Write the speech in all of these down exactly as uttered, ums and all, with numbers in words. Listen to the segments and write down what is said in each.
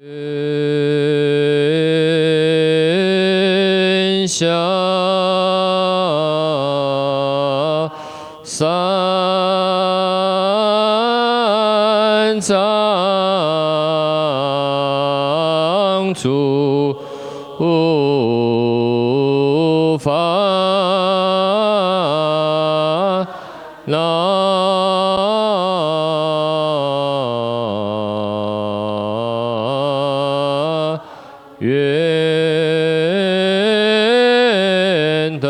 云霞山藏诸法。 那愿得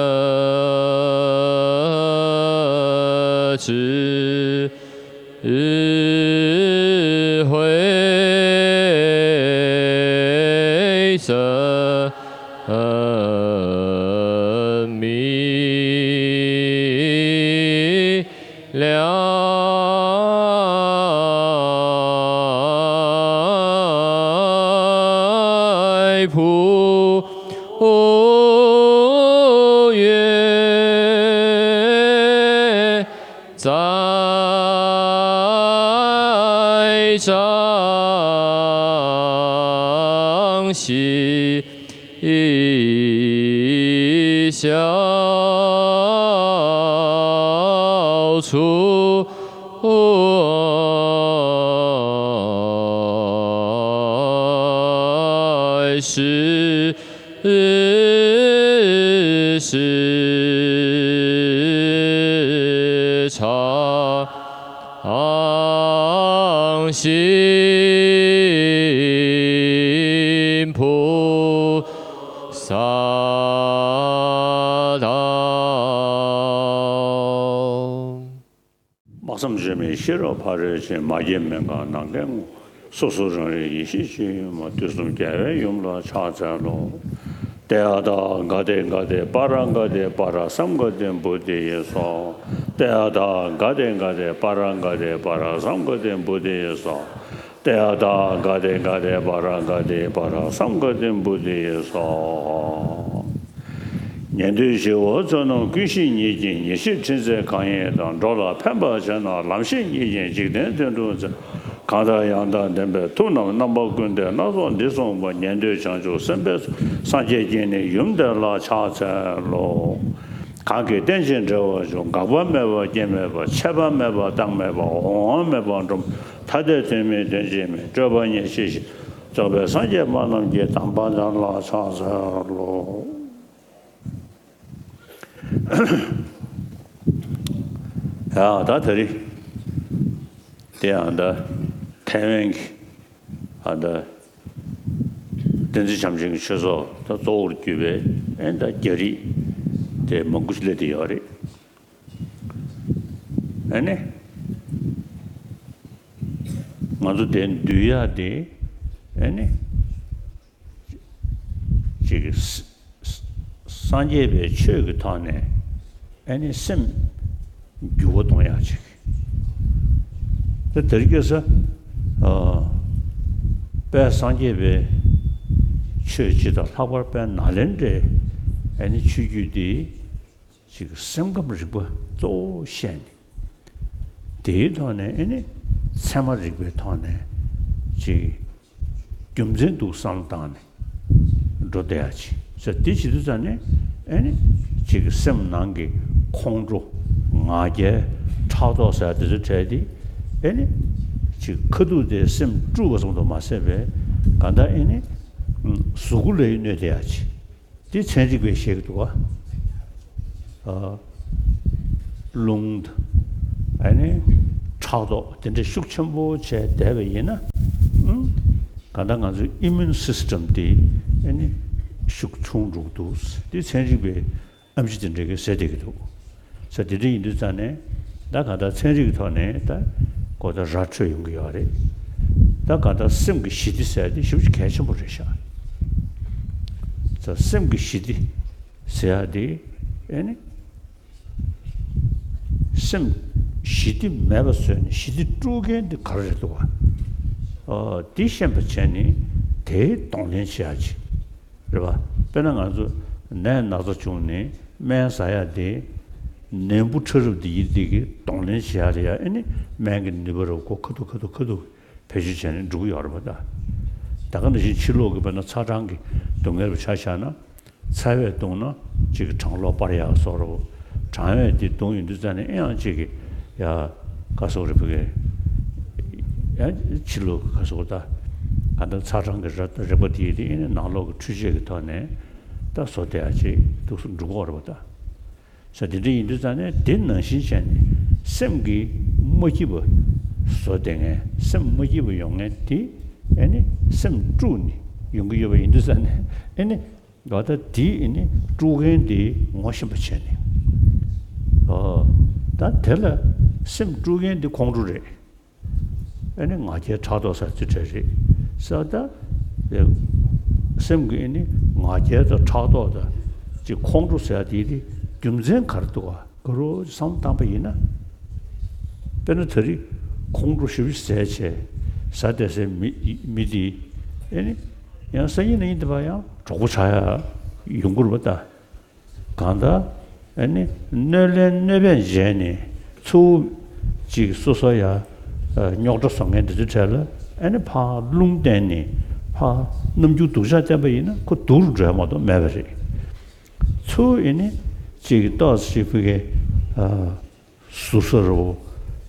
智慧真 明了普愿。 在掌心消除时 时常行菩萨道。 དམག་མཚམས་བཅད་མེད་ཤེས་རབ་ཕ་རོལ་ཕྱིན། མ་སྐྱེས་མི་འགག་ནམ་མཁའི་ངོས། སོ་སོ་རང་རིག་ཡེ་ཤེས་ཆོས་དབྱིངས་མ། དུས་གསུམ་རྒྱལ་བའི་ཡུམ་ལ་ཕྱག་འཚལ་ལོ། ཏདྱ་ཐཱ། ག་ཏེ་ག་ཏེ་པཱ་ར་ག་ཏེ་པཱ་ར་སཾ་ག་ཏེ་བོ་དྷི་ཡེ་སྭཱ་ཧཱ། ཏདྱ་ཐཱ། ག་ཏེ་ག་ཏེ་པཱ་ར་ག་ཏེ་པཱ་ར་སཾ་ག་ཏེ་བོ་དྷི་ཡེ་སྭཱ་ཧཱ། ཏདྱ་ཐཱ། ག་ཏེ་ག་ཏེ་པཱ་ར་ག་ཏེ་པཱ་ར་སཾ་ག་ཏེ་བོ་དྷི་ཡེ་སྭཱ་ཧཱ། ཉན་ཐོས་ཞི་བ་བསོད་ནམས་ཀུན་ཤེས་ཉིད་ཀྱིས། ཉེར་ཞི་ཕྲིན་ཚེགས་གང་ཡིན་དང་། འགྲོ་ལ་ཕན་པར་བྱེད་ན་ལམ་ཤེས་ཉིད་ཀྱིས། འཇིག་རྟེན་དོན་སྒྲུབ་མཛད། གང་དག་ཡང་དག་ལྡན་པའི་ཐུགས་རྣམས་རྣམ་པ་ཀུན་ཏུ་སྣ་ཚོགས་འདི་གསུངས་པ། ཉན་ཐོས་བྱང་ཆུབ་སེམས་དཔའི་ཚོགས། སངས་རྒྱས་ཀྱིས་ནི་ཡུམ་དེ་ལ་ཕྱག་འཚལ་ལོ། གང་གིས་རྟེན་ཅིང་འབྲེལ་བར་འབྱུང་། འགག་པ་མེད་པ་སྐྱེ་མེད་པ། ཆད་པ་མེད་པ་རྟག་མེད་པ། འོང་བ་མེད་པ་འགྲོ་མེད། ཐ་དད་དོན་མིན་དོན་གཅིག་མིན། སྤྲོས་པ་ཉེར་ཞི་ཞིང་། རྫོགས་པའི་སངས་རྒྱས་པ་རྣམས་ཀྱི། དམ་པ་དེ་ལ་ཕྱག་འཚལ་ལོ། ཡ་ད་དེ་རིང་དེ་ཡང་ད་ཐའེ་ཝན་གྱི་ཨ་ད་བསྟན་འཛིན་བྱམས་ཆེན་གྱི་ཆོས་ཚོགས་ད་གཙོ་བོར་གྱུར་པའི་ཨེ་ད་རྒྱ་རིགས་དེ་མང་པོ་ཞིག་སླེབས་བསྡད་ཡོད་རེད། ཨ་ནི། ང་ཚོ་དེ་འདུལ་ཡག་དེ་ཨ་ནི། ཅིག་ས་ས་སངས་རྒྱས་པའི་ཆོས་ཀྱི་ཐོག་ནས་ཨ་ནི་སེམས་འགྱུར་བ་གཏོང་ཡག་ཅིག་ད་དེར་སྐྱེས་ས། ཨ། དཔལ་སངས་རྒྱས་པའི་ཆོས་སྤྱི་དང་ལྷག་པར་དཔལ་ནཱ་ལེནྡྲའི་ཨ་ནི་ཆོས་བརྒྱུད་འདི། ཅིག་སེམས་ཁམས་རིག་པ་གཙོ་བོ་བཤད་ནས། དེའི་ཐོག་ནས་ཨེ་ནི་ཚད་མ་རིག་པའི་ཐོག་ནས་ཅིག་རྒྱུ་མཚན་འདུག་བསམ་བློ་བཏང་ནས་འགྲོ་བསྡད་ཡ་ཅིག་ཟེར། དེ་བྱེད་དུས་ཙང་ནས་ཨེ་ནི་ཅིག་སེམས་ནང་གི་ཁོང་ཁྲོ་ང་རྒྱལ་ཕྲག་དོག་ཟེར་ཡ་དེ་ཚོ་བྲལ་ཏེ་ཨེ་ནི་ཅིག་ཁ་ཐུག་དེ་སེམས་དཀྲུགས་པ་ཙམ་དུ་མ་ཟད་པའི་གང་ལྟར་ཨེ་ནི་གཟུགས་པོ་ལ་ཡང་གནོད་བསྡད་ཡ་ཅིག་དེ་ཚན་རིག་པས་བཤད་ཀྱི་འདུག་ག་ཨ། རླུང་དང་། ཨ་ནི་ཕྲག་དོག་དེ་འདྲ་ཤུགས་ཆེན་པོ་བྱས་བསྡད་པ་ཡིན་ན། ཨང་། གང་ལྟར་ང་ཚོའི་ཨི་མིའུན་སིས་ཊམ་དེ་ཨ་ནི་ཤུགས་ཆུང་འགྲོ་གི་འདུག་དེ་ཚན་རིག་པས་ཨེམ་ཆི་དེ་འདྲ་གིས་ཟེར་བསྡད་ཀྱི་འདུག་ས་དེ་འདྲ་ཡིན་དུས་ཙང་ནས་ད་གང་ལྟར་ཚན་རིག་གི་ཐོག་ནས་ད་གོ་བརྡ་ར་འཕྲོད་ཡོང་གི་ཡོད་རེད། ད་གང་ལྟར་སེམས་ཀྱི་ཞི་བདེ་ཟེར་ཡ་དེ་ཞེ་པོ་ཅིག་གལ་ཆེན་པོ་རེད་ཤག་ས་སེམས་ཀྱི་ཞི་བདེ་ཟེར་ཡ་དེ་ཨེ་ནི། སེམས་ཞི་བདེ་མེད་པ་བཟོས་ནས་ཞི་བདེ་དཀྲུག་མཁན་དེ་ག་རེ་རེད་འདུག་ག་ཨ། དེ་ཤེས་པ་བྱས་ནས་དེའི་གདོང་ལེན་བྱེད་ཡ་ཅིག་རེད་པ། དཔེར་ན་ང་ཚོ་ནད་ན་ཚ་བྱུང་ནས་སྨན་ཟ་ཡ་དེ་ནད་འབུ་ཕྲ་རབ་དེ་ཡིན་དེ་གི་གདོང་ལེན་བྱེད་ཡ་རེད་ཡ། ཨེ་ནི་སྨན་གྱི་ནུས་པ་རུ་ཁོ་ཁ་ཐུག་ཁ་ཐུག་ཁ་ཐུག་བེད་སྤྱོད་བྱས་ནས་འགྲོ་གི་ཡོད་རེད་པ། ད་ ད་ག་ནང་བཞིན་ཕྱི་ལོགས་ཀྱི་དཔེར་ན་ཚ་གྲང་གི་སྡུག་བསྔལ་རུ་ཆ་བཞག་ན། ཚ་བས་བརྡུངས་ན་གཅིག་གིས་གྲང་གློ་སྤར་ཡག་བཟོ་འདྲ་བོ། གྲང་བས་དེ་བརྡུངས་ཡོང་དུས་ཙ་ནས་ཨེ་ཡང་གཅིག་གིས་ཡ། ག་སོགས་རེད་བུ་གས། ཡང་ཕྱི་ལོགས་ཀྱི་ག་སོགས་ད། ག་འདྲ་ཚ་གྲང་གི་རེག་རེག་པ་དེ་ཡིས་དེ་ཨེ་ནི་ནང་ལོགས་ཀྱི་འཕྲུལ་ཆས་ཀྱི་ཐོག་ནས་ད་བཟོ་བསྡད་ཡག་ཅིག་འདུག་སེ་འགྲོ་གི་ཡོད་རེད་པ་ད། ས་དེ་འདྲ་ཡིན་དུས་ཙང་ནས་དེ་ནང་བཞིན་བྱས་ནས་སེམས་ཀྱི་མ་སྐྱིད་པ་བཟོ་བསྡད་མཁན། སེམས་མ་སྐྱིད་པ་ཡོང་མཁན་དེ་ཨེ་ནི་སེམས་དཀྲུགས་ནས་ཡོང་གི་ཡོད་པ་ཡིན་དུས་ཙང་ནས་ཨེ་ནི་ད་ལྟ་དེ་ཨེ་ནི་དཀྲུག་མཁན་དེ་ངོ་ཤེས་པ་བྱས་ནས། ཨོ། ད་དེ་ལ་སེམས་དཀྲུག་མཁན་དེ་ཁོང་ཁྲོ་རེད། ཨེ་ནི་ང་རྒྱལ་ཕྲག་དོག་ཟེར་ཚུལ་འདྲ་རེད་ས་ད། སེམས་ཀྱི་ཨེ་ནི་ང་རྒྱལ་དང་ཕྲག་དོག་དང་ཅིག་ཁོང་ཁྲོ་ཟེར་ཡག་དེ་དེ་རྒྱུ་མཚན་ག་རེ་འདུག་ག་ག་རེ་བསམ་བློ་བཏང་པ་ཡིན་ན། དཔེར་ན་ད་རེས་ཁོང་ཁྲོ་ཞེ་པོ་ཟ་བྱས་ཟ་བསྡད་སའི་མི་མི་དེ་ཨེ་ནི་ཡང་སང་ཉིན་གནངས་ཉིན་དེ་བར་ཡང་གྲོགས་པོ་ཆགས་ཡག་ཡོང་གི་རེད་པ་ད། གང་ལྟར་ཨེ་ནི་གནོད་ལན་གནོད་པས་འཇལ་ནས་ཚུར་ཅིག་སོ་སོ་ཡ་རྙོག་དྲ་བཟོ་མཁན་འདི་ཚོའི་གྲས་ལ་ཨེ་ནི་ཕར་རླུང་བསྟན་ནས་ཕར་རྣམ་འགྱུར་སྡུག་ཅག་བསྟན་པ་ཡིན་ན་ཁོ་སྡུག་རུ་འགྲོ་ཡག་མ་གཏོགས་མེད་པ་རེད། ཚུར་ཨེ་ནི་ཅིག་ཏོག་ཙམ་ཞིག་ཕ་གི་ཟུར་ཟ་འདྲ་བོ།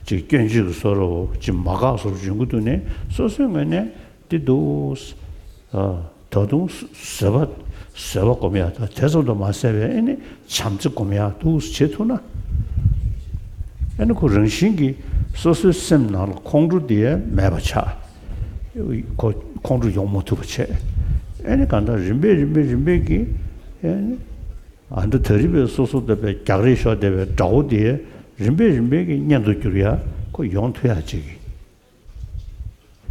ཅིག་སྐྱོན་བརྗོད་ཀྱི་བཟོ་འདྲ་བོ། ཅིག་མ་དགའ་བཟོ་འདྲ་བོ་འབྱུང་གི་འདུག་ནས་སོ་སོའི་ངོས་ནས་འདི་འདུག་ཨ། ད་དུང་བཟོད་པ་བཟོད་པ་སྒོམ་ཡག་དང་དེ་ཙམ་དུ་མ་ཟད་པའི་ཨེ་ནི་བྱམས་བརྩེ་སྒོམ་ཡག་འདུག་བྱེད་ཐུབ་ན། ཨེ་ནི་ཁོ་རང་བཞིན་གྱིས་སོ་སོའི་སེམས་ནང་ལ་ཁོང་ཁྲོ་དེ་མེད་པ་ཆགས། ཁོ་ཁོང་ཁྲོ་ཡོང་མ་ཐུབ་པ་བྱས། ཨེ་ནི་གང་ལྟར་རིམ་པས་རིམ་པས་རིམ་པས་ཀྱིས་ཨེ་ནི། ཨ་འདྲ་ད་རེས་པའི་སོ་སོ་ལྟ་བུའི་རྒྱག་རེས་ཤོར་བསྡད་པའི་དགྲ་བོ་དེ་རིམ་པས་རིམ་པས་ཀྱིས་གཉེན་དུ་གྱུར་ཡག་ཁོ་ཡོང་ཐུབ་ཡག་ཅིག་གི།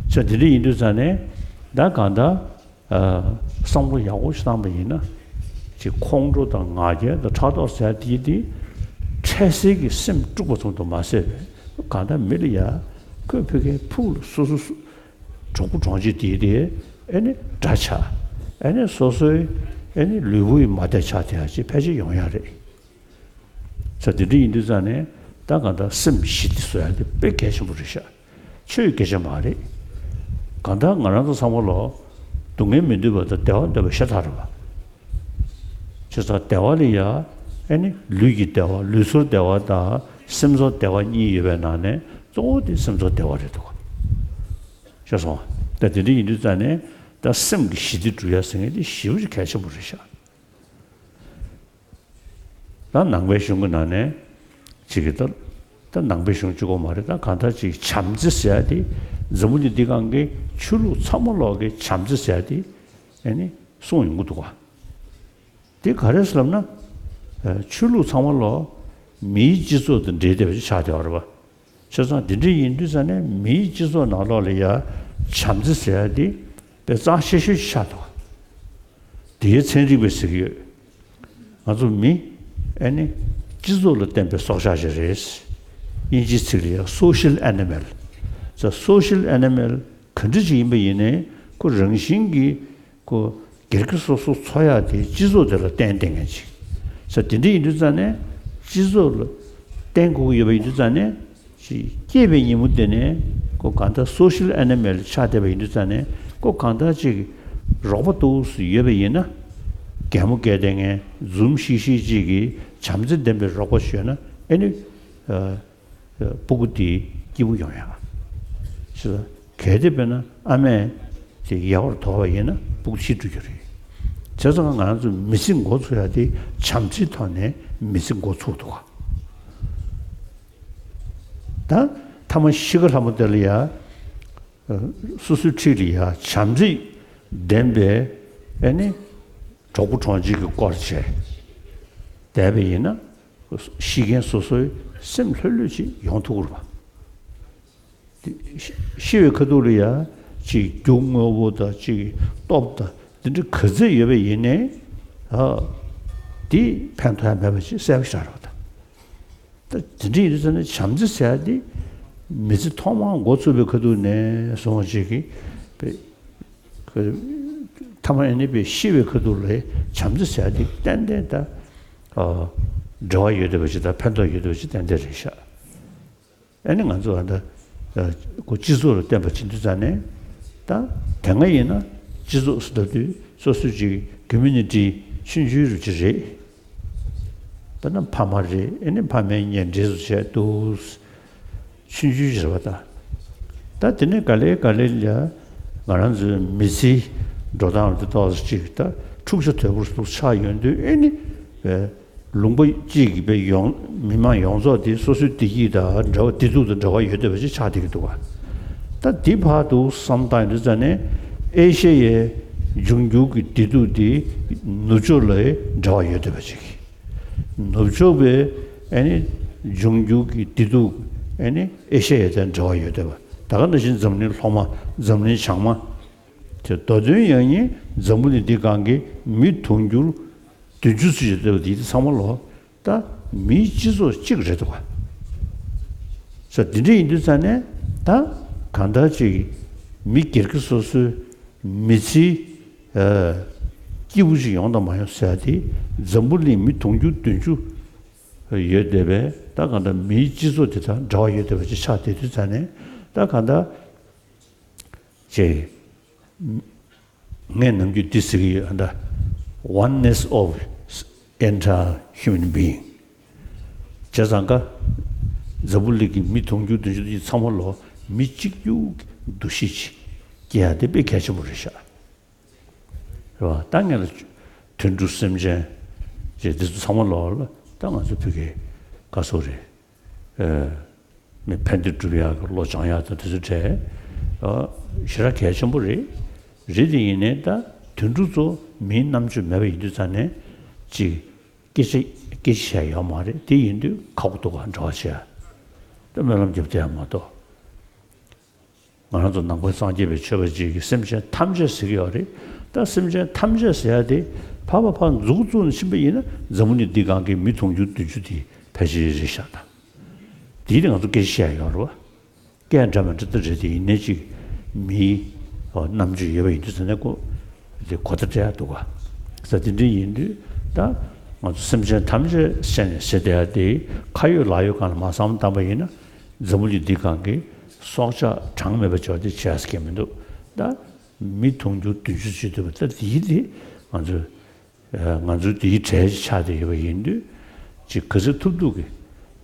ས་དེ་འདྲ་ཡིན་དུས་ཙང་ནས་ད་གང་ལྟར་ཨ་བསམ་བློ་ཡག་པོ་ཞིག་བཏང་པ་ཡིན་ན། ཅིག་ཁོང་ཁྲོ་དང་ང་རྒྱལ་དང་ཕྲག་དོག་ཟེར་ཡག་དེ་དེ་འཕྲལ་སེལ་གྱི་སེམས་དཀྲུགས་པ་ཙམ་དུ་མ་ཟད་པའི་གང་ལྟར་མི་ལ་ཡ་ཁོས་ཕ་གིའི་ཕུགས་ལ་སོ་སོ་སོ། གྲོགས་པོ་གྲོང་ཁྱེར་དེའི་དེ་ཨེ་ནི་དགྲ་ཆགས། ཨེ་ནི་སོ་སོའི་ཨེ་ནི་ལུས་པོ་ཡི་མ་བདེ་ཆགས་དེ་ཡང་ཅིག་ཕལ་ཆེར་ཡོང་ཡག་རེད། ས་དེ་འདྲ་ཡིན་དུས་ཙང་ནས་ད་གང་ལྟར་སེམས་ཞི་བདེ་བཟོ་ཡག་དེ་དཔེ་གལ་ཆེན་པོ་རེད་ཤག་ཆོས་སྐད་ཆ་མ་རེད། གང་ལྟར་ང་རང་ཚོ་ཚང་མ་ལོ་སྡུག་བསྔལ་མི་འདོད་པ་དང་བདེ་བ་འདོད་པ་ཤ་སྟག་རེད་པ། བྱས་ཙང་བདེ་བ་ལ་ཡ་ཨེ་ནི་ལུས་ཀྱི་བདེ་བ་ལུས་ཚོར་བདེ་བ་དང་སེམས་ཚོར་བདེ་བ་གཉིས་ཡོད་པའི་ནང་ནས་གཙོ་བོ་དེ་སེམས་ཚོར་བདེ་བ་རེད་འདུག་ཤེས་སོང་། ད་དེ་འདྲ་ཡིན་དུས་ཙང་ནས་ད་སེམས་ཀྱི་ཞི་བདེ་སྒྲུབ་ཡ་ཟེར་མཁན་དེ་ཞེ་པོ་ཅིག་གལ་ཆེན་པོ་རེད་ཤག་ད་ནང་པའི་གཞུང་གི་ནང་ནས་ཅིག་གི་ད་ད་ནང་པའི་གཞུང་གཅིག་པོ་མ་རེད། ད་གང་ལྟར་ཅིག་བྱམས་བརྩེ་ཟེར་ཡ་དེ་འཛམ་བུ་གླིང་འདི་སྒང་གི་ཆོས་ལུགས་ཚང་མ་ལོག་གི་བྱམས་བརྩེ་ཟེར་ཡ་དེ་ཨེ་ནི་གསུངས་ཡོང་གི་འདུག་ག་དེ་ག་རེ་ཟེར་ལབ་ན། ཆོས་ལུགས་ཚང་མ་ལོག་མིའི་སྤྱི་ཚོགས་དང་འབྲེལ་བསྡད་པ་ཅིག་ཆགས་བསྡད་པ་རེད་པ། བྱས་ཙང་དེ་འདྲ་ཡིན་དུས་ཙང་ནས་མིའི་སྤྱི་ཚོགས་ནང་ལོགས་ལ་ཡ་བྱམས་བརྩེ་ཟེར་ཡ་དེ་དཔེ་གཙང་ཤོས་ཤོས་ཤིག་ཆགས་འདུག་དེའི་ཚན་རིག་པས་ཟེར་གྱི་ཡོད། ང་ཚོ་མི་ཨེ་ནི་སྤྱི་ཚོགས་ལ་བརྟེན་པའི་སྲོག་ཆགས་ཤིག་རེད། དབྱིན་ཇིའི་ཚིག་ལ་ཡ་social animal། ད་social animal ག་འདྲ་ཅིག་ཡིན་པ་ཡིན་ནའི་ཁོ་རང་བཞིན་གྱིས་ཁོ་སྒེར་གྱི་སོ་སོ་འཚོ་ཡག་དེ་སྤྱི་ཚོགས་དེ་ལ་བརྟེན་བསྡད་མཁན་ཅིག་ས་དེ་འདྲ་ཡིན་དུས་ཙང་ནས་སྤྱི་ཚོགས་ལ་བརྟེན་དགོས་ཀྱི་ཡོད་པ་ཡིན་དུས་ཙང་ནས་ཅིག་སྐྱེས་པའི་ཉིན་མོ་དེ་ནས་ཁོ་གང་ལྟར་social animal ཆགས་བསྡད་པ་ཡིན་དུས་ཙང་ནས་ཁོ་གང་ལྟར་ཅིག་རོགས་པ་ཏོག་ཙམ་ཡོད་པ་ཡིན་ན། གད་མོ་བགད་བསྡད་མཁན་འཛུམ་ཤིག་ཤིག་ཅིག་གིས་བྱམས་བརྩེ་ལྡན་པའི་རོགས་པ་ཞིག་ཡོད་ན་ཨེ་ནི། སྤུ་གུ་དེ་སྐྱིད་པོ་ཡོང་ཡག་ཞེས་གལ་ཏེ་དཔེར་ན་ཨ་མས་དེ་ཡག་པོར་དོར་བ་ཡིན་ན་སྤུ་གུ་ཤི་འགྲོ་རྒྱུ་རེད། བྱས་ཙང་ང་རང་ཚོ་མི་ཚེ་འགོ་ཚུགས་ཡག་དེ་བྱམས་བརྩེའི་ཐོག་ནས་མི་ཚེ་འགོ་ཚུགས་འདུག་ག་ད་ཐ་མ་ཤི་ཁ་ལྷ་མོ་དེ་ལ་ཡ་སོ་སོའི་འཁྲིས་ལ་ཡ་བྱམས་བརྩེ་ལྡན་པའི་ཨེ་ནི་གྲོགས་པོ་གྲོང་ཁྱེར་གྱི་སྐོར་བྱས་བསྡད་པ་ཡིན་ན། ཤི་མཁན་སོ་སོའི་སེམས་ལྷོད་ལྷོད་ཅིག་ཡོང་ཐུབ་ཀྱི་རེད་པ། དེ་ཤི་ཤི་བའི་ཁ་ཐུག་ལ་ཡ་ཅིག་རྒྱུ་དངོས་པོ་དང་ཅིག་སྟོབས་དང་འདི་འདྲ་ག་ཚད་ཡོད་པ་ཡིན་ནའི་ཨ་དེ་ཕན་ཐོགས་ཡ་མེད་པ་ཅིག་གསལ་པོ་ཞིག་རེད་པ། ད་དེ་འདྲ་ཡིན་དུས་ཙང་ནས་བྱམས་བརྩེ་ཟེར་ཡ་དེ་མི་ཚེ་ཐོག་མར་འགོ་ཚུགས་པའི་ཁ་ཐུག་ནས་བཟུང་ཅིག་གི་པའི་ཐ་མ་ཨེ་ནི་པའི་ཤི་བའི་ཁ་ཐུག་ལ་བྱམས་བརྩེ་ཟེར་ཡ་དེ་ཏན་ཏན་ད། འབྲེལ་བ་ཡོད་བསྡད་པ་ཅིག་དང་ཕན་ཐོགས་ཡོད་བསྡད་པ་ཅིག་ཏན་ཏན་རེད་ཤག་ཨ་ནི་ང་ཚོ་ཨ་ད་ཁོ་སྤྱི་ཚོགས་ལ་བརྟེན་པ་ཕྱིན་དུས་ཙང་ནས་ད་དེ་སྔ་ཡིན་ན་ སྤྱི་ཚོགས་སུ་ལྟ་དུས་སོ་སོའི་ཅིག་ཀོ་མུ་ནི་ཊི་ཆུང་ཆུང་རུ་ཅིག་རེད། དཔེར་ན་ཕ་མ་རེད། ཨེ་ནི་ཕ་མའི་གཉེན་འབྲེལ་སུ་བྱས་འདུག་ཆུང་ཆུང་ཅིག་རེད་པ། ད་ད་དེ་ནས་ག་ལེ་ག་ལེ་ལ་ང་རང་ཚོའི་མི་ཚེའི་འགྲོ་སྟངས་དེ་ཏོག་ཙམ་ཅིག་ད་འཁྲུག་ཆ་དོད་པོ་ཞིག་ཆགས་ཡོང་དུས། ཨེ་ནི་བས་ལུང་པ་གཅིག་གི་བས་ཡོངས་མི་མང་ཡོངས་རྫོགས་དེ་སོ་སོའི་བདེ་སྐྱིད་དང་འབྲེལ་བ་བདེ་སྡུག་དང་འབྲེལ་བ་ཡོད་བསྡད་པ་ཞིག་ཆགས་བསྡད་ཀྱི་འདུག་ག་ད་འདི་བར་དུ་བསམ་བཏང་ཡོང་དུས་ཙ་ནས་ཨེ་ཤ་ཡའི་འབྱུང་འགྱུར་གྱི་བདེ་སྡུག་དེ་ནུབ་ཕྱོགས་ལ་འབྲེལ་བ་ཡོད་བསྡད་པ་ཞིག་ནུབ་ཕྱོགས་པའི་ཨེ་ནི་འབྱུང་འགྱུར་གྱི་བདེ་སྡུག་ཨེ་ནི་ཨེ་ཤ་ཡ་དང་འབྲེལ་བ་ཡོད་བསྡད་པ། ད་ག་ནང་བཞིན་འཛམ་གླིང་ལྷོ་མ། འཛམ་གླིང་བྱང་མ། དེ་མདོ་དོན་ཡང་སྙིང་འཛམ་བུ་གླིང་འདི་སྒང་གི་མི་དུང་ཕྱུར་བདུན་ཅུ་ཙམ་ཡོད་བསྡད་པ་འདི་ཚང་མ་ལོ། ད་མིའི་སྤྱི་ཚོགས་གཅིག་རེད་འདུག་ག་ས་འདི་འདྲ་ཡིན་དུས་ཙ་ནས་ད་གང་ལྟར་ཅིག་མི་སྒེར་གྱི་སོ་སོའི་མི་ཚེའི་ཨ་སྐྱིད་པོ་ཞིག་ཡོང་དང་མ་ཡོང་ཟེར་ཡ་དེ་འཛམ་བུ་གླིང་མི་དུང་ཕྱུར་བདུན་ཅུ་ཡོད་བསྡད་པས། ད་གང་ལྟར་མིའི་སྤྱི་ཚོགས་དེ་དང་འབྲེལ་བ་ཡོད་བསྡད་པ་ཅིག་ཆགས་བསྡད་དུས་ཙ་ནས་ད་གང་ལྟར་ཅིག་ངས་ནམ་རྒྱུན་འདི་ཟེར་གྱི་ཡོད། ཨ་ད་oneness of entire human being། བྱས་ཙང་ཀ་འཛམ་བུ་གླིང་གི་མི་དུང་ཕྱུར་བདུན་ཅུ་དེ་ཚང་མ་ལོ་མི་གཅིག་གྱུར་གྱི་འདུ་ཤེས་ཅིག་སྐྱེ་ཡ་དེ་དཔེ་གལ་ཆེན་པོ་རེད་ཤག་རེད་བ། ད་ངས་ལ་དུད་འགྲོ་སེམས་ཅན་ཅེས་འདི་ཚོ་ཚང་མ་ལོ་ལ་ད་ང་ཚོ་བོད་སྐད་ག་སོགས་རེད། ཨེ། མི་ཕན་བདེ་སྒྲུབ་ཡག་གི་བློ་སྦྱང་ཡག་དང་དེ་ཚོ་གྲས་ཨ་ཞེ་དྲག་གལ་ཆེན་པོ་རེད། རེད་དེ་ཡིན་ནའི་ད་དུད་འགྲོ་ཚོ་མིའི་རྣམ་དཔྱོད་མེད་པ་ཡིན་དུས་ཙང་ནས་ཅིག་སྐད་ཆ་སྐད་ཆ་བཤད་ཡོད་མ་རེད། དེ་ཡིན་དུས་ཁག་པོ་འདུག་ག་འབྲེལ་བ་བྱེད་ཡ་ད་སྨོན་ལམ་རྒྱབ་བསྡད་ཡ་མ་གཏོགས། ང་རང་ཚོ་ནང་པ་སངས་རྒྱས་པའི་ཆོས་པ་ཅིག་གིས་སེམས་ཅན་ཐམས་ཅད་ཟེར་གྱི་ཡོད་རེད། ད་སེམས་ཅན་ཐམས་ཅད་ཟེར་ཡ་དེ་ཕར་ཕར་ཕར་མཛུབ་བཙུགས་ནས་ཕྱིན་པ་ཡིན་ན་འཛམ་བུ་གླིང་འདི་སྒང་གི་མི་དུང་ཕྱུར་བདུན་ཅུ་དེ་ཕལ་ཆེར་རེད་ཤག་ད་དེའི་དེ་ང་ཚོ་སྐད་ཆ་བཤད་ཡ་ཡོད་རེད་བ། སྐད་འདྲ་མི་འདྲ་ད་རེད་དེ་ཡིན་ནའི་ཅིག་མིའི་རྣམ་དཔྱོད་ཡོད་པ་ཡིན་དུས་ཟེར་ནས་ཀོ་དེ་གོ་བརྡ་སྤྲད་ཡ་འདུག་ག་ས་དེ་འདྲ་ཡིན་དུས་ད་ང་ཚོ་སེམས་ཅན་ཐམས་ཅད་ཟེར་ནས་ཟེར་བསྡད་ཡ་དེ་ཁ་ཡོད་ལག་ཡོད་སྒང་ལ་མར་བསམ་བློ་བཏང་པ་ཡིན་ན། འཛམ་བུ་གླིང་འདི་སྒང་གི་སྲོག་ཆགས་གྲངས་མེད་པ་ཅིག་དེ་བྱས་ཀྱི་མི་འདུག་ད་མི་དུང་ཕྱུར་བདུན་ཅུ་ཅིག་འདུག་ད་དེའི་དེ་ང་ཚོས་ང་ཚོའི་དེའི་གྲས་ཆགས་བསྡད་ཡོད་པ་ཡིན་དུས་ཅིག་ག་ཚོད་ཐུབ་ཐུབ་ཀྱི་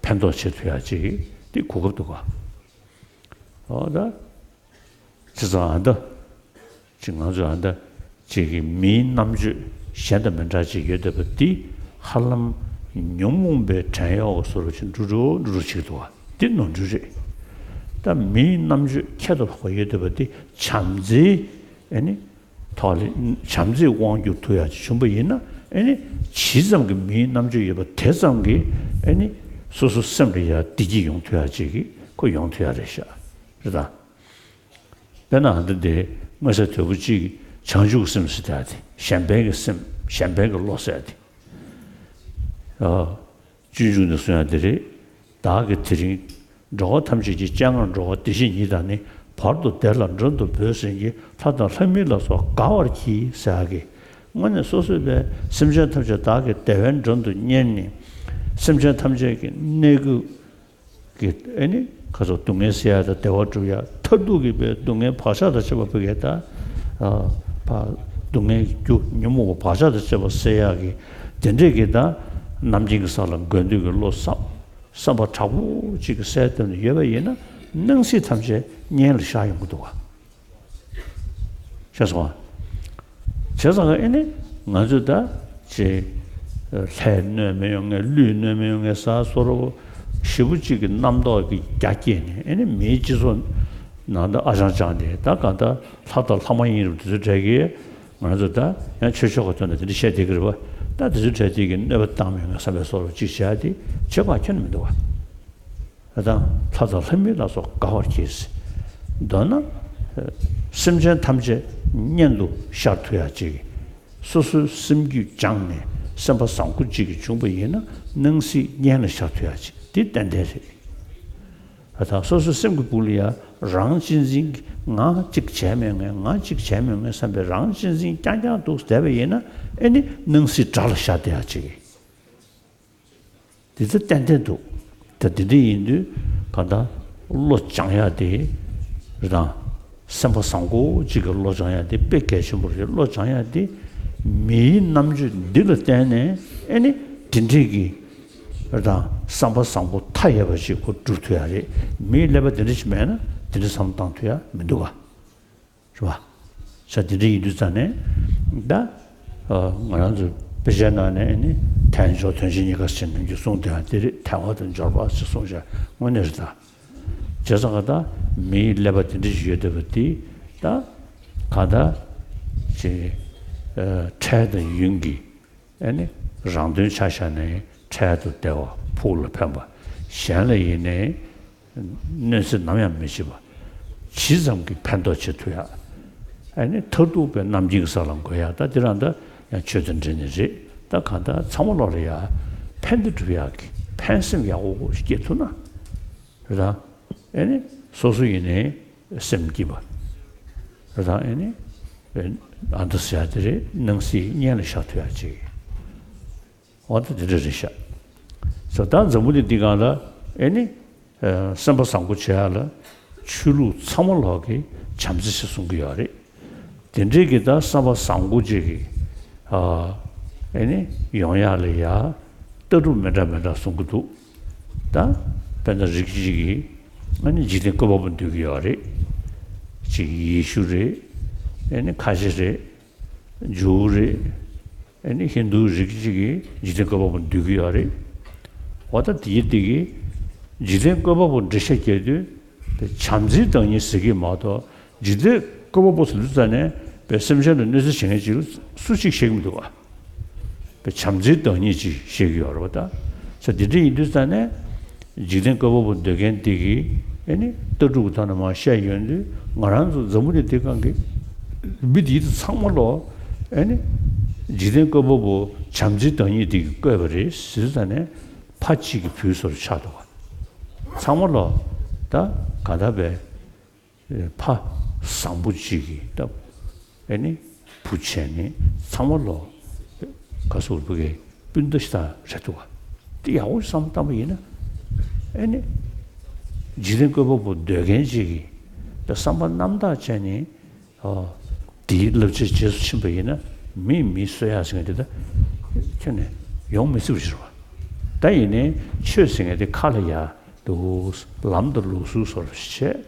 ཕན་ཐོགས་བྱེད་ཐུབ་ཡག་ཅིག་དེ་གོ་སྐབས་འདུག་ག་ཨོ་ད། བྱས་ཙང་ཨ་ད། ཅིག་ང་ཚོས་ཨ་ད་ཅིག་གི་མིའི་རྣམ་དཔྱོད་གཞན་དང་མི་འདྲ་ཅིག་ཡོད་བསྡད་པ་འདི་ཧ་ལམ་ཉོན་མོངས་པའི་བྲན་གཡོག་གི་བཟོ་འདྲ་ཅིག་འགྲོ་འགྲོ་འགྲོ་འགྲོ་བྱེད་ཀྱི་འདུག་བ། འདི་ནོར་འཁྲུལ་རེད། ད་མིའི་རྣམ་དཔྱོད་ཁྱད་དུ་འཕགས་པ་ཡོད་བསྡད་པ་འདི་བྱམས་བརྩེའི་ཨེ་ནི་ཐོག་ལ་བྱམས་བརྩེའི་དབང་སྒྱུར་ཐུབ་ཡག་ཅིག་བྱུང་པ་ཡིན་ན། ཨེ་ནི་ཇི་ཙམ་གྱི་མིའི་རྣམ་དཔྱོད་ཡོད་པ་དེ་ཙམ་གྱིས་ཨེ་ནི་སོ་སོ་སེམས་ལ་ཡང་བདེ་སྐྱིད་ཡོང་ཐུབ་ཡག་ཅིག་གི་ཁོ་ཡོང་ཐུབ་ཡག་རེད་ཤག་རེད་དང་། དཔེར་ན་འདི་འདི་མངོན་གསལ་དོད་པོ་གཅིག་བྱང་ཆུབ་ཀྱི་སེམས་ཟེར་ཡ་དེ། གཞན་ཕན་གྱི་སེམས། གཞན་ཕན་གྱི་བློ་ཟེར་ཡ་དེ། ཨ། སྤྱོད་འཇུག་ནས་གསུང་ཡ་དེ་རེད། བདག་གིས་དེ་རིང་འགྲོ་བ་ཐམས་ཅད་ཀྱི་སྤྱན་སྔར་འགྲོ་བ་བདེ་གཤེགས་ཉིད་དང་ནི། བར་དུ་བདེ་ལ་མགྲོན་དུ་བོས་ཟིན་གྱི། ལྷ་དང་ལྷ་མིན་ལ་སོགས་དགའ་བར་གྱིས་ཟེར་ཡ་གི། དངོས་གནས་སོ་སོའི་བས་སེམས་ཅན་ཐམས་ཅད་བདག་གིས་བདེ་བའི་མགྲོན་དུ་གཉེར་ནས། སེམས་ཅན་ཐམས་ཅད་ཀྱི་གནས་ཀྱི་གི་ཨེ་ནི་ཁ་སོགས་སྡུག་བསྔལ་སེལ་ཡ་དང་བདེ་བ་སྒྲུབ་ཡ། མཐར་ཐུག་གི་བའི་སྡུག་བསྔལ་བག་ཆགས་དང་བཅས་པ་བོད་སྐད་ད་ཨ་བ་སྡུག་བསྔལ་གྱི་རྒྱུ་ཉོན་མོངས་པ་བག་ཆགས་དང་བཅས་པ་སེལ་ཡ་གི་དེ་འདྲས་ཀྱི་ད་ནམ་རྒྱུན་གྱི་ས་ལ་དགོས་འདོད་ཀྱི་བློ་བསམ་བསམ་པ་དྲག་པོ་གཅིག་གི་སེལ་ཐུབ་ནས་ཡོད་པ་ཡིན་ན། སྣང་སྲིད་ཐམས་ཅད་གཉེན་ལ་བཞག་ཡོང་གི་འདུག་བ། ཤེས་སོང་ང་། བྱས་ཙང་ཨེ་ནི་ང་ཚོས་ད་ཅེ་ལྷའི་གནོད་མི་ཡོང་ངེས། ཀླུའི་གནོད་མི་ཡོང་ངེས། ས་སོ་རོ་ཞེ་པོ་གཅིག་གི་རྣམ་རྟོག་གི་རྒྱ་སྐྱེས་ནས། ཨེ་ནི་མིའི་སྤྱི་ཚོགས་ནང་ད་ཨ་ཅང་ཅང་དེ་ད་ག་ད་ལྷ་དང་ལྷ་མ་ཡིན་རུང་དེ་ཚོའི་གྲས་ཀྱིས་ང་ཚོ་ད་ཡང་ཆོས་ཕྱོགས་ཀྱི་དོན་དུ་དེ་འདྲ་བཤད་བསྡད་ཀྱི་རེད་བ། ད་དེ་ཚོའི་གྲས་དེ་གིས་གནོད་པ་བཏང་མི་ཡོང་ངེས་བསམ་པའི་བཟོ་འདྲ་ཅིག་བྱས་ཏེ་བྱེད་དགོས་ཁྱོན་ནས་མི་འདུག་བ། ད་ལྷ་དང་ལྷ་མིན་ལ་སོགས་དགའ་བར་གྱིས། མདོར་ན། སེམས་ཅན་ཐམས་ཅད་གཉེན་དུ་ཤར་ཐུབ་ཡག་ཅིག་སོ་སོའི་སེམས་རྒྱུད་སྦྱངས་ནས་སེམས་པ་བཟང་པོ་ཅིག་གི་བྱུང་པ་ཡིན་ན། སྣང་སྲིད་གཉེན་ལ་ཤར་ཐུབ་ཡག་ཅིག་འདི་ཏན་ཏན་རེད། ད་སོ་སོའི་སེམས་ཀྱི་སྦུག་ལ་ཡ་རང་གཅེས་འཛིན་གྱི། ང་གཅིག་བྱས་མེད་ངས། ང་གཅིག་བྱས་མེད་ངས་བསམ་པའི་རང་གཅེས་འཛིན་རྐྱང་རྐྱང་འདུག་བསྡད་པ་ཡིན་ན། ཨེ་ནི་སྣང་སྲིད་དགྲ་ལ་ཤར་བསྡད་ཡག་ཅིག་དེ་ཚོ་ཏན་ཏན་འདུག་ད་དེ་འདྲ་ཡིན་དུས་གང་ལྟར་བློ་སྦྱང་ཡག་དེ་རེད་དང་། སེམས་པ་བཟང་པོ་གཅིག་གི་བློ་སྦྱང་ཡ་དེ་དཔེ་གལ་ཆེན་པོ་རེད། བློ་སྦྱང་ཡ་དེ་མིའི་རྣམ་དཔྱོད་འདི་ལ་བརྟེན་ནས་ཨེ་ནི་དེ་འདྲས་ཀྱི་རེད་དང་། བསམ་པ་བཟང་པོ་མཐའ་ཡས་པ་ཞིག་ཁོ་སྒྲུབ་ཐུབ་ཡ་རེད། མིའི་ཀླད་པ་དེ་འདྲ་ཞིག་མེད་ན་དེ་འདྲ་བསམ་བློ་བཏང་ཐུབ་ཡ་མི་འདུག་ག། རེད་བ། ས་དེ་འདྲ་ཡིན་དུས་ཙང་ནས་ད། ཨ། ང་རང་ཚོ་དཔེ་ཆའི་ནང་ནས་ནི་ཐལ་འགྱུར་དོན་བྱེད་གཉིས་ཀ་ཟེར་ནས་ཀྱི་གསུངས་དེ་དེ་རེད། ཐལ་བ་དང་འབྱོར་པ་ཟེར་གསུངས་བྱས་དངོས་གནས་རེད་ད། བྱས་ཙང་ད་མིའི་ཀླད་པ་དེ་འདྲ་ཞིག་ཡོད་བསྡད་པ་དེ་ད་གང་ལྟར་ཅིག་ཨ། འཕྲལ་དང་ཡུན་གྱི་ཨེ་ནི་རང་དོན་ཆ་བཞག་ནས་འཕྲལ་དུ་བདེ་བ་ཕུགས་ལ་ཕན་པ། གཞན་ལ་ཡིན་ནའི་གནོད་འཚེ་ནམ་ཡང་མི་བྱེད་པ། ཇི་ཙམ་གྱིས་ཕན་ཐོགས་བྱེད་ཐུབ་ཡ། ཨེ་ནི་མཐར་ཐུག་པའི་རྣམ་མཁྱེན་གྱི་ས་ལ་འགོད་ཡ། ད་དེ་རང་ད་ཡང་ཆོས་དང་འབྲེལ་ནི་རེད། ད་གང་ལྟར་ཚང་མ་ལོག་ལ་ཡ་ཕན་བདེ་སྒྲུབ་ཡག་གི་ཕན་སེམས་ཡག་པོ་སྐྱེ་ཐུབ་ན། རེད་དང་། ཨེ་ནི་སོ་སོ་ཡིན་ནའི་སེམས་སྐྱིད་པ། རེད་དང་། ཨེ་ནི་ཨ་མདའ་ཟེར་ཡ་དེ་རེད། སྣང་སྲིད་གཉེན་ལ་བཞག་ཐུབ་ཡ་ཅིག་འོ་ད་དེ་འདྲ་རེད་ཤག། ས་ད་འཛམ་བུ་གླིང་འདི་སྒང་ལ་ཨེ་ནི་ཨ། སེམས་པ་བཟང་པོ་བྱེད་ཡ་ལ་ཆོས་ལུགས་ཚང་མ་ལོག་གི་བྱམས་བརྩེ་ཞེས་གསུང་གི་ཡོད་རེད། དེ་འདྲའི་གི་ད་བསམ་པ་བཟང་པོ་ཅིག་གི་ཨ། ཨེ་ནི་ཡོང་ཡག་ལ་ཡ་ལྟ་གྲུབ་མི་འདྲ་མི་འདྲ་གསུང་གི་འདུག། ད་དཔེར་ན་རིགས་གཅིག་གིས་ཨ་ནི་འཇིག་རྟེན་བཀོད་པ་པོ་འདོད་ཀྱི་ཡོད་རེད། གཅིག་ཡེ་ཤུ་རེད། ཨེ་ནི་ཁ་ཆེ་རེད། ཇུའུ་རེད། ཨེ་ནི་ཧིན་དུའི་རིགས་གཅིག་གིས་འཇིག་རྟེན་བཀོད་པ་པོ་འདོད་ཀྱི་ཡོད་རེད། འོ་ད་དེའི་སྟེང་གི་འཇིག་རྟེན་བཀོད་པ་པོ་འགྲེལ་བཤད་རྒྱག་དུས་བྱམས་བརྩེའི་བདག་ཉིད་ཟེར་གྱི་མ་གཏོགས། འཇིག་རྟེན་བཀོད་པ་པོ་ཟེར་དུས་ཙ་ནས་པའི་སེམས་ཅན་ལ་གནོད་འཚེ་བྱེད་མཁན་ཅིག་ལ་སུ་གཅིག་བཤད་ཀྱི་མི་འདུག་བ། པའི་བྱམས་བརྩེའི་བདག་ཉིད་ཅིག་བཤད་ཀྱི་ཡོད་རེད་བ། ད་ས་དེ་འདྲ་ཡིན་དུས་ཙ་ནས་འཇིག་རྟེན་བཀོད་པ་པོ་འདོད་མཁན་དེ་གིས་ཨེ་ནི་ལྟ་གྲུབ་ཀྱི་ཐོག་ནས་མར་བཤད་ཡོང་དུས། ང་རང་ཚོ་འཛམ་བུ་གླིང་འདི་སྒང་གི་མི་དེ་ཚོ་ཚང་མ་ལོ་ཨེ་ནི་འཇིག་རྟེན་བཀོད་པ་པོ་བྱམས་བརྩེའི་བདག་ཉིད་དེ་གིས་བཀོད་པ་རེད་ཟེར་དུས་ཙ་ནས་ཕ་གཅིག་གི་བུ་བཟོ་འདྲ་ཆགས་འདུག་བ། ཚང་མ་ལོ་ད་ག་ད་པའི་ཕ་བཟང་པོ་གཅིག་གིས་ད་ཨེ་ནི་བུ་བྱས་ནས་ཚང་མ་ལོ་ག་སོ་བུ་གའི་སྤུན་ཟླ་ཞིག་དང་རེད་འདུག་བ། དེ་ཡག་པོ་བསམ་བཏང་པ་ཡིན་ན་ཨེ་ནི་འཇིག་རྟེན་བཀོད་པ་པོ་འདོད་མཁན་གཅིག་གིས་ད་བསམ་པ་རྣམ་དག་བྱས་ནས། ཨོ། དེའི་བསླབ་བྱའི་རྗེས་སུ་ཕྱིན་པ་ཡིན་ན་མིས་མི་གསོད་ཡག་ཟེར་མཁན་དེ་ད་ཁྱོན་ནས་ཡོང་མི་སྲིད་པ་ཞིག་རེད་བ། ད་ཡིན་ནའི་ཆོས་ཟེར་མཁན་དེ་ཁ་ལ་ཡ་འདུག། ལམ་དང་ལུགས་སྲོལ་བཟོ་འདྲ་ཞིག་བྱས།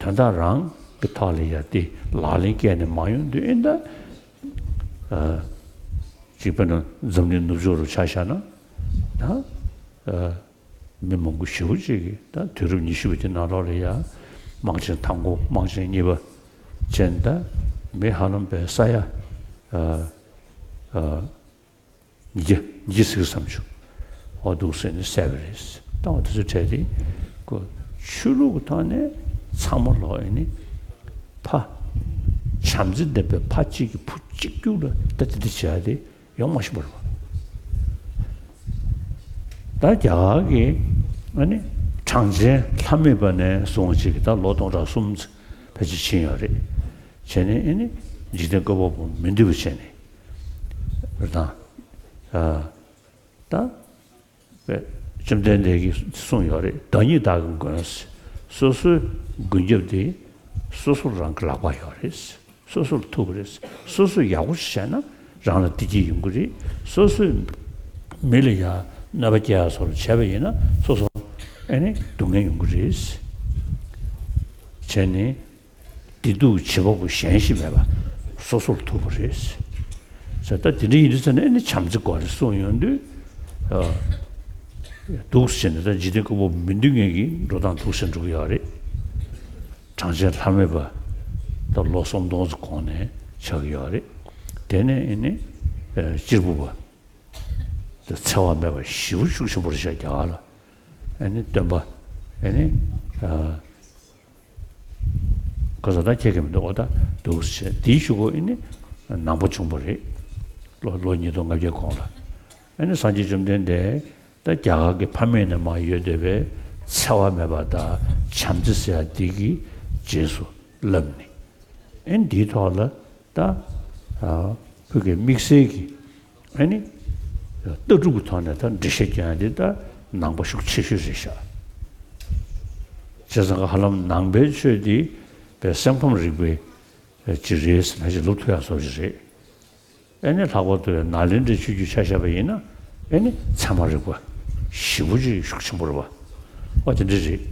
དོན་དག་རང་གི་ཐོག་ལ་ཡ་དེ་ལག་ལེན་བཀལ་ནས་མ་ཡོང་དུས་ཨེ་ད། ཨ། གཅིག་དཔེར་ན་འཛམ་གླིང་ནུབ་ཕྱོགས་རུ་ཆ་བཞག་ན་ད། ཨ། མི་མང་པོ་ཞེ་པོ་ཅིག་གིས་ད་དུས་རབས་ཉི་ཤུ་པའི་དེ་ནང་ལོགས་ལ་ཡ་དམག་ཆེན་དང་པོ་དམག་ཆེན་གཉིས་པ་བྱས་ནས་ད་མི་ཧ་ལམ་པའི་ས་ཡ་ཨ་ཨ་ཉིས་བརྒྱ་ཉིས་བརྒྱ་ཟིག་བསམ་བྱུང་། འོ་འདུག་ཟེར་ནས་བསད་པ་རེད། ད་འོ་དེ་ཚོ་གྲས་དེ་ཁོ་ཆོས་ལུགས་ཀྱི་ཐོག་ནས་ཚང་མ་ལོག་ཡིན་ནི་ཕ་བྱམས་བརྩེ་ལྡན་པའི་ཕ་གཅིག་གི་བུ་གཅིག་གྱུར་ལ་ད་དེ་འདྲ་བྱས་ཏེ། ཡོང་མ་ཤེས་པ་རེད་བ། ད་རྒྱ་གར་གྱི་ཨ་ནི་གྲངས་ཅན་ལྷ་མེད་པ་ནས་བཟུང་ཅིག་ད་ལོ་སྟོང་ཕྲག་གསུམ་ཕལ་ཆེར་ཕྱིན་ཡོད་རེད། བྱས་ནས་ཨ་ནི་འཇིག་རྟེན་བཀོད་པ་པོ་མི་འདུལ་བ་བྱས་ནས་རེད་དང་། ཨ། ད། བཅོམ་ལྡན་འདས་ཀྱིས་གསུངས་ཡོད་རེད། བདག་ཉིད་བདག་གི་མགོན། སོ་སོའི་མགོན་སྐྱབས་དེ་སོ་སོ་རང་གི་ལག་པར་ཡོད་རེད། སོ་སོ་ལ་ཐུག་པ་རེད། སོ་སོ་ཡག་པོ་ཞིག་བྱས་ན་རང་ལ་བདེ་སྐྱིད་ཡོང་གི་རེད། སོ་སོས་མི་ལ་ཡ་གནོད་པ་སྐྱེལ་ཡ་སོགས་བྱས་པ་ཡིན་ན་སོ་སོ་ཨེ་ནི་སྡུག་བསྔལ་ཡོང་གི་རེད། བྱས་ནས། བདེ་སྡུག་བྱེད་པ་པོ་གཞན་ཞིག་མེད་པ་སོ་སོར་ཐུག་པ་རེད། ཟེར་ད་དེ་འདྲ་ཡིན་དུས་ཙ་ནས་ཨ་ནི་བྱམས་བརྩེ་དགོས་རེད་གསུངས་ཡོང་དུས། ཨ། འདུག་ཟེར་ནས་ད་འཇིག་རྟེན་བཀོད་པ་མི་འདུལ་མཁན་གྱི་འགྲོ་སྟངས་འདུག་ཟེར་འགྲོ་གི་ཡོད་རེད། གྲངས་ཅན་ལྷ་མེད་པ་ད་ལོ་སུམ་སྟོང་ཙམ་གོང་ནས་ཆགས་ཀྱི་ཡོད་རེད། དེ་ནས་ཨ་ནི་གཅེར་བུ་པ་ད་འཚེ་བ་མེད་པ་ཞེ་པོ་ཤུགས་ཆེན་པོ་རེད་ཤག་རྒྱ་གར་ལ། ཨ་ནི་སྟོན་པ་ཨ་ནི། ཨ། ག་ས་ད་ཁྱེད་ཀྱི་མི་འདུག་འོ་ད་འདུག་ཟེར་དེའི་གཞུག་གུ་ཨ་ནི་ནང་པ་བྱུང་བ་རེད། ལོ་ལོ་ཉིས་སྟོང་ལྔ་བརྒྱ་གོང་ལ། ཨ་ནི་སངས་རྒྱས་བཅོམ་ལྡན་འདས་ད་རྒྱ་གར་གྱི་ཕ་མེས་ནས་མར་ཡོད་བསྡད་པའི་འཚེ་བ་མེད་པ་དང་བྱམས་བརྩེ་ཟེར་ཡ་འདི་གི་རྗེས་སུ་བསླབས་ནས། ཨ་ནི་འདིའི་ཐོག་ལ་ད་ཨ་བོད་ཀྱི་དམིགས་བསལ་གྱི་ཨ་ནི་ལྟ་གྲུབ་ཀྱི་ཐོག་ནས་ད་འགྲེལ་བཤད་རྒྱག་ཡ་འདི་ད་ནང་པ་ཤུགས་ཆེ་ཤོས་རེད་ཤག། བྱས་ཙང་ཧ་ལམ་ནང་པའི་ཆོས་འདི་ པའི་སེམས་ཁམས་རིག་པའི་ཅིག་རེད་ཟེར་ན་ཅིག་ལབ་ཐུབ་ཡག་བཟོ་ཅིག་རེད། ཨེ་ནི་ལྷག་པར་དུ་ནཱ་ལེནྡྲའི་ཆོས་བརྒྱུད་ཆ་བཞག་པ་ཡིན་ན། ཨེ་ནི་ཚད་མ་རིག་པ་ཞེ་པོ་ཅིག་ཤུགས་ཆེན་པོ་རེད་པ། ཨོ་དེ་འདྲ་རེད།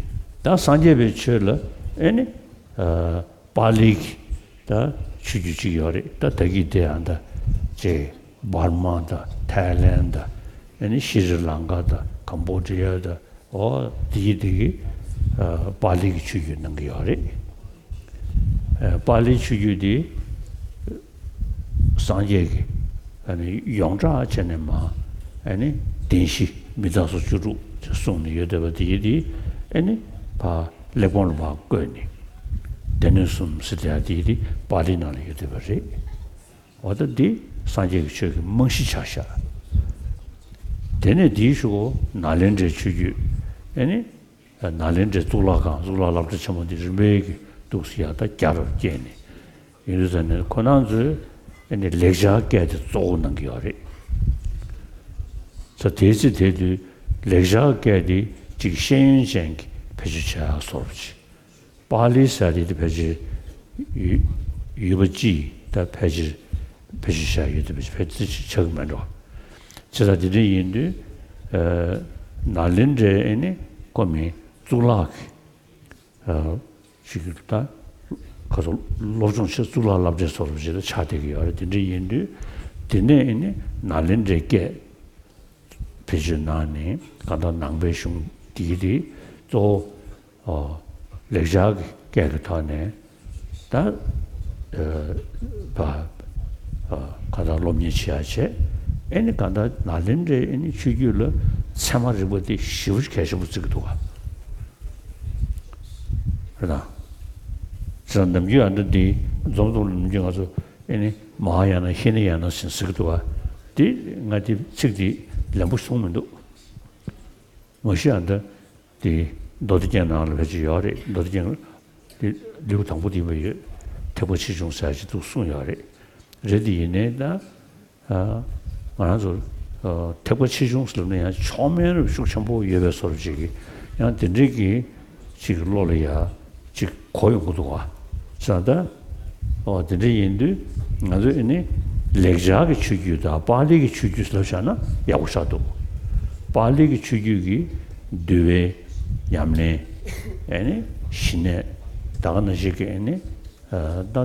ད་སངས་རྒྱས་པའི་ཆོས་ལ་ཨེ་ནི་ཨ་པཱ་ལིའི་གི་ད་ཆོས་བརྒྱུད་ཅིག་ཡོད་རེད། ད་ད་གིན་དེ་ཡང་ད་ཅེ་འབར་མ་དང་ཐའི་ལེན་དང་། ཨེ་ནི་ཤྲི་ལང་ཀ་དང་ཀམ་བོ་ཌི་ཡ་དང་། ཨོ་དེ་གི་དེ་གི་ཨ་པཱ་ལིའི་གི་ཆོས་བརྒྱུད་གནང་གི་ཡོད་རེད། ཨ་པཱ་ལིའི་ཆོས་བརྒྱུད་དེ་སངས་རྒྱས་ཀྱིས་ཨ་ནི་ཡོངས་གྲགས་བྱས་ནས་མ། ཨ་ནི་བདེན་བཞི་མི་རྟག་སོགས་བཅུ་དྲུག་ཅེས་གསུངས་ནས་ཡོད་བསྡད་པ་དེ་གི་དེ། ཨ་ནི་ཕར་གླེགས་བམ་ལ་མར་བཀོད་ནས་སྡེ་སྣོད་གསུམ་ཟེར་དེ་ཡང་དེ་གི་དེ་པཱ་ལིའི་ནང་ལ་ཡོད་བསྡད་པ་རེད། འོ་ད་འདི་སངས་རྒྱས་ཀྱི་ཆོས་ཀྱི་རྨང་གཞི་ཆགས་ཤག་དེ་ནས་འདིའི་གཞུག་གུ་ནཱ་ལེནྡྲའི་ཆོས་བརྒྱུད། ཨེ་ནི་ནཱ་ལེནྡྲའི་གཙུག་ལག་ཁང་གཙུག་ལག་སློབ་གྲྭ་ཆེན་མོ་འདི་རིམ་པས་ཀྱིས་འདུག་སེ་ཡར་ད་རྒྱ་རུ་བསྐྱེད་ནས་ཡིན་དུས་ཙ་ནས་ཁོ་རང་ཚོས་ཨེ་ནི་ལེགས་སྦྱར་སྐད་དེ་གཙོ་བོ་གནང་གི་ཡོད་རེད། ས་དེའི་ཚེ་དེ་དུས་ལེགས་སྦྱར་སྐད་དེ་ཅིག་ཤེས་ཡོན་ཅན་གྱིས་བེད་སྤྱོད་བྱེད་ཡག་བཟོ་འདྲ་ཅིག་པཱ་ལི་ཟེར་དེ་དེ་ཕལ་ཆེར་ཡུ་ཡུལ་པ་སྤྱིས་ད་ཕལ་ཆེར་བེད་སྤྱོད་བྱ་ཡུལ་དེ་ཕལ་ཆེར་ཕལ་ཆེར་ཆགས་ཀྱི་མེད་འགྲོ། བྱས་ཙང་དེ་འདྲ་ཡིན་དུས་ཨ་ནཱ་ལེནྡྲའི་ཨེ་ནི་ཀོ་མི་གཙུག་ལག་གི་ཨ་ཅིག་ད་ཁ་སོ་སློབ་སྦྱོང་བྱེད་གཙུག་ལག་སློབ་གྲྭའི་བཟོ་འདྲ་ཅིག་ད་ཆགས་བསྡད་ཀྱི་ཡོད་རེད། དེ་འདྲ་ཡིན་དུས་དེ་ནས་ཨེ་ནི་ནཱ་ལེནྡྲའི་སྐད་བེད་སྤྱོད་གནང་ནས་གང་ལྟར་ནང་པའི་གཞུང་འདི་གི་དེ་གཙོ་བོ་ཨ་ལེགས་སྦྱར་གྱི་སྐད་ཀྱི་ཐོག་ནས་ད་ཨ་བ་ཨ་གང་ལྟར་སློབ་གཉེར་བྱེད་ཡག་བྱས། ཨེ་ནི་གང་ལྟར་ནཱ་ལེནྡྲའི་ཨེ་ནི་ཆོས་བརྒྱུད་ལ་ཚད་མ་རིག་པ་དེ་ཞེ་པོ་གལ་ཆེན་པོ་བརྩི་གི་འདུག་ག་རེད་དང་། ཚེ་རིང་ནམ་རྒྱུན་ཨ་འདྲ་འདི་འཛོམས་འཛོམས་ལ་ནམ་རྒྱུན་ང་ཚོ་ཨེ་ནི་མ་ཧཱ་ཡ་ན་ཧི་ན་ཡ་ན་ཟེར་ཟེར་གི་འདུག་ག་དེ་ང་དེ་ཚིག་དེ་ལན་པོ་གསུངས་མི་འདུག་མ་གཞི་ཨ་འདྲ་དེ་མདོ་སྡེ་རྒྱན་ནང་ལ་ཕལ་ཆེར་ཡོད་རེད། མདོ་སྡེ་རྒྱན་དེ་ལེའུ་དང་པོ་དེ་ཡིན་པ་ཡོད། ཐེག་པ་ཆེ་ཆུང་ཟེར་ཅིག་འདུག་གསུངས་ཡོད་རེད། རེད་དེ་ཡིན་ནའི་ད་ཨ་ང་རང་ཚོ་ཨ་ཐེག་པ་ཆེ་ཆུང་ཟེར་ལབ་ན་ཡང་མཆོག་དམན་རབ་ཤུགས་ཆེན་པོ་ཡོད་པའི་བཟོ་འདྲ་ཅིག་གི་ཡང་དེ་འདྲའི་གི་ཅིག་བློ་ལ་ཡ་ཅིག་གོ་ཡོང་གི་འདུག་ག་ས་ད། ཨོ་དེ་འདྲ་ཡིན་དུས་ང་ཚོས་ཨེ་ནི་ལེགས་སྦྱར་གྱི་ཆོས་བརྒྱུད་དང་པཱ་ལི་གི་ཆོས་བརྒྱུད་ལབ་བཞག་ན་ཡག་པོ་ཆགས་འདུག་པཱ་ལི་གི་ཆོས་བརྒྱུད་ཀྱི་འདུལ་བའི་ཉམས་ལེན། ཨེ་ནི་ཞི་གནས། ད་ག་ནང་བཞིན་གྱི་ཨེ་ནི་ཨ་ད་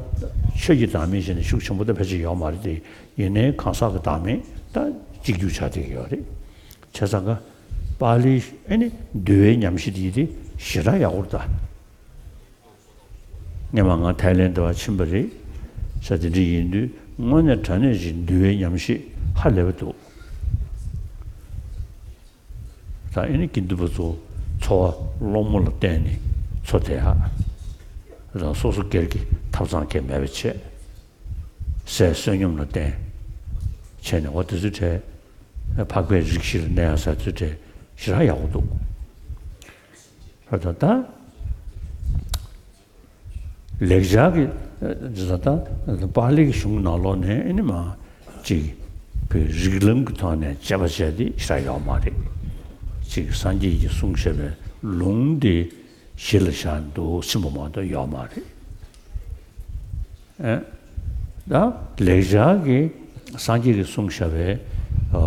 ཆོས་ཀྱི་བདག་མེད་ཅན་ནི་ཤུགས་ཆེན་པོ་ད་ཕལ་ཆེར་ཡོད་མ་རེད་དེ། ཡིན་ནའི་གང་ཟག་གི་བདག་མེད་ད་གཅིག་གྱུར་ཆགས་བསྡད་ཀྱི་ཡོད་རེད། བྱས་ཙང་ཀ་པཱ་ལི་ཨེ་ནི་འདུལ་བའི་ཉམས་བཞེས་དེ་དེ་ཞེ་དྲག་ཡག་པོ་རེད་ད། སྔོན་མ་ང་ཐའི་ལེན་དུ་བ་ཕྱིན་པ་རེད། ས་དེ་འདྲ་ཡིན་དུས་དངོས་གནས་དྲང་གནས་ཀྱི་འདུལ་བའི་ཉམས་བཞེས་ཧ་ལས་པ་འདུག་ད་ཨེ་ནི་དགེ་འདུན་པ་ཚོ་འཚོ་བ་སློང་མོ་ལ་བརྟེན་ནས་འཚོ་བསྡད་ཡག་དང་། སོ་སོ་སྒེར་གྱི་ཐབ་ཚང་གང་མེད་པ་བྱས། ཟས་བསོད་སྙོམས་ལ་བརྟེན་བྱས་ནས་འོ་དེ་ཚོའི་གྲས་འཕགས་པའི་རིགས་བཞི་ལ་གནས་ཡག་ས་ཚོའི་གྲས་ཞེ་དྲག་ཡག་པོ་འདུག་ད་ལྟ་ལེགས་སྦྱར་གྱི་ད་ལྟ་པཱ་ལི་གི་གཞུང་ནང་ལོགས་ནས་ཨེ་ནི་མ་ཅིག་བོད་རིགས་ལམ་གྱི་ཐོག་ནས་དཔྱད་པ་བྱས་ཏེ་ཞེ་དྲག་ཡོད་མ་རེད། ཅིག་སངས་རྒྱས་ཀྱིས་གསུངས་བཞག་པའི་ལུང་དེ་གཞི་ལ་བཞག་འདུག་ཟེར་བ་མ་གཏོགས་ཡོད་མ་རེད། ཨེ། ད་ལེགས་སྦྱར་གྱི་སངས་རྒྱས་ཀྱིས་གསུངས་བཞག་པའི་ཨ་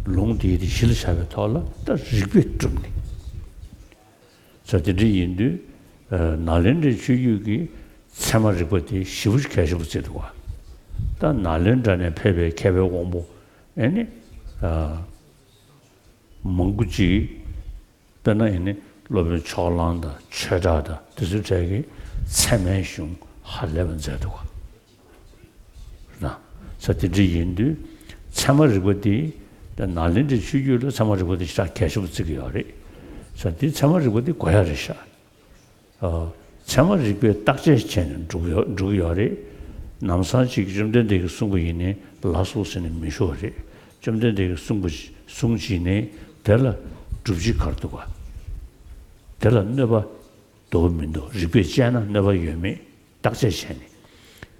ལུང་དེ་དེ་གཞི་ལ་བཞག་པའི་ཐོག་ལ་ད་རིགས་པས་གྲུབ་ནས། ས་དེ་འདྲ་ཡིན་དུས་ཨ་ནཱ་ལེནྡྲའི་ཆོས་བརྒྱུད་ཀྱི་ཚད་མ་རིག་པ་དེ་ཞེ་པོ་ཅིག་གལ་ཆེན་པོ་བརྩི་འདུག་ག་ད་ནཱ་ལེནྡྲ་ནས་ཕེབས་པའི་མཁས་པའི་དབང་པོ་ཨེ་ནི་ཨ་མང་པོ་ཅིག་དཔེར་ན་ཡིན་ནི་སློབ་དཔོན་ཕྱོགས་གླང་དང་ཆོས་གྲགས་དང་དེ་ཚོའི་གྲས་ཀྱིས་ཚད་མའི་གཞུང་ཧ་ལས་པ་མཛད་འདུག་ག་ན། ས་དེ་འདྲ་ཡིན་དུས་ཚད་མ་རིག་པ་འདི་ད་ནཱ་ལེནྡྲའི་ཆོས་བརྒྱུད་ལ་ཚད་མ་རིག་པ་འདི་ཞེ་དྲག་གལ་ཆེན་པོ་བརྩི་གི་ཡོད་རེད། ས་འདི་ཚད་མ་རིག་པ་འདི་དགོས་ཡ་རེད་ཤག་ཨ། ཚད་མ་རིག་པས་བརྟག་དཔྱད་བྱས་ནས་འགྲུབ་ཡོད་འགྲུབ་ཀྱི་ཡོད་རེད། ནམ་སང་ཅིག་བཅོམ་ལྡན་འདས་ཀྱིས་གསུངས་པ་ཡིན་ནའི་ལགས་སོ་ཟེར་ནས་མི་ཞུ་བ་རེད། བཅོམ་ལྡན་འདས་ཀྱིས་གསུངས་པ་གསུངས་བྱས་ནས་དེ་ལ་སྒྲུབ་བྱེད་ག་རེ་འདུག་ག་དེ་ལ་གནོད་པ་འདུག་མི་འདུག་རིགས་པས་དཔྱད་ན་གནོད་པ་ཡོད་མེད་བརྟག་དཔྱད་བྱས་ནས།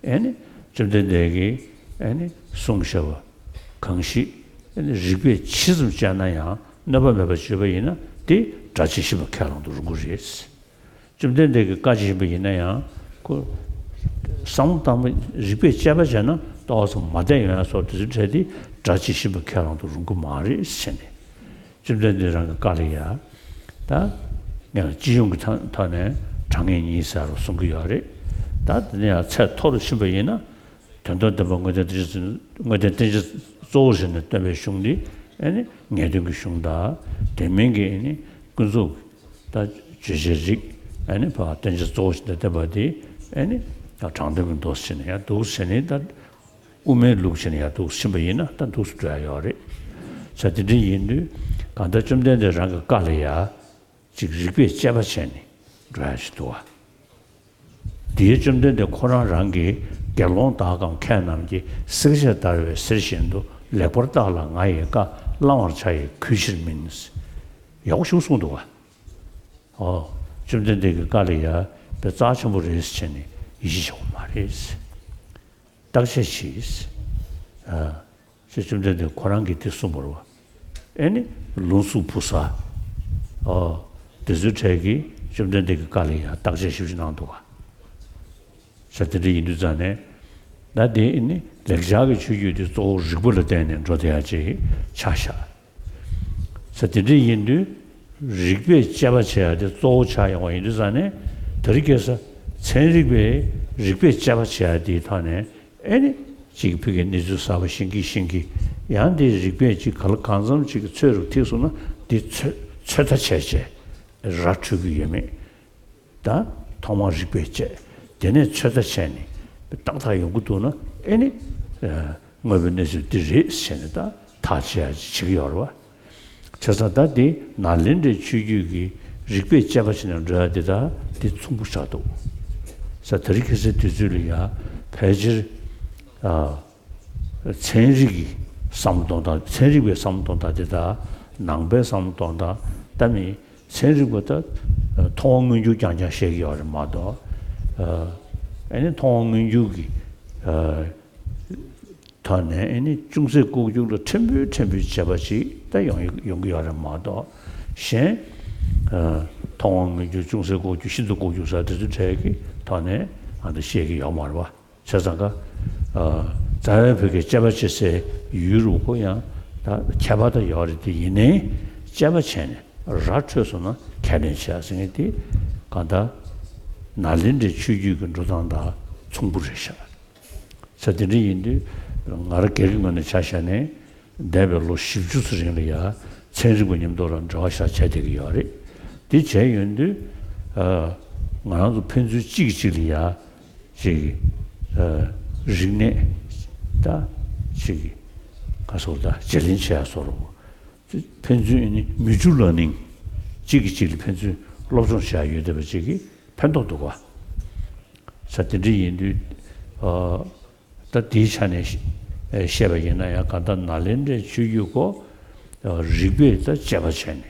ཨེ་ནི་བཅོམ་ལྡན་འདས་ཀྱིས་ཨེ་ནི་གསུངས་བཞག་པ་གང་ཞིག་ཨེ་ནི་རིགས་པས་ཇི་ཙམ་དཔྱད་ན་ཡང་གནོད་པ་མེད་པར་བརྗོད་པ་ཡིན་ན་དེ་སྒྲ་ཇི་བཞིན་པ་ཁས་བླངས་དུ་རུང་གི་རེད། བཅོམ་ལྡན་འདས་ཀྱི་བཀའ་ཇི་བཞིན་པ་ཡིན་ན་ཡང་ བསམ་བློ་བཏང་བ་རིགས་པས་དཔྱད་པ་བྱས་ན་ཏོག་ཙམ་མ་བསྡད་ཡོང་ཡ་སོགས་དེ་ཚོའི་གྲས་དེ་སྒྲ་ཇི་བཞིན་པ་ཁས་བླང་དུ་རུང་གི་མ་རེད་ཟེར་ནས། བཅོམ་ལྡན་འདས་རང་གི་བཀའ་ལ་ཡ། ད། ངས་སྤྱི་ཡོངས་ཀྱི་ཐོག་ཐོག་ནས་དྲང་ངེས་ཉིད་ཟེར་རོ་གསུང་གི་ཡོད་རེད། ད་དེ་ནས་ཡང་ཚད་མཐོ་རུ་ཕྱིན་པ་ཡིན་ན། དོན་དམ་བདེན་པ་དངོས་བསྟན་བསྟན་བཅོས་དངོས་བསྟན་བསྟན་བཅོས་གཙོ་བོར་བྱས་ནས་སྟོན་པའི་གཞུང་འདི་ཨ་ནི་ངེས་དོན་གྱི་གཞུང་དང་དེ་མིན་གྱི་ཨ་ནི་ཀུན་རྫོབ་ད་བརྗོད་བྱའི་རིགས་ཨ་ནི་བ་བསྟན་བཅོས་གཙོ་བོར་བྱས་ནས་བསྟན་པ་འདི་ཨ་ནི་ད་དྲང་དོན་གྱི་མདོ་ཟེར་ནས་ཡང་འདུག་ཟེར་ནས་ད། དབུ་མའི་ལུགས་བྱས་ནས་ཡར་འདུག་ཕྱིན་པ་ཡིན་ན་ད་འདུག་སེ་འགྲོ་ཡ་ཡོད་རེད། ས་དེ་འདྲ་ཡིན་དུས་གང་ལྟར་བཅོམ་ལྡན་འདས་རང་གི་བཀའ་ལ་ཡ། ཅིག་རིགས་པས་དཔྱད་པ་བྱས་ནས་འགྲོ་ཡ་ཞིག་འདུག་བ། དེའི་བཅོམ་ལྡན་འདས་ཁོ་རང་རང་གིས་དགེ་སློང་དག་གམ་མཁས་རྣམས་ཀྱིས་བསྲེགས་བཅད་བརྡར་བའི་གསེར་བཞིན་དུ་ལེགས་པར་བརྟགས་ལ་ང་ཡི་བཀའ་བླང་བར་བྱ་ཡི་གུས་ཕྱིར་མིན། ཡག་པོ་ཞིག་གསུངས་འདུག་བ། ཨོ། བཅོམ་ལྡན་འདས་ཀྱི་བཀའ་ལ་ཡ་དཔེ་རྩ་ཆེན་པོ་རེད་ཟེར་བྱས་ནས་ཡིད་ཆེས་བྱེད་དགོས་མ་རེད། བརྟག་དཔྱད་གྱིས། ཨ། ཅེས་བཅོམ་ལྡན་འདས་ཁོ་རང་གིས་དེ་གསུངས་པ་རེད་བ། ཨེ་ནི། ལུང་གཟུགས་བུ་གཟར། ཨོ། དེ་ཚོའི་གྲས་ཀྱིས་བཅོམ་ལྡན་འདས་ཀྱི་བཀའ་ལ་ཡང་བརྟག་དཔྱད་ཞིབ་ཞིབ་གནང་འདུག་བ། ས་དེ་འདྲ་ཡིན་དུས་ཙང་ནས། ད་དེ་ཨེ་ནི་ལེགས་སྦྱར་གྱི་ཆོས་བརྒྱུད་དེ་གཙོ་བོ་རིགས་པ་ལ་བརྟེན་ནས་འགྲོ་བསྡད་ཡ་ཅིག་ཆགས་ཤག་ས་དེ་འདྲ་ཡིན་དུས། རིགས་པས་དཔྱད་པ་བྱེད་ཡ་དེ་གཙོ་བོ་ཆགས་ཡོང་བ་ཡིན་དུས་ཙང་ནས། དེ་རིང་ཁ་སང་ཚན་རིག་པས་རིགས་པས་དཔྱད་པ་བྱེད་ཡ་དེའི་ཐོག་ནས། ཨེ་ནི། ཅིག་ཕ་གིའི་གནས་ཚུལ་གསར་པ་ཤེས་ཀྱིན་ཤེས་ཀྱིན། ཡང་དེའི་རིགས་པས་ཅིག་ག་ལ་གང་འཚམ་ཅིག་གི་ཚོད་རུ་ཐིག་སོང་ན་དེ་ཚོད་ཚོད་ལྟ་བྱས་བྱས་ར་འཕྲོད་ཀྱི་ཡོད་མེད། ད་ཐོག་མར་རིགས་པས་དཔྱད། དེ་ནས་ཚོད་ལྟ་བྱས་ནས་ཏག་ཏག་ཡོང་གི་འདུག་ན། ཨེ་ནི། ཨ། དངོས་པོའི་གནས་ཚུལ་འདི་རེད་ཟེར་ནས་ད་ཐག་བཅད་ཡ་བྱེད་ཀྱི་ཡོད་རེད་བ། བྱས་ཙང་ད་འདི་ནཱ་ལེནྡྲའི་ཆོས་བརྒྱུད་ཀྱི་རིགས་པས་དཔྱད་པ་བྱས་ནས་འགྲོ་ཡ་འདི་ད་འདི་མཚུངས་པོ་ཆགས་འདུག་ས། དེ་རིང་ཁ་སང་དུས་ཚོད་ལ་ཡ་ཕལ་ཆེར། ཨ། ཚན་རིག་གི་བསམ་བློ་གཏོང་སྟངས། ཚན་རིག་པའི་བསམ་བློ་གཏོང་སྟངས་དེ་དང་ནང་པའི་བསམ་བློ་གཏོང་སྟངས། ད་མི་ཚན་རིག་པ་ད་མཐོང་བ་མངོན་གྱུར་རྐྱང་རྐྱང་བཤད་ཀྱི་ཡོད་རེད་མ་གཏོགས། ཨ་ནི་མཐོང་བ་མངོན་གྱུར་གྱི་ཐོག་ནས་ཨ་ནི་ཅུང་ཟད་ལྐོག་གྱུར་ལ་ཕྲན་བུ་ཕྲན་བུ་བྱས་པ་ཅིག་ད་ཡོང་ཡོང་གི་ཡོད་རེད་མ་གཏོགས། གཞན་མཐོང་བ་མངོན་གྱུར་ཅུང་ཟད་ལྐོག་གྱུར་ཤིན་ཏུ་ལྐོག་གྱུར་ཟེར་དེ་ཚོའི་གྲས་ཀྱི་ཐོག་ནས་ང་ཚོ་བཤད་ཀྱི་ཡོད་མ་རེད་བ། བྱས་ཙང་ཀ། ཨ། རྩ་བའི་བོད་སྐད་དཔྱད་པ་བྱེད་སའི་ཡུལ་རུ་ཁོ་ཡང་ད་ཁྱད་པར་ད་ཡོད་རེད་དེ། ཡིན་ནའི་དཔྱད་པ་བྱས་ནས་ར་འཕྲོད་སོང་ན་ཁས་ལེན་བྱེད་ཡ་ཟེར་མཁན་དེ་གང་ལྟར་ནཱ་ལེནྡྲའི་ཆོས་བརྒྱུད་ཀྱི་འགྲོ་སྟངས་དང་མཚུངས་པོ་རེད་ཤག་ས་དེ་འདྲ་ཡིན་དུས་ང་རང་སྒེར་གྱི་ངོས་ནས་ཆ་བཞག་ནས། འདས་པའི་ལོ་བཞི་བཅུ་ཙམ་རིང་ལ་ཡ་ཚན་རིག་པ་མཉམ་དུ་ལ་འབྲེལ་བ་ཞིག་བྱས་བསྡད་ཀྱི་ཡོད་རེད། དེ་བྱས་ཡོང་དུས། ཨ། ང་རང་ཚོ་ཕན་ཚུན་གཅིག་གིས་གཅིག་ལ་ཡ་ཅིག་ཨ། རིག་གནས་ད་ཅིག་ག་སོགས་ད་བརྗེ་ལེན་བྱེད་ཡ་སོགས་རུ། ཕན་ཚུན་ཨ་ནི་མི་ཅུ་ལ་ནིང་གཅིག་གིས་གཅིག་ལ་ཕན་ཚུན་སློབ་སྦྱོང་བྱེད་ཡ་ཡོད་བསྡད་པ་ཅིག་གིས་ཕན་ཐོགས་འདུག་ག་ས་དེ་འདྲ་ཡིན་དུས། ཨ། ད་དེའི་ཆ་ནས་བཤད་པ་ཡིན་ན་ཡང་གང་ལྟར་ནཱ་ལེནྡྲའི་ཆོས་བརྒྱུད་ཀོ་རིགས་པས་ད་དཔྱད་པ་བྱས་ནས་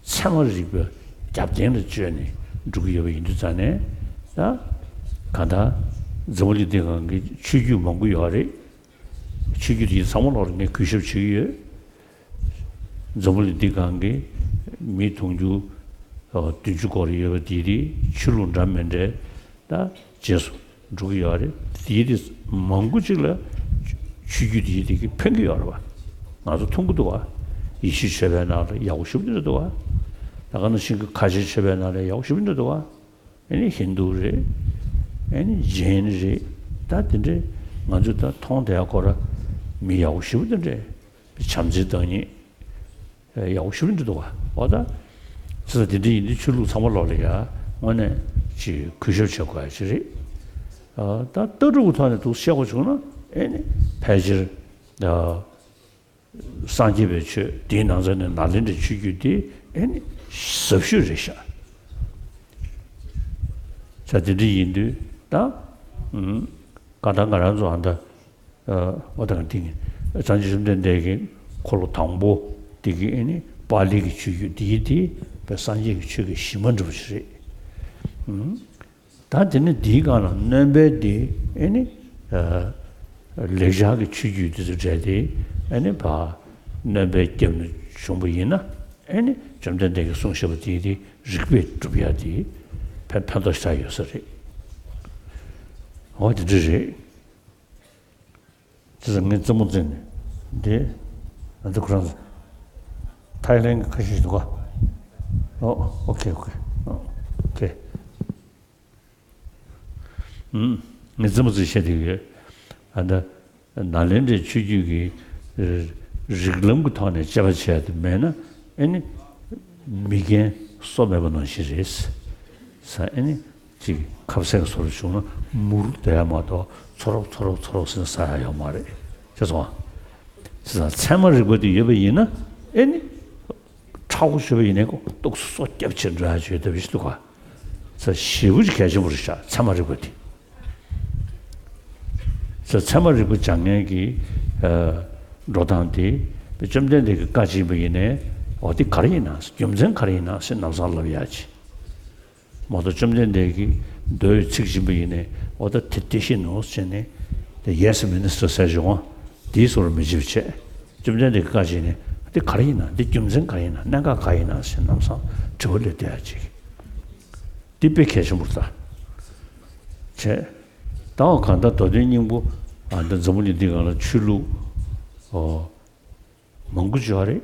ཚད་མ་རིག་པའི་རྒྱབ་རྟེན་ལ་བཅོལ་ནས་འགྲོ་གི་ཡོད་པ་ཡིན་དུས་ཙང་ནས། ད་གང་ལྟར་འཛམ་བུ་གླིང་འདི་སྒང་གི་ཆོས་བརྒྱུད་མང་པོ་ཡོད་རེད། ཆོས་བརྒྱུད་དེ་ཚང་མ་ལོག་ལ་ངས་གུས་ཞབས་བྱེད་ཀྱི་ཡོད། འཛམ་བུ་གླིང་འདི་སྒང་གི་མི་དུང་ཕྱུར་བདུན་ཅུ་སྐོར་ཡོད་པ་དེ་དེ་ཆོས་ལུགས་འདྲ་མི་འདྲ་ད་རྗེས་སུ་འགྲོ་གི་ཡོད་རེད། དེ་དེ་མང་པོ་ཅིག་ལ་ཆོས་བརྒྱུད་དེ་དེ་གི་ཕན་གི་ཡོད་རེད་བ། ང་ཚོ་མཐོང་གི་འདུག་བ། ཡེ་ཤུའི་ཆོས་པའི་ནང་ལ་ཡག་པོ་ཞེ་པོ་འདུག་བ། ད་ག་ནང་བཞིན་གི་ཁ་ཆེའི་ཆོས་པའི་ནང་ལ་ཡག་པོ་ཞེ་པོ་འདུག་བ། ཨེ་ནི་ཧིན་དུ་རེད། ཨེ་ནི་ཇེན་རེད། ད་དེ་འདྲའི་ང་ཚོས་ད་མཐོང་བསྡད་ཡ་ཁོ་ར་མི་ཡག་པོ་ཞེ་པོ་དེ་འདྲས། བྱམས་བརྩེའི་བདག་ཉིད་ཡག་པོ་ཞེ་པོ་འདྲ་འདུག་བ། འོ་ད། ཚེ་ས་དེ་འདྲ་ཡིན་དུས་ཆོས་ལུགས་ཚང་མ་ལོག་ལ་ཡ་དངོས་གནས་ཅིག་གུས་ཞབས་བྱེད་དགོས་ཡ་ཅིག་རེད། ཨ། ད་ལྟ་གྲུབ་ཀྱི་ཐོག་ནས་འདུག་བཤད་དགོས་བྱུང་ན་ཨེ་ནི་ཕལ་ཆེར། ཨ། སངས་རྒྱས་པའི་ཆོས་དེའི་ནང་ཚན་ནས་ནཱ་ལེནྡྲའི་ཆོས་བརྒྱུད་དེ་ཨེ་ནི་ཟབ་ཤོས་རེད་ཤག་ས་དེ་འདྲ་ཡིན་དུས་ད། ཨུམ། གང་ལྟར་ང་རང་ཚོ་ཨ་ད། ཨ། འོ་ད་ག་དེ་ནི་སངས་རྒྱས་བཅོམ་ལྡན་འདས་ཀྱི་འཁོར་ལོ་དང་པོ་དེ་གི་ཨེ་ནི་པཱ་ལི་གི་ཆོས་བརྒྱུད་དེ་དེ་བས་སངས་རྒྱས་ཀྱི་ཆོས་ཀྱི་གཞི་མ་འདྲ་བོ་ཞིག་རེད། ཨུམ། ད་དེ་ནི་འདིའི་སྒང་ལ་སྣོན་པའི་དེ་ཨེ་ནི། ཨ། ལེགས་སྦྱར་གྱི་ཆོས་བརྒྱུད་དེ་ཚོ་འདྲ་དེ་ཨེ་ནི་ཕར་སྣོན་པའི་རྒྱབ་ནས་བྱུང་བ་ཡིན་ན་ཨེ་ནི་བཅོམ་ལྡན་འདས་ཀྱིས་གསུངས་བཞག་པ་དེ་དེ་རིགས་པས་སྒྲུབ་ཡ་དེ་ཕན་ཕན་ཐོགས་ཤར་ཡོད་ས་རེད། འོ་དེ་འདྲ་རེད། དེ་ཚོ་ངས་རྩེད་མོ་རྩེ་ནས་དེ་ང་ཚོ་ཁོ་རང་ཚོ་ཐའི་ལེན་གྱི་ཁ་ཤས་ཤིག་འདུག་ག་ཨོ་ཨོ་ཁེ་ཨོ་ཁེ་ཨོ་ཁེ། ངས་རྩེད་མོ་རྩེ་བཤད་བསྡད་ཡོད། ཨ་ད་ནཱ་ལེནྡྲའི་ཆོས་བརྒྱུད་ཀྱི་རིགས་ལམ་གྱི་ཐོག་ནས་དཔྱད་པ་བྱས་ཏེ་མེད་ན་ཨེ་ནི་མི་རྒན་སོ་མེད་པ་ནང་བཞིན་རེད། ས་ཨེ་ནི་ཅིག་ཁ་ཟས་བཟོ་རུ་བྱུང་ན་མུར་བསྡད་ཡ་མ་གཏོགས་ཚོ་རོག་ཚོ་རོག་ཚོ་རོག་ཟེར་ན་ཟ་ཡ་ཡོད་མ་རེད། ཤེས་སོང་ཨ། ས་ཚད་མ་རིག་པ་དེ་ཡོད་པ་ཡིན་ན་ཨེ་ནི་མཁྲེགས་པོ་ཞེ་པོ་ཡིན་ནའི་ཏོག་ཙམ་སོ་སྐྱབས་བྱེད་འགྲོ་ཡ་བྱོས་ལྟ་བུ་ཞིག་འདུག་ག་ས་ཞེ་པོ་ཅིག་གལ་ཆེན་པོ་རེད་ཤག་ཚད་མ་རིག་པ་དེ། ས་ཚད་མ་རིག་པ་སྦྱང་མཁན་གྱི་ཨ་འགྲོ་སྟངས་དེ་བཅོམ་ལྡན་འདས་ཀྱི་བཀའ་བྱིན་པ་ཡིན་ནའི་འོ་དེ་ག་རེ་ཡིན་ན་རྒྱུ་མཚན་ག་རེ་ཡིན་ན་ཟེར་ལམ་སང་ལབ་ཡ་ཅིག་མ་གཏོགས་བཅོམ་ལྡན་འདས་ཀྱིས་མདོའི་ཚིག་བྱིན་པ་ཡིན་ནའི་འོ་ད་དེ་དེ་ཤེས་ནོ་ཟེར་ནས་དེ་ཡེ་སི་མི་ནི་སི་ཊར་ཟེར་བྱུང་བ་དེའི་བཟོ་འདྲ་མི་བྱེད་པ་བྱས། བཅོམ་ལྡན་འདས་ཀྱིས་བཀའ་བྱིན་ནས་འདི་ག་རེ་ཡིན་ན་འདི་རྒྱུ་མཚན་ག་རེ་ཡིན་ན་གནད་འགག་ག་རེ་ཡིན་ན་ཟེར་ལམ་སང་དྲི་བ་སླེབས་བསྡད་ཡ་ཅིག་འདི་དཔེ་གལ་ཆེན་པོ་རེད་ད། བྱས། ད་འོ་གང་ལྟར་མདོ་དོན་སྙིང་པོ་ཨ་འདི་འཛམ་བུ་གླིང་འདི་སྒང་ལ་ཆོས་ལུགས་ཨོ་མང་པོ་ཅིག་ཡོད་རེད།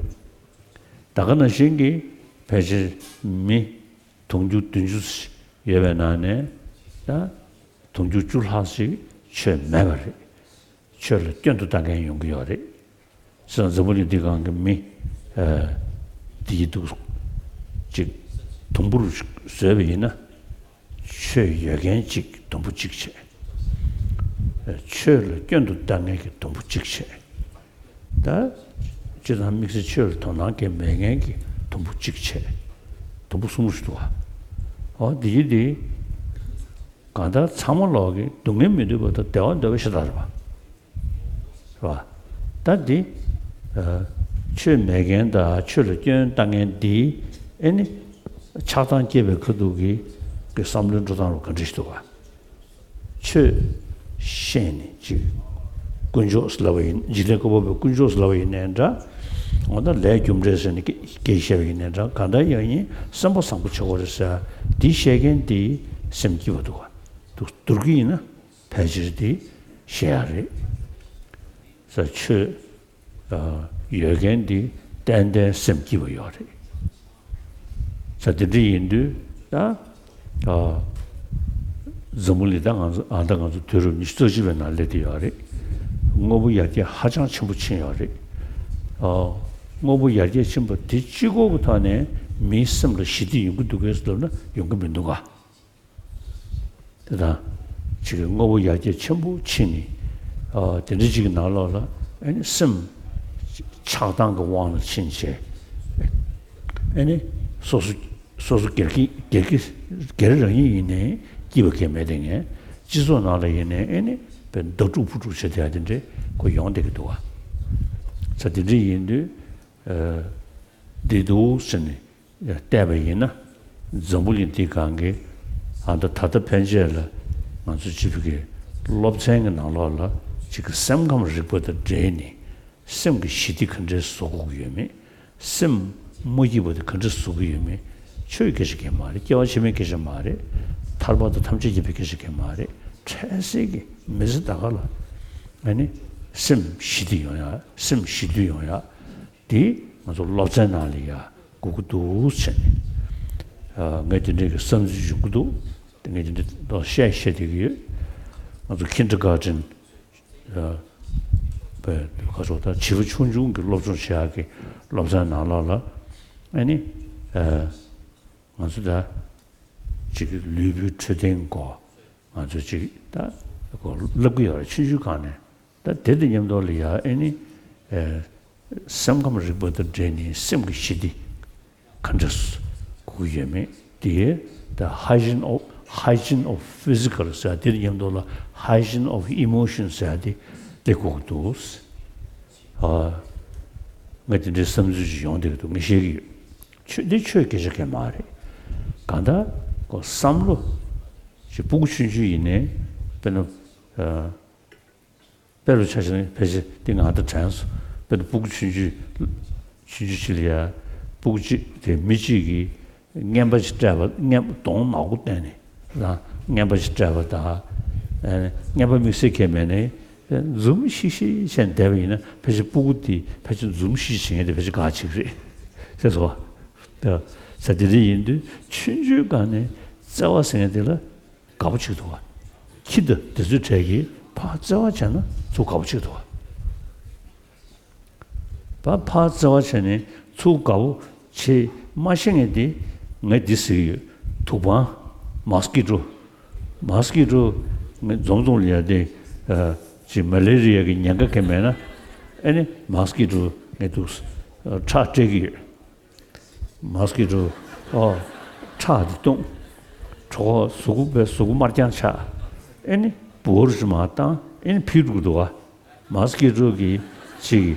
ད་ག་ནང་བཞིན་གྱི་ཕལ་ཆེར་མི་དུང་ཕྱུར་བདུན་ཅུ་ཡོད་པའི་ནང་ནས་ད་དུང་ཕྱུར་བཅུ་ལྷག་ཅིག་ཆོས་མེད་པ་རེད། ཆོས་ལ་སྐྱོན་དུ་ལྟ་མཁན་ཡོང་གི་ཡོད་རེད། སོང་ཙང་འཛམ་བུ་གླིང་འདི་སྒང་གི་མི་ཨ་འདི་ཡི་འདུག་ཅིག་དུམ་བུར་བཟོས་པ་ཡིན་ན། ཆོས་ཡོད་མཁན་གཅིག་དུམ་བུ་གཅིག་བྱས། ཆོས་ལ་སྐྱོན་དུ་ལྟ་མཁན་གྱི་དུམ་བུ་གཅིག་བྱས། ད་སྤྱིར་བཏང་དམིགས་བསལ་ཆོས་ལ་དོ་སྣང་གང་མེད་མཁན་གྱི་དུམ་བུ་གཅིག་བྱས། དུམ་བུ་གསུམ་ཞིག་འདུག་ག་འོ་འདི་ཡི་འདི་གང་ལྟར་ཚང་མ་ལོག་གི་སྡུག་བསྔལ་མི་འདོད་པ་དང་བདེ་བ་འདོད་པ་ཤ་སྟག་རེད་པ། རེད་པ། ད་འདི་ཨ་ཆོས་མེད་མཁན་དང་ཆོས་ལ་སྐྱོན་ལྟ་མཁན་འདི་ཨེ་ནི་ཆགས་སྡང་སྐྱེས་པའི་ཁ་ཐུག་གི་གི་བསམ་བློའི་འགྲོ་སྟངས་ལ་ག་འདྲ་ཞིག་འདུག་ག་ཆོས་ཤེས་ནས་ཅིག་དཀོན་མཆོག་ཟེར་ལབ་པ་ཡིན་འཇིག་རྟེན་བཀོད་པ་པོའི་དཀོན་མཆོག་ཟེར་ལབ་པ་ཡིན་ནའི་འདྲ། འོ་ན་ལས་རྒྱུ་འབྲས་ཟེར་ནས་སྐད་བཤད་པ་ཡིན་ནའི་འདྲ་གང་ལྟར་ཡང་ཡིན་སེམས་པ་བཟང་པོ་བྱེད་དགོས་རེད་ཟེར་འདི་བཤད་མཁན་འདི་སེམས་སྐྱིད་པ་འདུག་ག་འདུག་འདུག་གི་ཡིན་ན། ཕལ་ཆེར་དེ་བཤད་ཡ་རེད། ས་ཆོས་ཨ་ཡོད་མཁན་དེ་ཏན་ཏན་སེམས་སྐྱིད་པ་ཡོད་རེད། ས་དེ་འདྲ་ཡིན་དུས་ད་ཨ་འཛམ་བུ་གླིང་ད་ང་ཚོ་ཨ་ད་ང་ཚོ་དུས་རབས་ཉི་ཤུ་རྩ་གཅིག་པའི་ནང་སླེབས་བསྡད་ཡོད་རེད། དངོས་པོ་ཡར་རྒྱས་ཧ་ཅང་ཆེན་པོ་ཕྱིན་ཡོད་རེད། ཨ་དངོས་པོ་ཡར་རྒྱས་ཕྱིན་པ་དེ་གཅིག་པོ་གི་ཐོག་ནས་མིའི་སེམས་ལ་ཞི་བདེ་ཡོང་གི་འདུག་གས་ལབ་ན་ཡོང་གི་མི་འདུག་ག་དེ་དང་། ཅིག་གི་དངོས་པོ་ཡར་རྒྱས་ཆེན་པོ་ཕྱིན་ནས། ཨ་དེ་འདྲ་ཅིག་གི་ནང་ལོགས་ལ་ཨ་ནི་སེམས་ཆགས་སྡང་གི་དབང་ལ་ཕྱིན་བྱས། ཨ་ནི་སོ་སོ་སོ་སོ་སྒེར་གྱི་སྒེར་གྱི་སྒེར་རང་ཉིད་ཡིན་ནའི་སྐྱིད་པ་གང་ཡང་མེད་དེ་ངས་སྤྱི་ཚོགས་ནང་ལ་ཡིན་ནའི་ཨ་ནི་བདག་སྒྲུབ་ཕུག་སྒྲུབ་བྱེད་བསྡད་ཡ་དེ་འདྲས་ཁོ་ཡོང་བསྡད་ཀྱི་འདུག་ག་ས་དེ་འདྲ་ཡིན་དུས་ཨ་བདེ་སྡུག་ཟེར་ནས། བལྟས་པ་ཡིན་ན། འཛམ་བུ་གླིང་འདི་སྒང་གི་ཨ་ད་ད་ལྟ་ཕན་ཆད་ལ་ང་ཚོ་སྤྱི་པའི་གི་སློབ་ཚན་གྱི་ནང་ལོགས་ལ་ཅིག་གི་སེམས་ཁམས་རིག་པ་དང་འབྲེལ་ནས་སེམས་ཀྱི་ཞི་བདེ་ག་འདྲས་བཟོ་དགོས་ཀྱི་ཡོད་མེད། སེམས་མ་སྐྱིད་པ་དེ་ག་འདྲས་བཟོ་གི་ཡོད་མེད། ཆོས་སྐད་ཆ་གང་མ་རེད། སྐྱེ་བ་ཕྱི་མའི་སྐད་ཆ་མ་རེད། ཐར་པ་དང་ཐམས་ཅད་མཁྱེན་པའི་སྐད་ཆ་གང་མ་རེད། འཕྲལ་སེལ་གྱི་མི་ཚེ་ད་ག་ལ་ཨ་ནི་སེམས་ཞི་བདེ་ཡོང་ཡ་སེམས་ཞི་དུལ་ཡོང་ཡ། དེ་ང་ཚོ་སློབ་ཚན་ནང་ལ་ཡ་དགོས་ཀྱི་འདུག་ཟེར་ནས། ཨ་ངས་དེ་འདྲའི་གི་བསམ་ཚུལ་ཡོང་གི་འདུག་དེ་ངས་དེ་འདྲ་ཏོག་བཤད་བཤད་བསྡད་ཀྱི་ཡོད། ང་ཚོ་ཁིན་ཌར་གྷར་ཊན་ཨ་པའི་ཁ་ཕྱོགས་ད་བྱིས་པ་ཆུང་ཆུང་གི་སློབ་སྦྱོང་བྱེད་ཡག་གི་སློབ་ཚན་ནང་ལོགས་ལ་ཨ་ནི་ཨ་ང་ཚོ་ད་ཅིག་ལུས་པོའི་འཕྲོད་བསྟེན་སྐོར་ང་ཚོ་ཅིག་ད་སྐོར་བསླབ་ཀྱི་ཡོད་རེད། ཆུང་ཆུང་སྒང་ནས། ད་དེ་དང་མཉམ་དུ་ལ་ཡ་ཨེ་ནི་ཨེ་སེམས་ཁམས་རིག་པ་དང་འབྲེལ་ནས་སེམས་ཀྱི་ཞི་བདེ་ག་འདྲ་དགོས་ཀྱི་ཡོད་མེད་དེ། ད་hygiene of hygiene of physical ཟེར་དེ་དང་མཉམ་དུ་ལ་hygiene of emotion ཟེར་དེ་དེ་དགོས་ཀྱི་འདུག་ཨ་ང་དེ་འདྲའི་བསམ་ཚུལ་ཅིག་ཡོང་བསྡད་ཀྱི་འདུག་ངས་བཤད་ཀྱི་ཡོད། ཆོས་འདི་ཆོས་སྐད་ཆ་གང་མ་རེད། གང་ལྟར་ཁོ་བསམ་བློ་ཅིག་སྤུ་གུ་ཆུང་ཆུང་ཡིན་ནའི་དཔེར་ན་ཨ། དཔེ་རུ་ཆ་བཞག་ན་ཕལ་ཆེར་འདི་ང་ད་དྲན་སོང་། དཔེར་ན་སྤུ་གུ་ཆུང་ཆུང་ཆུང་ཆུང་ཅིག་ལ་ཡ་སྤུ་གུ་གཅིག་དེ་མི་གཅིག་གིས་རྔན་པ་ཞིག་སྤྲད་པ་རྔན་པ་གདོང་ནག་པོ་བསྟན་ནས་རང་རྔན་པ་ཞིག་སྤྲད་པ་དང་ ཨ་ནི་རྔན་པ་དམིགས་བསལ་གང་ཡང་མེད་ནའི་འཛུམ་ཤིག་ཤིག་བྱས་བསྡད་པ་ཡིན་ན། ཕལ་ཆེར་སྤུ་གུ་དེ་ཕལ་ཆེར་འཛུམ་ཤིག་ཤིག་བྱེད་མཁན་དེ་ཕལ་ཆེར་ག་ཅིག་རེད། ཤེས་སོང་ངས། ད་དེ་འདྲ་ཡིན་དུས་ཆུང་ཆུང་སྒང་ནས་བརྩེ་བ་ཟེར་མཁན་དེ་ལ་དགའ་པོ་བྱེད་ཀྱི་འདུག་ག་ཁྱི་དང་དེ་ཚོའི་གྲས་ཀྱིས་ཕར་བརྩེ་བ་བྱས་ན་ཚུར་དགའ་པོ་བྱེད་ཀྱི་འདུག་ག་ཕར་ཕར་བརྩེ་བ་བྱས་ནས་ཚུར་དགའ་པོ་བྱེད་མ་ཤེས་མཁན་དེ། ངས་འདི་ཟེར་གྱི་ཡོད། དུག་པང་། མོས་ཀི་ཊོ། མོས་ཀི་ཊོ་ངས་འཛོམས་འཛོམས་ལ་ཡ་དེ། ཨ། ཅིག་མ་ལེ་རི་ཡ་གི་ཉེན་ཁ་གང་མེད་ན། ཨེ་ནི་མོས་ཀི་ཊོ་ངས་འདུག་ཁྲག་སྤྲད་ཀྱི་ཡོད། མོས་ཀི་ཊོ། ཨོ། ཁྲག་དེ་བཏུང་། གྲོད་ཁོག་གཟུགས་པོ་པའི་གཟུགས་པོ་དམར་རྐྱང་ཆགས། ཨེ་ནི་འབུ་བར་ཞིག་མར་བཏང་། ཨེ་ནི་ཕྱིར་འགྲོ་གི་འདུག་ག་མོས་ཀི་ཊོ་གིས་ཅིག་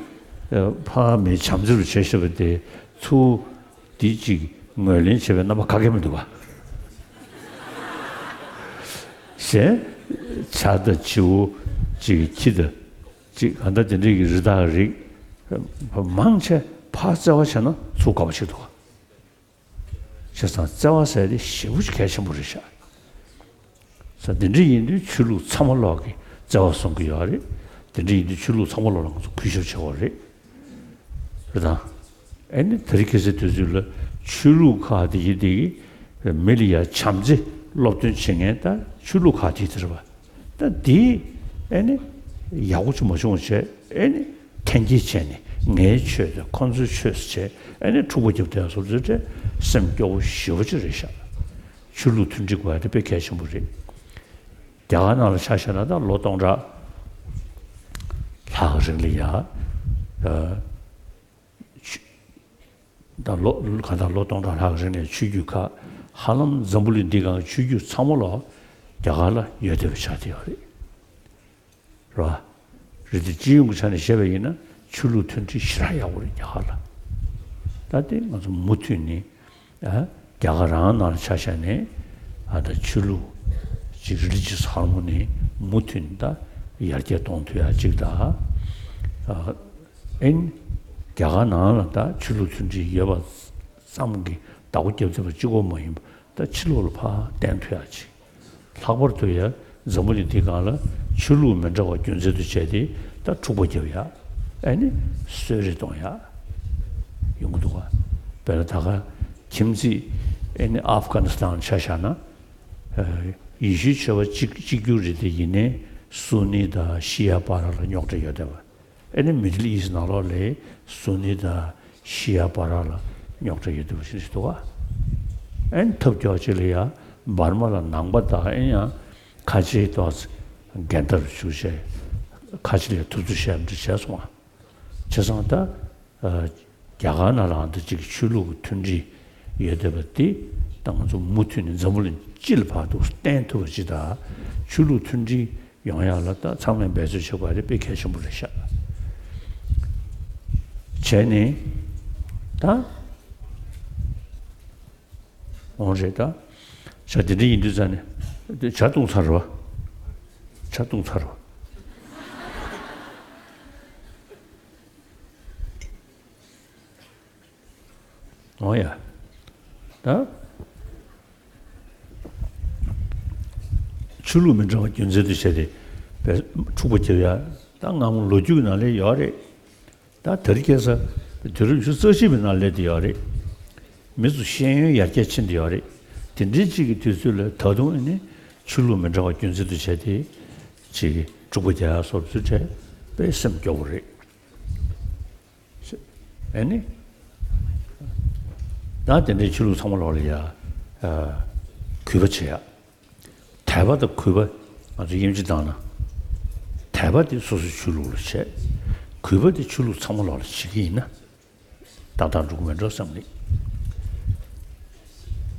ཨ། ཕར་མི་བྱམས་བརྩེ་རུ་བྱས་བཞག་པ་དེ་ཚུར་དེ་ཅིག་ངོས་ལེན་བྱེད་པའི་རྣམ་པ་ག་གེ་མི་འདུག་ག་གཞན་བྱ་དང་བྱིའུ་ཅིག་ཁྱི་དང་ཅིག་གང་ལྟར་དེ་འདྲའི་གི་རི་དྭགས་རིགས་མང་ཆེ་ཕར་བརྩེ་བ་བྱས་ན་ཚུར་དགའ་པོ་བྱེད་འདུག་ག་བྱས་ཙང་བརྩེ་བ་ཟེར་དེ་ཞེ་པོ་ཅིག་གལ་ཆེན་པོ་རེད་ཤག་ས་འདི་འདྲ་ཡིན་དུས་ཆོས་ལུགས་ཚང་མ་ལོག་གིས་བརྩེ་བ་བཟུང་གི་ཡོད་རེད། འདི་འདྲ་ཡིན་དུས་ཆོས་ལུགས་ཚང་མ་ལོག་ལ་ང་ཚོ་གུས་ཞབས་བྱེད་དགོས་རེད། རེད་དང་། ཨེ་ནི་དེ་རིང་ཁ་སང་དུས་ཚོད་ལ་ཆོས་ལུགས་ཁག་དེ་ཡིན་དེ་གི་མི་ལ་ཡ་བྱམས་བརྩེ་སློབ་སྟོན་བྱེད་མཁན་ད་ཆོས་ལུགས་ཁག་དེ་དེ་རེད་པ། ད་དེ་ཨེ་ནི་ཡག་པོ་ཅིག་མ་བྱུང་བ་བྱས། ཨེ་ནི་འཐེན་འཁྱེར་བྱས་ནས་ངའི་ཆོས་དང་ཁོ་ཚོའི་ཆོས་ཟེར་བྱས། ཨེ་ནི་འཁྲུག་པ་རྒྱབ་བསྡད་སོང་ཚོད་བྱས། སེམས་སྐྱོ་བོ་ཞེ་པོ་ཅིག་རེད་ཤག་ཆོས་ལུགས་མཐུན་སྒྲིལ་དགོས་ཡ་དེ་དཔེ་གལ་ཆེན་པོ་རེད། རྒྱ་གར་ནང་ལ་ཆ་བཞག་ན་ད་ལོ་སྟོང་ཕྲག་ལྷག་རིང་ལ་ཡ། ཨ། ཆོས། ད་ལོ་གང་ལྟར་ལོ་སྟོང་ཕྲག་ལྷག་རིང་ནས་ཆོས་བརྒྱུད་ཁག་ཧ་ལམ་འཛམ་བུ་གླིང་འདི་སྒང་ཆོས་བརྒྱུད་ཚང་མ་ལོག་རྒྱ་གར་ལ་ཡོད་བསྡད་པ་ཆགས་བསྡད་ཡོད་རེད། རེད་བ། རེད་དེ་སྤྱི་ཡོངས་ཀྱི་ཆ་ནས་བཤད་པ་ཡིན་ན་ཆོས་ལུགས་མཐུན་སྒྲིལ་ཞེ་དྲག་ཡག་པོ་རེད་རྒྱ་གར་ལ། ད་དེ་ང་ཚོ་མུ་མཐུད་ནས། ཨ། རྒྱ་གར་རང་ནང་ལ་ཆ་བཞག་ནས། ཨ། ད་ཆོས་ལུགས་ཅིག་རི་ལི་ཇི་ཡས་ཧར་མོ་ནི་མུ་མཐུད་ནས་ད་ཡར་རྒྱས་གཏོང་ཐུབ་ཡ་ཅིག་དང་། ཨ། ཨེ་ནི་རྒྱ་གར་ནང་ལ་ད་ཆོས་ལུགས་མཐུན་སྒྲིལ་ཡོད་པ་ཙམ་གྱིས་བདག་པོ་རྒྱབ་ཐུབ་པ་གཅིག་པོ་མ་ཡིན་པ། ད་ཕྱི་ལོགས་ལ་ཕར་བསྟན་ཐུབ་ཡ་ཅིག་ལྷག་པར་དུ་ཡ་འཛམ་བུ་གླིང་འདིའི་སྒང་ལ་ཆོས་ལུགས་མི་འདྲ་བ་རྒྱུ་མཚན་དུ་བྱས་ཏེ་ད་འཁྲུག་པ་རྒྱབ་ཡ། ཨ་ནི་གསོད་རེས་གཏོང་ཡ་ཡོང་གི་འདུག་ག་དཔེར་ན་ད་ག་ཁྱིམ་མཚེས་ཨ་ནི་ཨབ་གྷ་ནི་སི་ཐན་ཆ་བཞག་ན། ཨ། ཡེ་ཤུའི་ཆོས་པ་གཅིག་གཅིག་གྱུར་རེད་དེ། ཡིན་ནའི་སུ་ནི་དང་ཤི་ཡ་བར་ལ་རྙོག་དྲ་ཡོད་བསྡད་པ། ཨེ་ནི་མི་ཌལ་ཨིསཊ་ནང་ལོགས་ལ་སུ་ནི་དང་ཤི་ཡ་བར་ལ་རྙོག་དྲ་ཡོད་བསྡད་པ་ཞིག་འདུག་ག་ཨེ་ནི་ཐབས་སྐྱོ་ཅིག་ལ་ཡ་འབར་མ་ལ་ནང་པ་དང་། ཨེ་ནི་ཡང་ཁ་ཆེའི་ཏོག་ཙམ་འགལ་ཟླར་ཞུགས་བྱས། ཁ་ཆེ་ལ་ཐུབ་ཚོད་བྱས་མི་འདྲ་བྱས་སོང་ང་། བྱས་ཙང་ད། ཨ། རྒྱ་གར་ནང་ལའང་ད་ཅིག་ཆོས་ལུགས་ཀྱི་མཐུན་སྒྲིལ་ཡོད་བསྡད་པ་འདི་ད་ང་ཚོ་མུ་མཐུད་ནས་འཛམ་བུ་གླིང་སྤྱི་ལ་བར་དུ་བསྟན་ཐུབ་པ་ཅིག་དང་། ཆོས་ལུགས་མཐུན་སྒྲིལ་ཡོང་ཡག་ལ་ད་ཚང་མས་འབད་རྩོལ་བྱེད་དགོས་པ་དེ་དཔེ་གལ་ཆེན་པོ་རེད་ཤག་བྱས་ནས་ད། འོང་རེད་ད། ཇ་དེ་འདྲ་ཡིན་དུས་ཙང་ནས། ཇ་བཏུང་ཚར་རེད་བ། ཇ་བཏུང་ཚར་རེད་བ། འོ་ཡ། ད། ཆོས་ལུགས་མི་འདྲ་བ་རྒྱུ་མཚན་དུ་བྱས་ཏེ་འཁྲུག་པ་རྒྱབ་ཡ། ད་སྔ་མོ་ལོ་རྒྱུས་ནང་ལ་ཡོད་རེད། ད་དེ་རིང་ཁ་སང་དུས་རབས་ཉི་ཤུ་རྩ་གཅིག་པའི་ནང་སླེབས་བསྡད་ཡོད་རེད། མི་ཚོ་ཤེས་ཡོན་ཡར་རྒྱས་ཕྱིན་བསྡད་ཡོད་རེད། དེ་འདྲའི་གཅིག་གི་དུས་ཚོད་ལ་ད་དུང་ཨ་ནི་ཆོས་ལུགས་མི་འདྲ་བ་རྒྱུ་མཚན་དུ་བྱས་ཏེ་ཅིག་འཁྲུག་པ་རྒྱག་ཡ་སོགས་ཚུལ་བྱས་པས་སེམས་སྐྱོ་བོ་རེད། ཨ་ནི། ད་དེ་འདྲའི་ཆོས་ལུགས་ཚང་མ་ལོག་ལ་ཡ། ཨ། གུས་པ་བྱེད་ཡ། དད་པ་དང་གུས་པ། ང་ཚོ་དབྱིན་ཇི་བཏང་ན། དད་པ་དེ་སོ་སོའི་ཆོས་ལུགས་ལ་བྱེད། གུས་པ་དེ་ཆོས་ལུགས་ཚང་མ་ལོག་ལ་བྱེད་ཀྱི་ཡིན་ན། ཏག་ཏག་འགྲོ་གི་མེད་འགྲོ་བསམ་གི།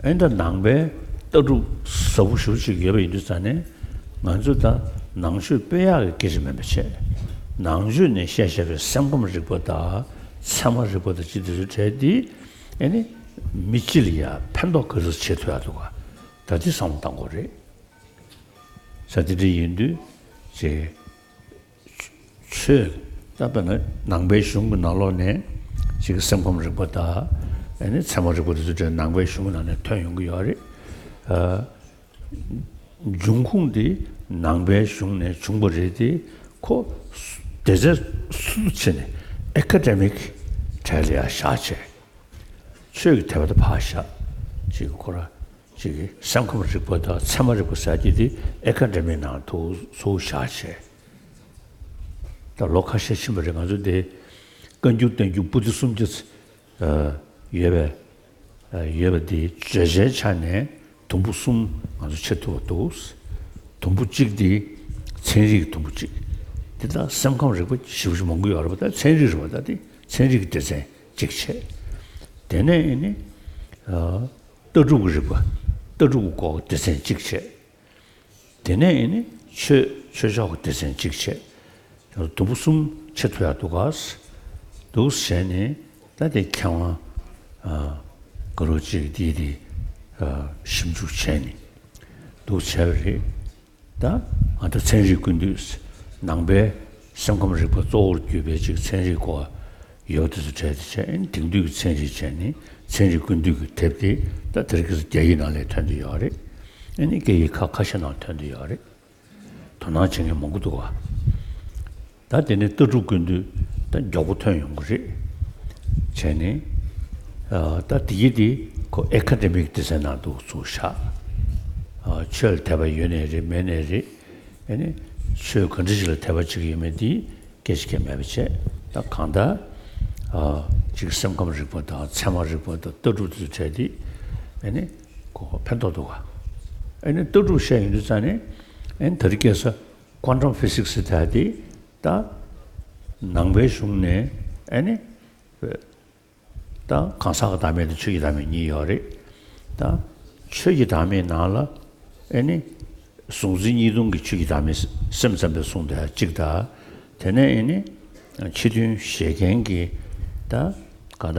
ཨེ། ད་ནང་པའི་ལྟ་གྲུབ་ཟབ་པོ་ཞེ་པོ་ཅིག་ཡོད་པ་ཡིན་དུས་ཙང་ནས། ང་ཚོས་ད་ནང་ཆོས་སྤེལ་ཡག་གི་སྐད་ཆ་མིན་པ་བྱས། ནང་ཆོས་ནས་བཤད་བཤད་པའི་སེམས་ཁམས་རིག་པ་དང་། ཚད་མ་རིག་པ་དང་ཅི་དེ་ཚོ་བྲལ་ཏེ། ཨེ་ནི། མི་སྤྱི་ལ་ཡ་ཕན་ཐོགས་ག་ཚོད་བྱེད་ཐུབ་ཡག་འདུག་ག་ད་དེ་བསམ་བློ་གཏང་དགོས་རེད། ས་དེ་འདྲ་ཡིན་དུས་ཅེ། ཆོས། ད་དཔེར་ན་ནང་པའི་གཞུང་གི་ནང་ལོགས་ནས་ཅིག་སེམས་ཁམས་རིག་པ་དང་། ཨ་ནི་ཚད་མ་རིག་པ་དེ་ཚོ་ནང་པའི་གཞུང་གི་ནང་ནས་ཐོན་ཡོང་གི་ཡོད་རེད། ཨ། འབྱུང་ཁུངས་དེ་ནང་པའི་གཞུང་ནས་བྱུང་བ་རེད་དེ། ཁོ་སྡེ་ཚན་སུ་ཕྱེ་ནས་ཨེ་ཀ་ཌེ་མིག་གྲས་ལ་ཡང་བཞག་བྱས། ཆོས་ཀྱི་དད་པ་དེ་ཕར་བཞག་ཅིག་ཁོ་ར་ཅིག་སེམས་ཁམས་རིག་པ་དང་ཚད་མ་རིག་པ་ཟེར་གྱི་དེ་ཨེ་ཀ་ཌེ་མིག་ནང་དུ་ཚུར་བཞག་བྱས། ད་ལོ་ཁ་ཤས་ཕྱིན་པ་རེད། ང་ཚོ་དེ་བཀའ་འགྱུར་བསྟན་འགྱུར་པོ་ཏི་སུམ་བརྒྱ་ཡོད་པའི་ཡོད་པ་དེ་བརྗོད་བྱའི་ཆ་ནས་དུམ་བུ་གསུམ་ང་ཚོ་ཕྱེ་ཐུབ་པ་འདུག་དུམ་བུ་གཅིག་དེ་ཚན་རིག་དུམ་བུ་གཅིག་དེ་ད་སེམས་ཁམས་རིག་པ་ཞེ་པོ་ཅིག་མང་པོ་ཡོད་རེད་པ། ད་ཚན་རིག་རེད་པ། ད་དེ་ཚན་རིག་གི་སྡེ་ཚན་གཅིག་བྱས། དེ་ནས་ཨེ་ནི་ལྟ་གྲུབ་ཀྱི་རིག་པ། ལྟ་གྲུབ་ཀྱི་སྐོར་སྡེ་ཚན་གཅིག་བྱས། དེ་ནས་ཨེ་ནི་ཆོས་ཆོས་ཕྱོགས་ཀྱི་སྡེ་ཚན་གཅིག་བྱས། དུམ་བུ་གསུམ་ཕྱེ་ཐུབ་ཡག་འདུག་ག་འདུག་བྱས་ནས་ད་དེ་མཁས་དབང་ཨ་དགའ་རབ་ཅིག་དེ་དེ་ཨ་ཞིབ་འཇུག་བྱས་ནས་འདུག་བྱས་པ་རེད། ད་ང་ཚོ་ཚན་རིག་ཀུན་བཏུས་ནང་པའི་སེམས་ཁམས་རིག་པ་གཙོ་བོར་གྱུར་པའི་ཅིག་ཚན་རིག་སྐོར་ཡོད་དེ་ཚོ་གྲས་དེ་བྱས། ཨེ་ནི་དེང་དུས་ཀྱི་ཚན་རིག་བྱས་ནས་ཚན་རིག་ཀུན་བཏུས་ཀྱི་དེབ་དེ་ད་དེ་རིང་ཁ་སང་རྒྱ་ཡིག་ནང་ལ་ཐོན་བསྡད་ཡོད་རེད། ཨེ་ནི་སྐད་ཡིག་ཁག་ཁ་ཤས་ནང་ཐོན་བསྡད་ཡོད་རེད། དོ་སྣང་བྱེད་མཁན་མང་པོ་འདུག་ག་ད་དེ་ནས་ལྟ་གྲུབ་ཀུན་བཏུས་ད་མགྱོགས་པོ་ཐོན་ཡོང་གི་རེད། བྱས་ནས་ཨ་ད་དེ་གི་དེ་ཁོ་ཨེ་ཀ་ཌེ་མིག་སྡེ་ཚན་ནང་དུ་ཚུར་བཞག་ཨ་ཆོས་ལ་དད་པ་ཡོད་ནའི་རེད་མེད་ནའི་རེད། ཨེ་ནི་ཆོས་ག་འདྲ་ཞིག་ལ་དད་པ་བྱེད་ཀྱི་ཡོད་མེད་དེ་སྐད་ཆ་གང་ཡང་མེད་པ་བྱས། ད་གང་ལྟར་ཨ་ཅིག་སེམས་ཁམས་རིག་པ་དང་ཚད་མ་རིག་པ་དང་ལྟ་གྲུབ་དེ་ཚོ་བྲལ་ཏེ་ཨེ་ནི་ཁོ་ཕན་ཐོགས་འདུག་ག་ཨེ་ནི་ལྟ་གྲུབ་བཤད་ཡོང་དུས་ཙང་ནས་ཨེ་ནི་ད་རེས་ཁ་སང་ཀོན་ཊམ་ཕི་སིག་སི་ཟེར་ཡག་དེ་ད་ནང་པའི་གཞུང་ནས་ཨེ་ནི་ད་གང་ཟག་གི་བདག་མེད་དང་ཆོས་ཀྱི་བདག་མེད་གཉིས་ཡོད་རེད། ད་ཆོས་ཀྱི་བདག་མེད་ནང་ལ་ཨེ་ནི་གཟུང་འཛིན་གཉིས་སྟོང་གི་ཆོས་ཀྱི་བདག་མེད་སེམས་ཙམ་པས་གསུངས་བསྡད་ཡག་གཅིག་དང་། དེ་ནས་ཨེ་ནི་ཕྱི་དོན་བཞེད་མཁན་གྱི་ད་ག་ད་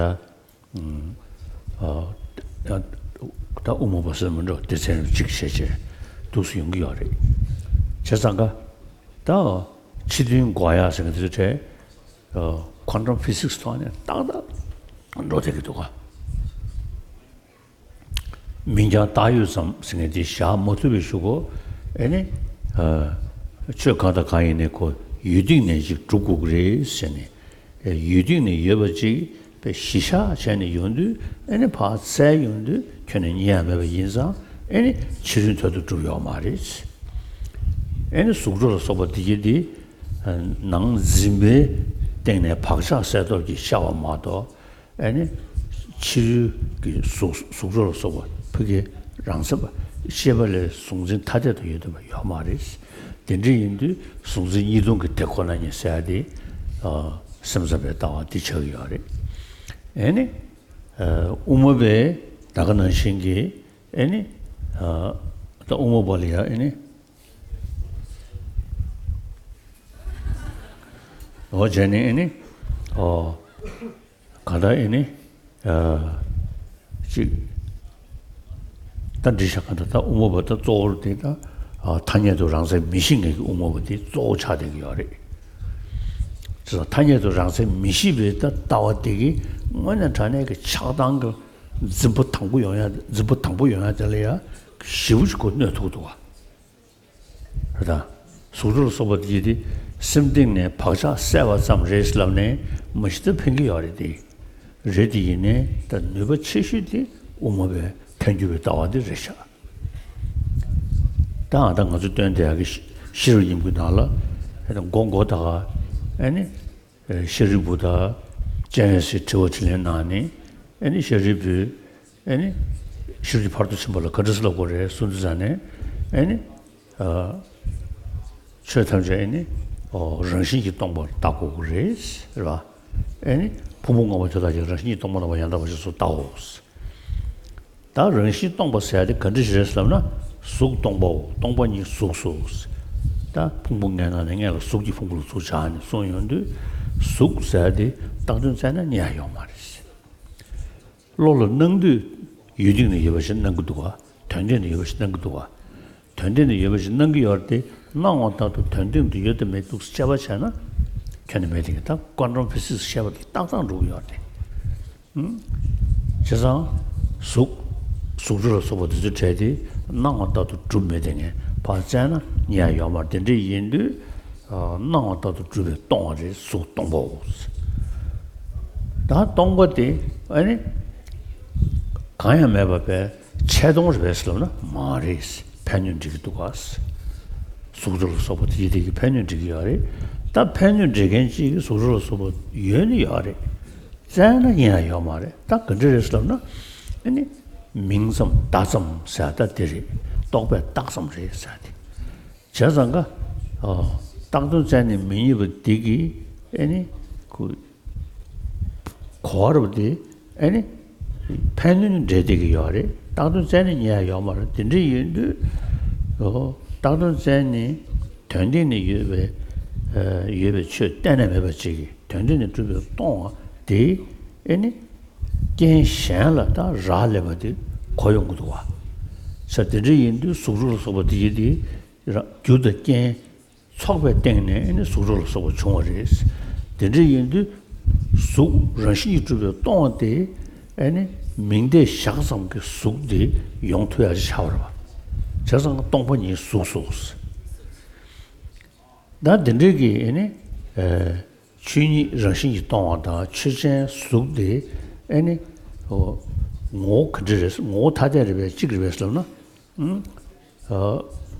ཨ་ད་དབུ་མ་པ་ཟེར་མི་འགྲོ། སྡེ་ཚན་གཅིག་བྱས་བྱས་འདུག་སེ་ཡོང་གི་ཡོད་རེད། བྱས་ཙང་ཀ་ད་ཕྱི་དོན་འགོག་ཡག་ཟེར་མཁན་དེ་ཚོ་གྲས་ཨ་ཀོན་ཊམ་ཕི་སིག་སི་ཐོག་ནས་ཏག་ཏག་འགྲོ་བསྡད་ཀྱི་འདུག་ག་མིང་རྐྱང་བཏགས་ཡོད་ཙམ་ཟེར་མཁན་དེ་བཞག་མ་ཐུབ་པའི་གཞུག་གུ་ཨེ་ནི་ཨ་ཆོས་གང་དང་གང་ཡིན་ནའི་ཁོ་ཡུལ་སྟེང་ནས་ཅིག་གྲུབ་དགོས་ཀྱི་རེད་ཟེར་ནས། ཡུལ་སྟེང་ནས་ཡོད་པ་ཅིག་པའི་གཞི་བཞག་བྱས་ནས་ཡོང་དུས། ཨེ་ནི་ཕར་བཙལ་ཡོང་དུས་ཁྱོན་ནས་རྙེད་ཡག་མེད་པ་ཡིན་ཙང་། ཨེ་ནི་ཕྱི་རོལ་མཐར་ཐུག་གྲུབ་ཡོད་མ་རེད། ཨེ་ནི་གཟུགས་སྒྲ་ལ་སོགས་པ་འདི་གྱད་འདི་ནང་འཛིན་པའི་སྟེང་ནས་བག་ཆགས་གསལ་སྟོབས་ཀྱིས་ཤར་བ་མ་གཏོགས། ཨེ་ནི་ཕྱི་རོལ་གྱི་གཟུགས་གཟུགས་སྒྲ་ལ་སོགས་པ་ཕ་གི་རང་མཚན་པ་ཤེས་པ་ལས་གཟུང་འཛིན་ཐ་དད་དུ་ཡོད་ཐུབ་པ་ཡོད་མ་རེད། དེ་འདྲ་ཡིན་དུས་གཟུང་འཛིན་གཉིས་སྟོང་གི་དེ་ཁོ་ན་ཉིད་ཟེར་ཡག་དེ་ཨ་སེམས་ཙམ་པའི་ལྟ་བ་འདི་ཆགས་ཀྱི་ཡོད་རེད། ཨེ་ནི་ཨ་དབུ་མ་པས་ད་ག་ནང་བཞིན་གྱི་ཨེ་ནི་ཨ་ད་དབུ་མ་པ་ལ་ཡང་ཨེ་ནི་འོ་བྱས་ནས་ཨེ་ནི་ཨོ། གང་ལྟར་ཨེ་ནི་ཨ་ཅིག་ད་འདི་བཞག་ག་ད་ད་དབུ་མ་པ་ད་གཙོ་བོར་དེ་ད་ཨ་ཐ་སྙད་དུ་རང་མཚན་མི་ཤེས་མཁན་གྱི་དབུ་མ་པ་དེ་གཙོ་བོ་ཆགས་བསྡད་ཀྱི་ཡོད་རེད། ཅེས་ཐ་སྙད་དུ་རང་མཚན་མི་ཤེས་པའི་ད་ལྟ་བ་དེ་གི་དངོས་གནས་དྲང་གནས་ཀྱི་ཆགས་སྡང་གི་འཛིན་པ་དང་པོ་ཡོང་ཡ། འཛིན་པ་དང་པོ་ཡོང་ཡ་དེ་ལ་ཡ་ཞེ་པོ་ཅིག་གོ་གནོད་ཐུག་འདུག་ག་རེད་ད། གཟུགས་སྒྲ་ལ་སོགས་པ་དེ་དེ་སེམས་གཏིང་ནས་བག་ཆགས་སད་པ་ཙམ་རེད་ལབ་ནས་མ་གཞི་ད་ཕན་གྱི་ཡོད་རེད་དེ། རེད་དེ་ཡིན་ནའི་ད་ནུས་པ་ཆེ་ཤོས་དེ་དབུ་མ་པའི་ཐལ་འགྱུར་བའི་ལྟ་བ་དེ་རེད་ཤག་ད་ཨ་ད་ང་ཚོ་སྟོན་བསྡད་ཡག་གི་ཤེས་རབ་སྙིང་པོའི་ནང་ལ་ཨ་ད་མགོ་མགོ་ད་ག་ཨ་ནི་ཤཱ་རིའི་བུ་དང་སྤྱན་རས་གཟིགས་དྲི་བ་དྲིས་ལན་གནང་ནས། ཨ་ནི་ཤཱ་རིའི་བུས་ཨེ་ནི་ཤཱཀྱ་ཐུབ་པ་ཕར་ཕྱིན་པ་ལ་ག་འདྲ་སེ་ལབ་དགོས་རེད་གསུངས་དུས་ཙང་ནས། ཨེ་ནི་ཨ་ཆོས་ཐམས་ཅད་ཨེ་ནི་ཨོ་རང་བཞིན་གྱིས་སྟོང་པར་བལྟ་དགོས་ཀྱི་རེད་ཟེར་བ། ཨེ་ནི་ཕུང་པོ་ལྔ་པོ་དེ་དག་ཀྱང་རང་བཞིན་གྱིས་སྟོང་པར་སྣང་བ་ཡང་དག་པ་ཞིག་ཏུ་བལྟའོ། ད་རང་བཞིན་སྟོང་པ་ཟེར་ཡ་དེ་ག་འདྲ་ཞིག་རེད་ཟེར་ལབ་ན། གཟུགས་སྟོང་པའོ། སྟོང་པ་ཉིད་གཟུགས་སོ། ད་ཕུང་པོ་ལྔའི་ནང་ནས་སྔོན་ལ་གཟུགས་ཀྱི་ཕུང་པོ་ལ་གཟུགས་ཆགས་ནས་གསུངས་ཡོང་དུས། གཟུགས་ཟེར་ཡ་དེ་བཏགས་དོན་བཙལ་ན་རྙེད་ཡ་ཡོད་མ་རེད། བློ་ལ་སྣང་དུས་ཡུལ་སྟེང་ན་ཡོད་པ་ཞིག་སྣང་གི་འདུག་ག་དོན་སྟེང་ན་ཡོད་པ་ཞིག་སྣང་གི་འདུག་ག་དོན་སྟེང་ན་ཡོད་པ་ཞིག་སྣང་གི་ཡོད་རེད་དེ། སྣང་བ་ལྟར་དུ་དོན་སྟེང་དུ་ཡོད་དམ་མེད་དམ་དཔྱད་པ་བྱས་ན། ཁྱོན་ནས་མེད་དེ་ངས་ད་ཀོན་ཊམ་ཕི་སིག་སི་བཤད་པ་དེ་ཏག་ཏག་འགྲོ་གི་ཡོད་རེད་དེ། ཨང་། བྱས་ཙང་། གཟུགས། གཟུགས་སྒྲ་ལ་སོགས་པ་དེ་ཚོའི་གྲས་དེ་སྣང་བ་ལྟར་དུ་གྲུབ་མེད་དེ་ངས་ ཕར་བཙལ་ན་རྙེད་ཡ་ཡོད་མ་རེད། དེ་འདྲ་ཡིན་དུས་ཨ་སྣང་བ་ལྟར་དུ་གྲུབ་པས་སྟོང་བ་རེད། གཟུགས་སྟོང་པའོ། ད་སྟོང་པ་དེ་ཨ་ནི་གང་ཡང་མེད་པ་བས་ཆད་སྟོང་རེད་པས་ལབ་ན་མ་རེད། ཕན་གནོད་འགྲིག་གི་འདུག་ག་གཟུགས་སྒྲ་ལ་སོགས་པ་དེ་དེ་གི་ཕན་གནོད་འགྲིག་གི་ཡོད་རེད། ད་ཕན་གནོད་འགྲིག་མཁན་གཅིག་གི་གཟུགས་སྒྲ་ལ་སོགས་པ་ཡོད་ནི་ཡོད་རེད། བཙལ་ན་རྙེད་ཡ་ཡོད་མ་རེད། ད་ག་འདྲ་རེད་ལབ་ན་ཨ་ནི་མིང་ཙམ་བརྡ་ཙམ་ཟེར་ད་དེ་རེད། རྟོག་པས་བཏགས་ཙམ་རེད་ཟེར་ཏེ། བྱས་ཙང་ཀ་ཨ་བཏགས་དོན་བཙལ་ནས་མི་རྙེད་པ་འདི་གིས་ཨ་ནི་ཁོ་གོ་བ་རབ་དེ་ཨ་ནི་ཕན་གནོད་འབྲེལ་བསྡད་ཀྱི་ཡོད་རེད། བཏགས་དོན་བཙལ་ནས་རྙེད་ཡ་ཡོད་མ་རེད། དེ་འདྲ་ཡིན་དུས་ཨོ་བཏགས་དོན་བཙལ་ནས་དོན་སྟེང་ནས་ཡོད་པའི་ཨ་ཡོད་པའི་ཆོས་གཏན་ནས་མེད་པ་ཅིག་གིས་དོན་སྟེང་ནས་གྲུབ་པའི་སྟོང་བ་དེ་ཨ་ནི་རྐྱེན་གཞན་ལ་ད་རག་ལས་པ་དེ་གོ་ཡོང་གི་འདུག་བ། ས་དེ་འདྲ་ཡིན་དུས་གཟུགས་སྒྲ་ལ་སོགས་པ་དེ་ཡི་དེ་ར་རྒྱུ་དང་རྐྱེན་ཚོགས་པའི་སྟེང་ནས་ཨ་ནི་གཟུགས་སྒྲ་ལ་སོགས་པ་བྱུང་བ་རེད། དེ་འདྲ་ཡིན་དུས་གཟུགས་རང་བཞིན་གྱིས་གྲུབ་པའི་སྟོང་བ་དེ་ཨ་ནི་མིང་བརྡས་བཞག་ཙམ་གྱི་གཟུགས་དེ་ཡོང་ཐུབ་ཡ་ཅིག་ཆགས་པ་རེད་བ། བྱས་ཙང་སྟོང་པ་ཉིད་གཟུགས་སོ། ད་དེ་འདྲའི་གི་ཨ་ནི་ཨ་ཆོས་ཉིད་རང་བཞིན་གྱིས་སྟོང་བ་དང་ཆོས་ཅན་གཟུགས་དེ་ཨ་ནི་ཨོ་ངོ་བོ་ག་འདྲ་རེད། ངོ་བོ་ཐ་དད་རེད་པས་གཅིག་རེད་པས་ལབ་ན། ཨ་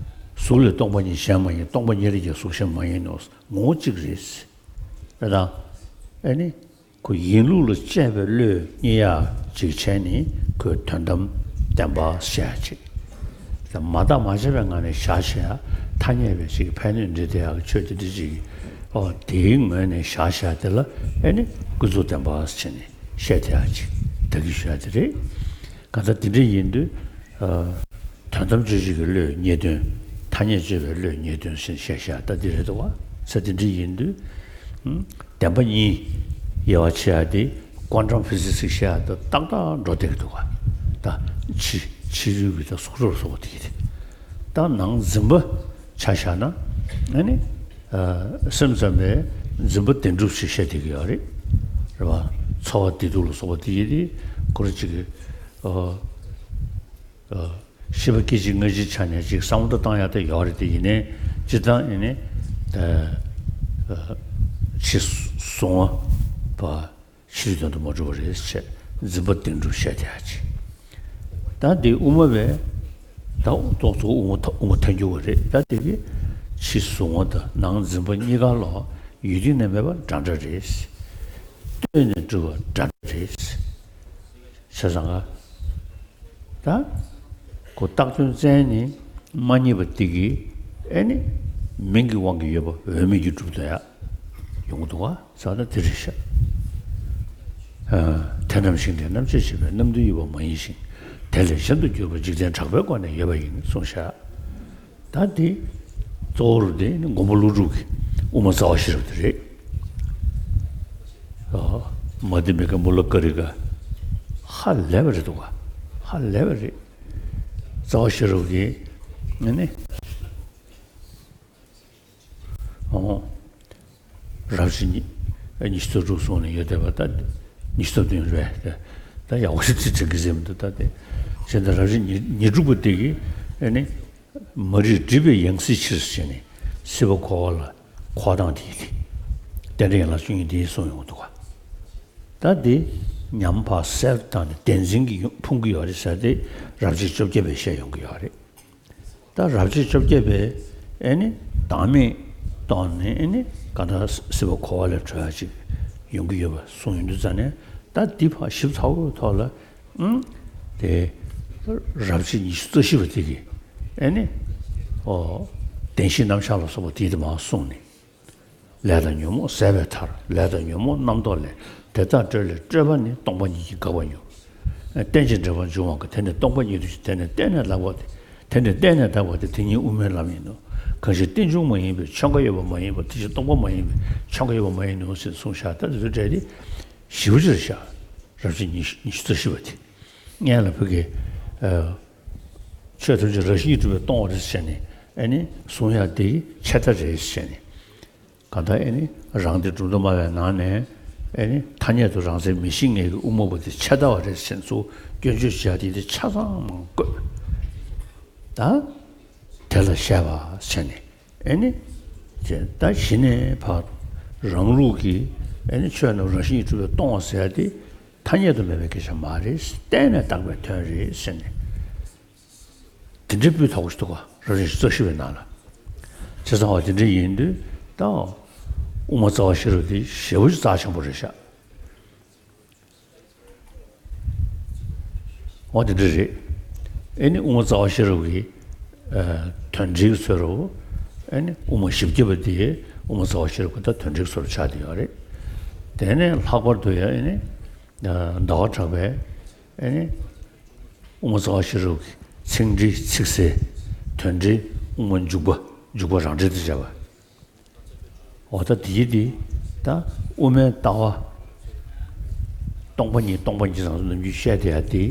གཟུགས་ལས་སྟོང་པ་ཉིད་གཞན་མ་ཡིན། སྟོང་པ་ཉིད་ལས་ཀྱང་གཟུགས་གཞན་མ་ཡིན་ནོ། ངོ་བོ་གཅིག་རེད། དེ་དང་ཨ་ནི་ཁོ་ཡིན་ལུགས་ལ་དཔྱད་པའི་བློས་རྙེད་ཡག་ཅིག་བྱས་ནས་ཁོས་དོན་དམ་བདེན་པ་བཤད་ཡག་ཅིག་དེ་མ་བརྟགས་མ་དཔྱད་པའི་ངང་ནས་བཞག་བྱས་ཡ་ཐ་སྙད་པའི་ཅིག་ཕན་གནོད་འབྲེལ་བསྡད་ཡག་གི་ཆོས་དེ་འདྲ་ཅིག་ཨོ་དེའི་ངོས་ནས་བཞག་བྱས་དེ་ལ་ཨ་ནི་ཀུན་རྫོབ་བདེན་པ་བྱས་ནས་བཤད་བསྡད་ཡག་ཅིག་བདག་གིས་ཞུ་ཡག་དེ་རེད། གང་ལྟར་དེ་འདྲ་ཡིན་དུས་ཨ་དོན་དམ་དཔྱོད་བྱེད་ཀྱི་བློས་རྙེད་དོན། ཐ་སྙད་དཔྱོད་པའི་བློས་རྙེད་དོན་ཟེར་བཤད་བཤད་ད་འདི་རེད་འདུག་བ། ས་འདི་འདྲ་ཡིན་དུས་ཨ་བདེན་པ་གཉིས་དབྱེ་བ་ཕྱེ་ཡག་དེ་ཀོན་ཊམ་ཕི་ཟི་སི་བཤད་ཡག་དང་ཏག་ཏག་འགྲོ་བསྡད་ཀྱི་འདུག་བ། ད་ཕྱི་ཕྱི་རོལ་གྱི་ད་གཟུགས་སྒྲ་ལ་སོགས་པ་དེ་ཡིན་ཏེ། ད་ནང་འཛིན་པ་ཆ་བཞག་ན་ཨ་ནི་ཨ་སེམས་ཙམ་པས་འཛིན་པ་བདེན་གྲུབ་ཅེས་བཤད་བསྡད་ཀྱི་ཡོད་རེད། རེད་བ། ཚོར་བ་བདེ་སྡུག་ལ་སོགས་པ་དེ་ཡིན་ཏེ་ཁོ་རང་གཅིག་གི་ཨ་ཨ་ཤེས་པ་སྐད་ཅིག་སྔ་ཕྱིའི་ཆ་ནས་ཅིག་བསམ་བློ་བཏང་ཡག་དེ་ཡོད་རེད། དེ་ཡིན་ནའི་སྤྱིར་བཏང་ཡིན་ནའི་ཨ་ཨ་ཕྱི་གཟུང་བ་ཕྱིའི་དོན་དུ་མ་གྲུབ་པ་རེད་ཅེས་འཛིན་པ་བདེན་གྲུབ་བཤད་བསྡད་ཡག་ཅིག་ད་འདི་དབུ་མ་བས་ད་རྟོགས་ཚུལ་དབུ་མ་ཐ་དབུ་མ་ཐལ་འགྱུར་བ་རེད། ད་དེ་གི་ཕྱི་གཟུང་བ་དང་ནང་འཛིན་པ་གཉིས་ཀ་ལ་ཡུལ་དུས་ནས་མེད་པ་འདྲ་འདྲ་རེད། ལྟོས་ནས་གྲུབ་པ་འདྲ་འདྲ་རེད། བྱས་ཙང་ཀ་ད་ཁོ་བཏགས་དོན་བཙལ་ནས་མ་རྙེད་པ་དེ་གིས་ཨེ་ནི་མིང་གི་དབང་གིས་ཡོད་པ་འོས་མིན་གྱི་གྲུབ་དོན་ཡག་ཡོང་གི་འདུག་བ། ཟེར་ན་དེ་རེད་ཤག་ཨ་དེ་རྣམས་ཤིང་རྟའི་རྣམ་དཔྱོད་བྱེད་པས། རྣམ་བདུན་ཡོད་པ་མ་ཡིན་ཞིང་། དེ་ལས་གཞན་དུ་གྱུར་པ་འཇིག་རྟེན་གྲགས་པའི་སྒོ་ནས་ཡོད་པ་ཡིན་གསུངས་ཤག་ད་དེ་གཙོ་བོར་དེ་ནི་མགོན་པོ་ཀླུ་སྒྲུབ་ཀྱི་དབུ་མ་རྩ་བ་ཤེས་རབ་དེ་རེད། ཨ་མ་ཏི་མི་ཀ་མུ་ལ་ཀ་རི་ཀ་ཧ་ལས་པ་རེད་འདུག་ག་ཧ་ལས་པ་རེད། རྩ་བ་ཤེས་རབ་ཀྱི་ཨ་ནི། ཨོ། རབ་བྱེད་ཉི་ཉི་ཤུ་རྩ་དྲུག་གསུངས་ནས་ཡོད་བསྡད་པ་ད་ཉི་ཤུ་རྩ་བདུན་རེད། ད་ཡག་པོ་ཞིག་ཅིག་དྲན་གྱི་ཟེར་མི་འདུག་ད་དེ་བྱས་ན་རབ་བྱེད་ཉི་ཉི་དྲུག་པ་དེ་གིས་ཨ་ནི་མ་རིག་སྒྲིབ་པའི་ཡང་སྲིད་ཕྱིར་ཞེས་ནས་སྲིད་པ་འཁོར་བ་ལ་འཁོར་སྟངས་དེ་ཡིན་ཏེ། རྟེན་འབྲེལ་ཡན་ལག་བཅུ་གཉིས་དེ་གསུངས་ཡོང་གི་འདུག་ག་ད་དེ་ཉམས་ཕར་གསལ་དུ་བཏང་ནས་བདེན་འཛིན་གྱིས་ཕུང་གི་ཡོད་རེད་ཟེར་ཏེ་རབ་བྱེད་བཅོ་བརྒྱད་པས་བཤད་ཡོང་གི་ཡོད་རེད། ད་རབ་བྱེད་བཅོ་བརྒྱད་པས་ཨེ་ནི་བདག་མེད་རྟོགས་ནས་ཨེ་ནི་གང་ལྟར་སྲིད་པ་འཁོར་བ་ལས་གྲོལ་ཡག་ཅིག་ཡོང་གི་ཡོད་པ་གསུངས་ཡོང་དུས་ཙ་ནས། ད་འདི་ཕར་ཞིབ་ཚགས་པོའི་ཐོག་ལ་ཨང་དེ་རབ་བྱེད་ཉི་ཤུ་རྩ་བཞི་པ་དེ་གིས་ཨེ་ནི་ཨོ་བདེན་བཞིའི་རྣམ་གཞག་ལ་སོགས་པ་དེ་དེ་མར་གསུངས་ནས། ལས་དང་ཉོན་མོངས་ཟད་པའི་མཐར། ལས་དང་ཉོན་མོངས་རྣམ་རྟོག་ལས། དེ་དག་སྤྲོས་ལས་སྤྲོས་པ་ནི། སྟོང་པ་ཉིད་ཀྱིས་འགག་པར་འགྱུར། རྟེན་ཅིང་འབྲེལ་པར་འབྱུང་བ་གང་། དེ་ནི་སྟོང་པ་ཉིད་དུ་ཞེན། དེ་ནི་གཏན་ནས་དག་པ་སྟེ། དེ་ནི་གཏན་ནས་དག་པ་སྟེ། དེ་ཉིད་དབུ་མའི་ལམ་ཡིན་ནོ། གང་ཞིག་རྟེན་འབྱུང་མ་ཡིན་པའི། ཆོད་འགོག་ཡོད་པ་མ་ཡིན་པ། དེ་ཞིག་སྟོང་པ་མ་ཡིན་པའི། ཆོད་འགོག་ཡོད་པ་མ་ཡིན་ནོ་ཞེས་གསུངས་ཤག་ད་དེ་ཚོའི་གྲས་དེ་ཞིབ་པོ་ཅིག་རེད་ཤག་རབ་བྱེད་ཉི་ཤུ་ཉི་ཤུ་རྩ་བཞི་པ་དེ། སྔོན་ལ་ཕ་གི་ཨ་ཆོས་ཐམས་ཅད་རང་བཞིན་གྱིས་གྲུབ་པས་སྟོང་པ་རེད་ཟེར་ནས་ཨེ་ནི་གསུང་ཡག་དེ་ཆད་ལྟ་རེད་ཟེར་ནས། གང་ལྟར་ཨེ་ནི་རང་སྡེ་གྲུབ་མཐའ་སྨྲ་བའི་ནང་ནས་ཨེ་ནི་ཐ་སྙད་དུ་རང་མཚན་མི་ཤེས་མཁན་གྱི་དབུ་མ་པ་དེ་ཆད་ལྟ་བ་རེད་ཟེར་ནས་ཚུར་སྐྱོན་བརྗོད་བྱེད་ཡག་དེ་དེ་ཆ་ཚང་མང་བཀོད། ད་ དེ་ལ་བཤད་པ་བྱས་ནས། ཨེ་ནི། ཅེས་ད་གཞི་ནས་ཕར་རང་ལུགས་ཀྱི་ཨེ་ནི་ཆོས་རྣམས་རང་བཞིན་གྱིས་གྲུབ་པས་སྟོང་བ་ཟེར་ཡ་དེ་ཐ་སྙད་དུ་མེད་པའི་སྐད་ཆ་མ་རེད། གཏན་ནས་བཏགས་པའི་དོན་རེད་ཟེར་ནས། དེ་འདྲའི་སྤུས་དག་པོ་ཞིག་འདུག་ག་རབ་བྱུང་རྩ་བཞི་པའི་ནང་ལ། བྱས་ཙང་བ་དེ་འདྲ་ཡིན་དུས་ད། དབུ་མ་རྩ་བ་ཤེས་རབ་དེ་ཞེ་པོ་ཅིག་རྩ་ཆེན་པོ་རེད་ཤག་འོ་དེ་འདྲ་རེད། ཨེ་ནི་དབུ་མ་རྩ་བ་ཤེས་རབ་ཀྱི་ཨ་དོན་འགྲེལ་གྱི་ཚུལ་རོ། ཨེ་ནི་དབུ་མ་བཞི་བརྒྱ་པ་དེ་དབུ་མ་རྩ་བ་ཤེས་རབ་ཀྱི་ད་དོན་འགྲེལ་གྱི་ཚུལ་ཆགས་བསྡད་ཡོད་རེད། དེ་ནས་ལྷག་པར་དུ་ཡང་ཨེ་ནི་ཨ་ཟླ་བ་གྲགས་པས་ཨེ་ནི་དབུ་མ་རྩ་བ་ཤེས་རབ་ཀྱི་ཚིག་འགྲེལ་ཚིག་གསལ། དོན་འགྲེལ་དབུ་མ་འཇུག་པ། འཇུག་པ་རང་འགྲེལ་དུ་བྱས་པ། འོ་ད་དེའི་དེ་ད་དབུ་མའི་ལྟ་བ། སྟོང་པ་ཉིད་སྟོང་པ་ཉིད་ཙམ་ནམ་རྒྱུན་བཤད་བསྡད་ཡ་དེ་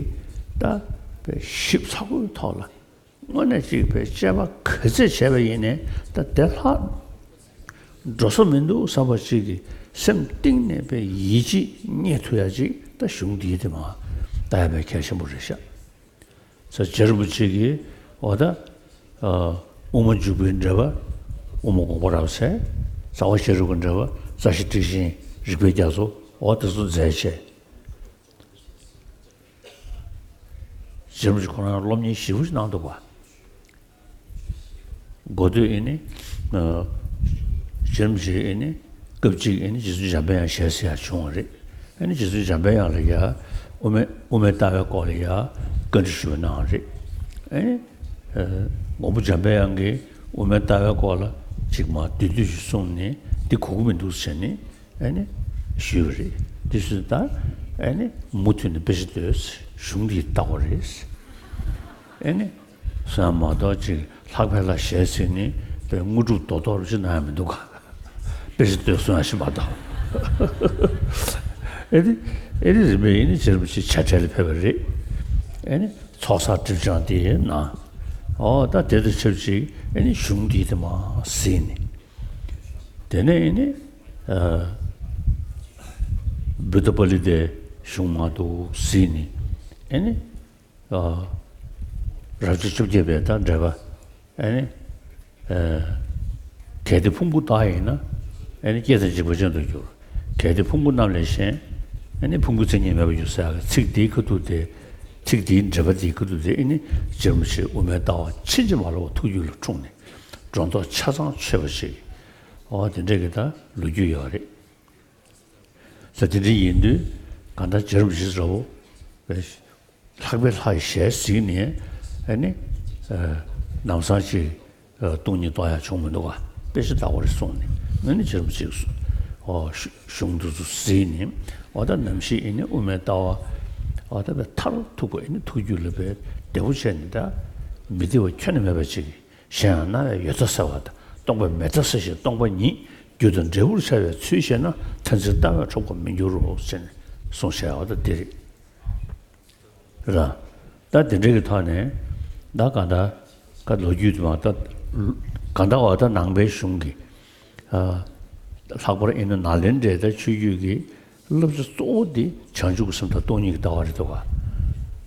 ད་དཔེ་ཞིབ་ཚགས་པོའི་ཐོག་ལ་དངོས་གནས་ཅིག་དཔེ་དཔྱད་པ་ག་ཚད་བྱས་པ་ཡིན་ནའི་ད་དེ་ལྷག་འགྲོ་ས་མི་འདུག་བསམ་པ་ཅིག་གི་སེམས་གཏིང་ནས་དཔེ་ཡིད་ཆེས་རྙེད་ཐུབ་ཡ་ཅིག་ད་གཞུང་འདིའི་དེ་མ་ལྟ་ཡ་དཔེ་གལ་ཆེན་པོ་རེད་ཤག་ས་རྗེ་རིན་པོ་ཆེ་གིས་འོ་ད། ཨ་དབུ་མ་འཇུག་པའི་འགྲེལ་པ། དབུ་མ་དགོངས་པ་རབ་གསལ། རྩ་བ་ཤེས་རབ་ཀྱི་འགྲེལ་པ། རྩ་ཤེ་ཊཱིཀ་ཆེན། རིགས་པའི་རྒྱ་མཚོ། འོ་དེ་ཚོ་མཛད་བྱས། རྗེ་རིན་པོ་ཆེ་ཁོ་རང་སློབ་གཉེར་ཞེ་པོ་ཞིག་གནང་འདུག་པ། འགོ་སྟོད་ཨེ་ནི། ཨ་རྗེ་རིན་པོ་ཆེ་ཨེ་ནི། སྐབས་གཅིག་ཨེ་ནི་རྗེ་བཙུན་འཇམ་དཔལ་དབྱངས་ཞལ་གཟིགས་ཡ་བྱུང་བ་རེད། ཨེ་ནི་རྗེ་བཙུན་འཇམ་དཔལ་དབྱངས་ལ་ཡ། དབུ་མའི་དབུ་མའི་ལྟ་བའི་སྐོར་ལ་ཡ་བཀའ་འདྲི་ཞུས་པ་གནང་བ་རེད། ཨེ་ནི། ཨ་མགོན་པོ་འཇམ་དཔལ་དབྱངས་ཀྱིས་དབུ་མའི་ལྟ་བའི་སྐོར་ལ་ཅིག་མ་བསྡུས་བསྡུས་ཤིག་གསུངས་ནས་འདི་གོ་གི་མི་འདུག་ཟེར་ནས་ཨེ་ནི་ཞུས་པ་རེད། དེ་སུ་ད་ཨེ་ནི་མུ་མཐུད་ནས་དཔེ་ཆ་ལྟོས། གཞུང་འདི་ལྟ་བ་རེད། ཨེ་ནི་སོང་མ་གཏོགས་ཅིག་ལྷག་པའི་ལྷ་ཞལ་གཟིགས་ནས་དཔེ་དངོས་གྲུབ་རྡོག་རྡོག་རུ་ཅིག་གནང་ཡ་མི་འདུག་ག་དཔེ་ཆ་ལྟོས་གསུང་ཡ་ཞིག་མ་གཏོགས། ཨེ་ནི་ཨེ་ནི་རིམ་པས་ཨེ་ནི་རྗེ་རིན་པོ་ཆེ་བྱ་བྲལ་ལ་ཕེབས་པ་རེད། ཨེ་ནི་ཚོགས་བསགས་སྒྲིབ་སྦྱང་དེ་ཡིན་ན། འོ་ད་དེ་དང་ཆབས་ཅིག་ཨེ་ནི་གཞུང་འདི་དེ་མ་གཟིགས་ནས། དེ་ནས་ཨེ་ནི་ཨ་བུདྡྷ་པཱ་ལི་ཏའི་གཞུང་མང་དུ་གཟིགས་ནས། ཨེ་ནི་ཨ་རབ་བྱེད་བཅོ་བརྒྱད་པའི་ད་འགྲེལ་པ། ཨེ་ནི་ཨ་གལ་ཏེ་ཕུང་པོ་བདག་ཡིན་ན། ཨེ་ནི་སྐྱེ་དང་འཇིག་པ་ཅན་དུ་འགྱུར། གལ་ཏེ་ཕུང་པོ་རྣམས་ལས་གཞན། ཨེ་ནི་ཕུང་པོའི་མཚན་ཉིད་མེད་པར་འགྱུར་ཟེར་ཡག་གི་ཚིག་འདིའི་ཁ་ཐུག་དེ། ཚིག་འདིའི་འགྲེལ་པ་འདིའི་ཁ་ཐུག་དེ་ཨེ་ནི་རྗེ་རིན་པོ་ཆེ་དབུ་མའི་ལྟ་བ་ཕྱིན་ཅི་མ་ལོག་པ་ཐུགས་རྒྱུད་ལ་འཁྲུངས་ནས། སྒྲོ་འདོགས་ཆ་ཚང་ཆོད་པ་ཞིག་འོ་དེ་འདྲ་གི་ད་ལོ་རྒྱུས་ཡོད་རེད། ས་དེ་འདྲ་ཡིན་དུས་གང་ལྟར་རྗེ་རིན་པོ་ཆེ་འདྲ་བོ། ལྷག་པའི་ལྷ་ཡི་ཞལ་གཟིགས་ནས་ཨེ་ནི་ཨ་ལམ་སང་ཅིག་ཨ་སྟོང་ཉིད་རྟོགས་ཡག་བྱུང་མི་འདུག་ག་དཔེ་ཆ་ལྟ་བ་རེད་གསུངས་ནས་ཨེ་ནི་རྗེ་རིན་པོ་ཆེ་གིས་ཨོ་གཞུང་འདི་ཚོ་གཟིགས་ནས། འོ་ད་ནམ་ཞིག་ཨེ་ནི་དབུ་མའི་ལྟ་བ་འོ་ད་དཔེ་མཐར་ཐུག་པ་ཨེ་ནི་ཐུགས་རྒྱུད་ལ་དཔེ་བདེ་པོ་བྱས་ནས། ད་མི་བདེ་བ་ཁྱོན་ནས་མེད་པ་ཅིག་གཞན་ཡང་སྣང་བས་ཡོད་མཐའ་གསལ་བ་དང་། སྟོང་པས་མེད་མཐའ་གསལ་ཞིང་སྟོང་པ་ཉིད། རྒྱུ་དང་འབྲས་བུར་འཆར་བའི་ཚུལ་ཤེས་ན། མཐར་འཛིན་ལྟ་བས་འཕྲོག་པར་མི་འགྱུར་རོ་ཟེར་ནས་གསུངས་བཞག་པ་ད་འདི་རེད། ར། ད་འདི་འདྲ་གི་ཐོག་ནས་ད་ག་ད་ག་ལོ་རྒྱུས་དུ་མ་ད་ག་ད་འོ་ད་ནང་པའི་གཞུང་གི་ཨ་ལྷག་པར་ཨེ་ནི་ནཱ་ལེནྡྲའི་ད་ཆོས་བརྒྱུད་ཀྱི་བསླབ་བྱ་གཙོ་བོ་འདི་བྱང་ཆུབ་ཀྱི་སེམས་དང་སྟོང་ཉིད་ཀྱི་ལྟ་བ་རེད་འདུག་ག་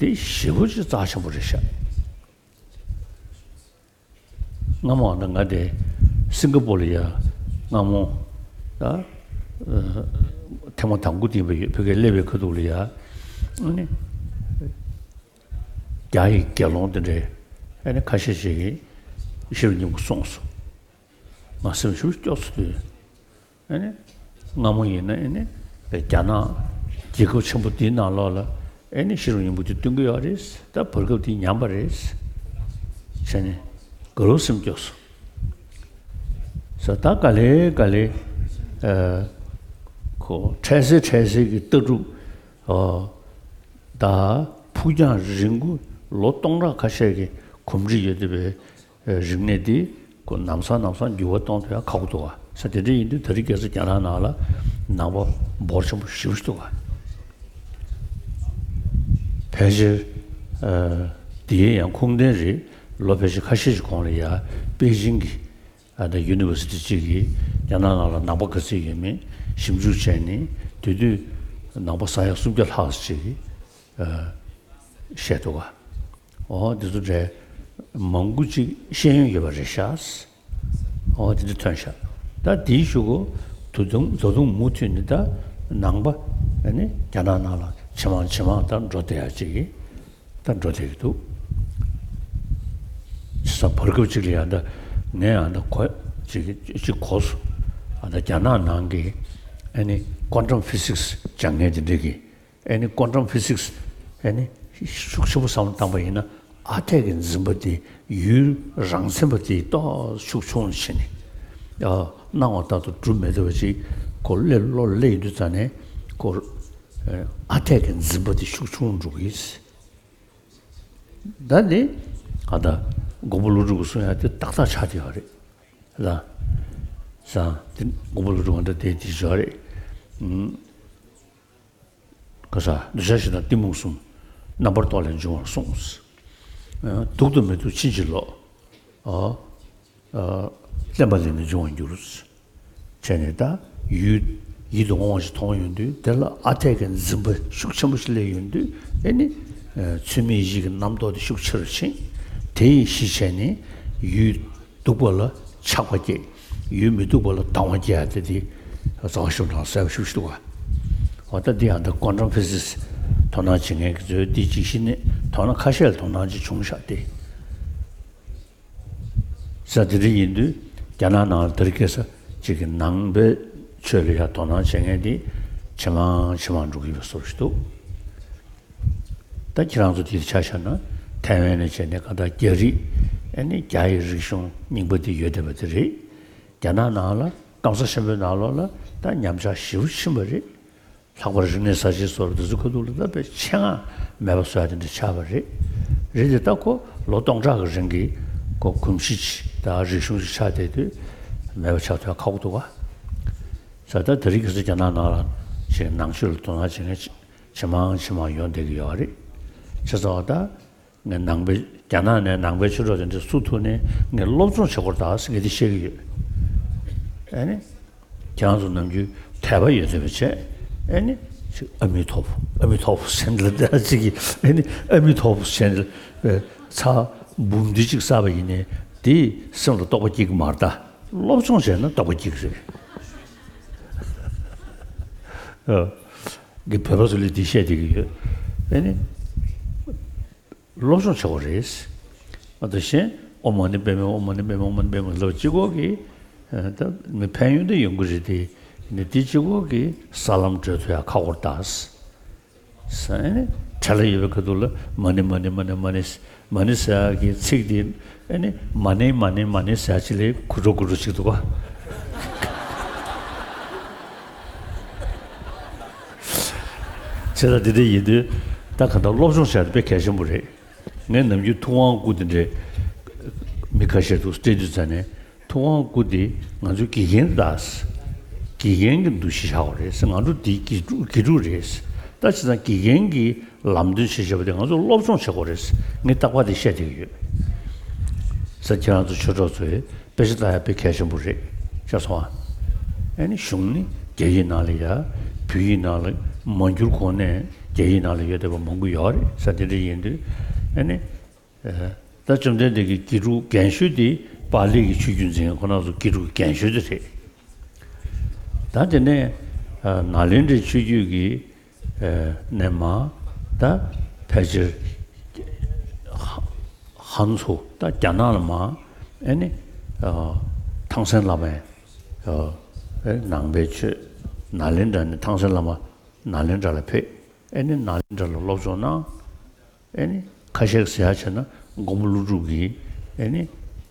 དེ་ཞེ་པོ་ཅིག་རྩ་ཆེན་པོ་རེད་ཤག་སྔ་མོ་ད་ང་དེ་སིང་ག་པོར་ལ་ཡ་སྔ་མོ་ད་ཨ་ཐེངས་མ་དང་པོ་དེ་ཡིན་པ་ཡོད། ཕ་གིར་སླེབས་པའི་ཁ་ཐུག་ལ་ཡ་ཨ་ནི་རྒྱ་ཡི་དགེ་སློང་དེ་འདྲས་ཨ་ནི་ཁ་ཤས་ཤིག་གིས་ཤེས་རབ་སྙིང་པོ་གསུངས་སོང་། ང་སེམས་ཞེ་པོ་སྐྱོ་སོང་དུས། ཨ་ནི་སྔ་མོ་ཡིན་ན་ཨ་ནི་རྒྱ་ནག་རྒྱལ་ཁབ་ཆེན་པོ་འདིའི་ནང་ལོགས་ལ་ཨ་ནི་ཤེས་རབ་སྙིང་པོ་དེ་སྟོན་གྱི་ཡོད་རེད། ད་བར་སྐབས་དེ་ཉམས་པ་རེད་བྱས་ནས་དགའ་རབ་སེམས་སྐྱོ་སོང་། ས་ད་ག་ལེ་ག་ལེ་ཨ་ཁོ་འཕྲལ་སེལ་འཕྲལ་སེལ་གྱི་ལྟ་གྲུབ། ཨ་ད་ཕུགས་རྒྱང་རིང་པོ་ལོ་སྟོང་ཕྲག་ཁ་ཤས་ཀྱི་གོམས་འདྲིས་ཡོད་བསྡད་པའི་རིག་གནས་འདི་ཁོ་ལམ་སང་ལམ་སང་འགྱུར་བ་གཏོང་ཐུབ་ཡ་ཁག་པོ་འདུག་ག་ས་དེ་འདྲ་ཡིན་དུས་ད་རེས་ཁ་སང་རྒྱ་ནག་ནང་ལ་ནང་པ་འབོར་ཆེན་པོ་ཞེ་པོ་ཅིག་འདུག་ག་ཕལ་ཆེར་ཨ་འདི་ཡང་ཁུངས་ལྡན་རེད། ལོ་ཕལ་ཆེར་ཁ་ཤས་ཤིག་གོང་ལ་ཡ་པེ་ཅིང་གི་ཨ་ད་ཡུ་ནི་ཝར་སི་ཊི་གཅིག་གིས་རྒྱ་ནག་ནང་ལ་ནང་པ་ག་ཚོད་ཡོད་མེད་ཞིབ་འཇུག་བྱས་ནས། དེ་དུས་ནང་པ་ས་ཡ་སུམ་བརྒྱ་ལྷག་ཅིག་གིས་ཨ་བཤད་འདུག་ག་འོ་འདི་ཚོ་འདྲའི་ མང་པོ་ཅིག་ཤེས་ཡོན་ཡོད་པ་རེད་ཤག་འོ་དེ་འདྲ་ཐོན་ཤག་ད་དེའི་གཞུག་གུ་ད་དུང་ད་དུང་མུ་མཐུད་ནས་ད་ནང་པ་ཨ་ནི་རྒྱ་ནག་ནང་ལ་ཇེ་མང་ཇེ་མང་ད་འགྲོ་བསྡད་ཡ་ཅིག་གི་ད་འགྲོ་བསྡད་ཀྱི་འདུག་བྱས་ཙང་བར་སྐབས་ཅིག་ལ་ཡང་ད་ངས་ཡང་ད་གོ་ཅིག་ཅིག་གོ་སོང་། ཨ་ད་རྒྱ་ནག་ནང་གི་ཨ་ནི་ཀོན་ཊམ་ཕི་སིག་སི་སྦྱང་མཁན་དེ་འདྲ་གི་ཨ་ནི་ཀོན་ཊམ་ཕི་སིག་སི་ཨ་ནི་ཤུགས་ཆེན་པོ་བསམ་བློ་བཏང་པ་ཡིན་ན་ཨ་འཐས་ཀྱི་འཛིན་པ་དེ་ཡུལ་རང་མཚན་པ་དེ་ཏོག་ཤུགས་ཆུང་ཕྱིན་ནས་ཨ་སྣང་བ་ལྟར་དུ་གྲུབ་མི་ཐུབ་པ་ཅིག་ཁོ་ཀླད་བློ་ཀླད་ཡིན་དུས་ཙང་ནས་ཁོ་ཨ་འཐས་ཀྱི་འཛིན་པ་དེ་ཤུགས་ཆུང་འགྲོ་གི་ཡིན། ད་ནི་ཨ་ད་མགོན་པོ་ཀླུ་སྒྲུབ་ཀྱིས་གསུང་ཡ་དེ་ཏག་ཏག་ཆགས་བསྡད་ཡོད་རེད་ལ། ཟ་དེ་མགོན་པོ་ཀླུ་སྒྲུབ་ང་ད་དེ་དེ་བྱས་རེད། ཨུམ། ག་ས་གདུལ་བྱ་གཞན་དང་གཏི་མུག་གསུམ། རྣམ་པར་རྟོག་ལས་འབྱུང་བར་གསུངས། ཨ་སྡུག་དང་མི་སྡུག་ཕྱིན་ཅི་ལོག་ཨ་ཨ་བརྟེན་པ་ལས་ནི་འབྱུང་བར་འགྱུར། བྱས་ནས་ད་ཡུལ་ཡིད་དུ་འོང་བ་ཞིག་མཐོང་ཡོང་དུས་དེ་ལ་ཨ་འཐས་ཀྱི་འཛིན་པ་ཤུགས་ཆེན་པོ་ཞིག་སླེབས་ཡོང་དུས་ཨེ་ནི་ཨ་ཚུལ་མིན་ཡིད་ཀྱི་རྣམ་རྟོག་དེ་ཤུགས་ཆེ་རུ་ཕྱིན། དེ་ཡི་གཞི་བྱས་ནས་ཡུལ་སྡུག་པ་ལ་ཆགས་པ་སྐྱེ། ཡུལ་མི་སྡུག་པ་ལ་སྡང་བ་སྐྱེ་ཡ་དེ་དེ་རྩ་བ་ཤུགས་དྲག་གསལ་པོ་ཞིག་འདུག་ག་འོ་ད་འདི་ཡང་ད་ཀོན་ཊམ་ཕི་སིག་སི་དོ་སྣང་བྱེད་མཁན་གྱི་ཚོས་འདི་ཅིག་ཤེས་ནས་དོ་སྣང་ཁ་ཤས་ལ་དོ་སྣང་ཅིག་བྱུང་ཤག་སྟེ། ས་དེ་འདྲ་ཡིན་དུས་རྒྱ་ནག་ནང་ལ་དེ་རིང་ཁ་སང་ཅིག་གི་ནང་པའི་ཆོས་ལ་ཡ་དོ་སྣང་བྱེད་མཁན་འདི་ཇེ་མང་ཇེ་མང་འགྲོ་གི་ཡོད་པའི་བཟོ་འདྲ་ཞིག་འདུག་ད་ཁྱེད་རང་ཚོ་དེ་ཆ་བཞག་ན་ཐའེ་ཝན་ནས་བྱས་ནས་ག་ད་རྒྱ་རིགས་ཨ་ནི་རྒྱ་ཡི་རིག་གཞུང་རྙིང་པ་དེ་ཡོད་བསྡད་པ་དེ་རེད། རྒྱ་ནག་ནང་ལ་སྐམ་ས་ཆེན་པོའི་ནང་ལོགས་ལ་ད་ཉམས་ཆག་ཞེ་པོ་ཕྱིན་པ་རེད། ལྷག་པར་རིག་གནས་གསར་བརྗེའི་བཟོ་འདྲ་དེ་ཚོ་ཁ་ཐུག་ལ་ད་དཔེ་ཆེད་མངགས་མེད་པ་བཟོ་ཡ་དེ་འདྲ་ཆགས་པ་རེད། རེད་དེ་ད་ཁོ་ལོ་སྟོང་ཕྲག་གི་རིང་གི་ཁོ་གོམས་གཤིས་ཅིག་དང་རིག་གཞུང་ཅིག་ཆགས་བསྡད་དུས་མེད་པ་ཆགས་ཐུབ་ཡ་ཁག་པོ་འདུག་ག་ས་ད་དེ་རིང་ཁ་སང་རྒྱ་ནག་ནང་ལ་ཞིག་ནང་ཆོས་ལ་དོ་སྣང་བྱེད་མཁན་ཇེ་མང་ཇེ་མང་ཡོང་བསྡད་ཀྱི་ཡོད་རེད། བྱས་ཙང་ད་ངས་ནང་པའི་རྒྱ་ནག་ནས་ནང་པའི་ཆོས་གྲོགས་དེ་འདྲ་སུ་ཐུག་ནས་ངས་སློབ་སྦྱོང་བྱེད་དགོས་རེད་ད་ཟེར་ངས་འདི་བཤད་ཀྱི་ཡོད། ཨ་ནི་ཁྱེད་རང་ཚོ་ནམ་རྒྱུན་དད་པ་ཡོད་བསྡད་པ་བྱས་ཨ་ནི་ཅིག་ཨ་མི་ཐོབ་ཨ་མི་ཐོབ་ཟེར་འདྲ་ཅིག་གིས་ཨ་ནི་ཨ་མི་ཐོབ་ཟེར་འདྲ་ཚ་འབུམ་འདི་གཅིག་བསགས་པ་ཡིན་ནའི་དེས་སེམས་ལ་རྟོགས་པ་སྐྱེ་གི་མ་རེད་ད། སློབ་སྦྱོང་བྱས་ན་རྟོགས་པ་སྐྱེ་གི་རེད། ཨ། གི་བོད་པ་ཚོ་ལ་འདི་བཤད་བསྡད་ཀྱི་ཡོད། ཨ་ནི་སློབ་སྦྱོང་བྱེད་དགོས་རེད། ཨ་ད་གཞན་ཨོཾ་མ་ཎི་པདྨེ་ཨོཾ་མ་ཎི་པདྨེ་ཨོཾ་མ་ཎི་པདྨེ་ལབ་གཅིག་པོ་གིས་ཨ་ད་མི་ཕན་ཡོན་དེ་ཡོང་གི་རེད་དེ། ཨ་ནི་འདི་གཅིག་པོ་གིས་ས་ལམ་བགྲོད་ཐུབ་ཡ་ཁག་པོ་རེད་ད། ས་ཨ་ནི་གྲལ་ལ་ཡོད་པའི་ཁ་ཐུག་ལ་མ་ཎི་མ་ཎི་མ་ཎི་མ་ཎི་མ་ཎི་ཟེར་ཡ་གི་ཚིག་དེ་ཨ་ནི་མ་ཎི་མ་ཎི་མ་ཎི་ཟེར་ཡ་ཅིག་ལས་གུ་དྲོ་གུ་དྲོ་ཅིག་འདུག་ག་བྱས་ཙང་འདི་འདྲ་ཡིན་དུས་ད་ག་ད་སློབ་སྦྱོང་བྱས་ཏེ་དཔེ་གལ་ཆེན་པོ་རེད། ངས་ནམ་རྒྱུན་ཐུབ་དབང་སྐུ་དེ་འདྲའི་མི་ཁ་ཤས་འདུག་སྤྲད་དུས་ཙ་ནས་ཐུབ་དབང་སྐུ་དེ་ང་ཚོའི་དགེ་རྒན་ད། དགེ་རྒན་གྱི་འདུ་ཤེས་བཞག་དགོས་རེད་ཟེར། ང་ཚོ་འདི་དགེ་ཕྲུག་དགེ་ཕྲུག་རེད་ཟེར། ད་བྱས་ཙང་དགེ་རྒན་གྱི་ལམ་སྟོན་བྱེད་བྱེད་པ་དེ་ང་ཚོ་སློབ་སྦྱོང་བྱེད་དགོས་རེད་ཟེར་ངས་རྟག་པར་དེ་བཤད་བསྡད་ཀྱི་ཡོད། ས་ཁྱེད་རང་ཚོ་ཆོས་གྲོགས་ཚོས་དཔེ་ཆ་ལྟ་ཡ་དཔེ་གལ་ཆེན་པོ་རེད་ཤག་སོང་ཨ། ཨ་ནི་གཞུང་ནི་རྒྱ་ཡིག་ནང་ལ་ཡ། བོད་ཡིག་ནང་ལ་མ་འགྱུར་གོང་ནས་རྒྱ་ཡིག་ནང་ལ་ཡོད་བསྡད་པ་མང་པོ་ཡོད་རེད་ས། དེ་འདྲ་ཡིན་དུས་ཨ་ནི། ད་བཅོམ་ལྡན་འདས་ཀྱི་དགེ་ཕྲུག་རྒན་ཤོས་དེ་པཱ་ལི་གི་ཆོས་བརྒྱུད་འཛིན་མཁན་ཁོ་རང་ཚོ་དགེ་ཕྲུག་རྒན་ཤོས་དེ་རེད། ད་དེ་ནས་ཨ་ནཱ་ལེནྡྲའི་ཆོས་བརྒྱུད་ཀྱི་ཨ་ནས་མར་ད་ཕལ་ཆེར་ཧ་ཧན་ཚོ་ད་རྒྱ་ནག་ལ་མར་ཨ་ནི་ཨ་ཐང་སན་བླ་མས་ཨ་ནང་པའི་ཆོས་ནཱ་ལེནྡྲ་ནས་ཐང་སན་བླ་མ་ནཱ་ལེནྡྲ་ལ་ཕེབས། ཨ་ནི་ནཱ་ལེནྡྲ་ལ་སློབ་སྦྱོང་གནང་། ཨེ་ནི་ཁ་ཤས་ཟེར་ཡ་བྱས་ན་མགོན་པོ་ཀླུ་སྒྲུབ་ཀྱི་ཨེ་ནི་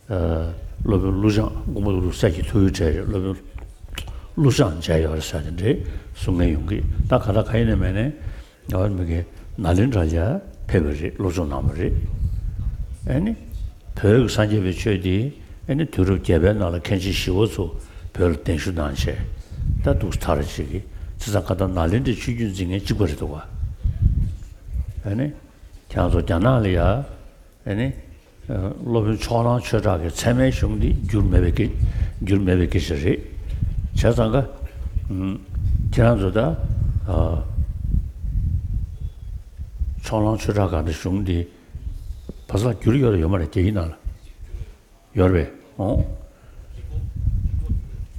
ཨ་སློབ་དཔོན་ཀླུ་བྱང་མགོན་པོ་ཀླུ་སྒྲུབ་གསེར་གྱི་ཐུགས་ཡོན་བྲལ་རེད། སློབ་དཔོན་ཀླུ་བྱང་མཇལ་ཡོད་རེད་ཟེར་དེ་འདྲའི་གསུང་མཁན་ཡོང་གི། ད་ག་ད་ག་ཡིན་ནའི་མིན་ནའི་ང་བ་མི་གི་ནཱ་ལེནྡྲ་ལ་ཕེབས་པ་རེད། སློབ་སྦྱོང་གནང་བ་རེད། ཨེ་ནི་བོད་ཀྱི་སངས་རྒྱས་པའི་ཆོས་འདི་ཨེ་ནི་དུས་རབས་བརྒྱད་པའི་ནང་ལ་མཁན་ཆེན་ཞི་བ་འཚོ་བོད་ལ་གདན་ཞུ་གནང་བྱས་ད་འདུག་སེ་མཐར་ཕྱིན་གྱི་བྱས་ཙང་ག་ད་ནཱ་ལེནྡྲའི་ཆོས་བརྒྱུད་འཛིན་མཁན་གཅིག་པ་རེད་འདུག་ག་ཨེ་ནི། ཁྱེད་རང་ཚོ་རྒྱ་ནག་ལ་ཡ། ཨེ་ནི། ཨ་སློབ་དཔོན་ཕྱོགས་གླང་ཆོས་གྲགས་ཀྱི་ཚད་མའི་གཞུང་འདི་འགྱུར་མེད་པའི་སྐད། འགྱུར་མེད་པའི་སྐད་ཆ་རེད། བྱས་ཙང་ཀ་ཨུམ། ཁྱེད་རང་ཚོ་ད། ཨ་ཕྱོགས་གླང་ཆོས་གྲགས་སྒང་དྲའི་གཞུང་འདི། བར་སྐབས་བསྒྱུར་ཡོད་རེད་ཡོད་མ་རེད། རྒྱ་ཡིག་ནང་ལ་ཡོད་རེད་པས། ཨོ།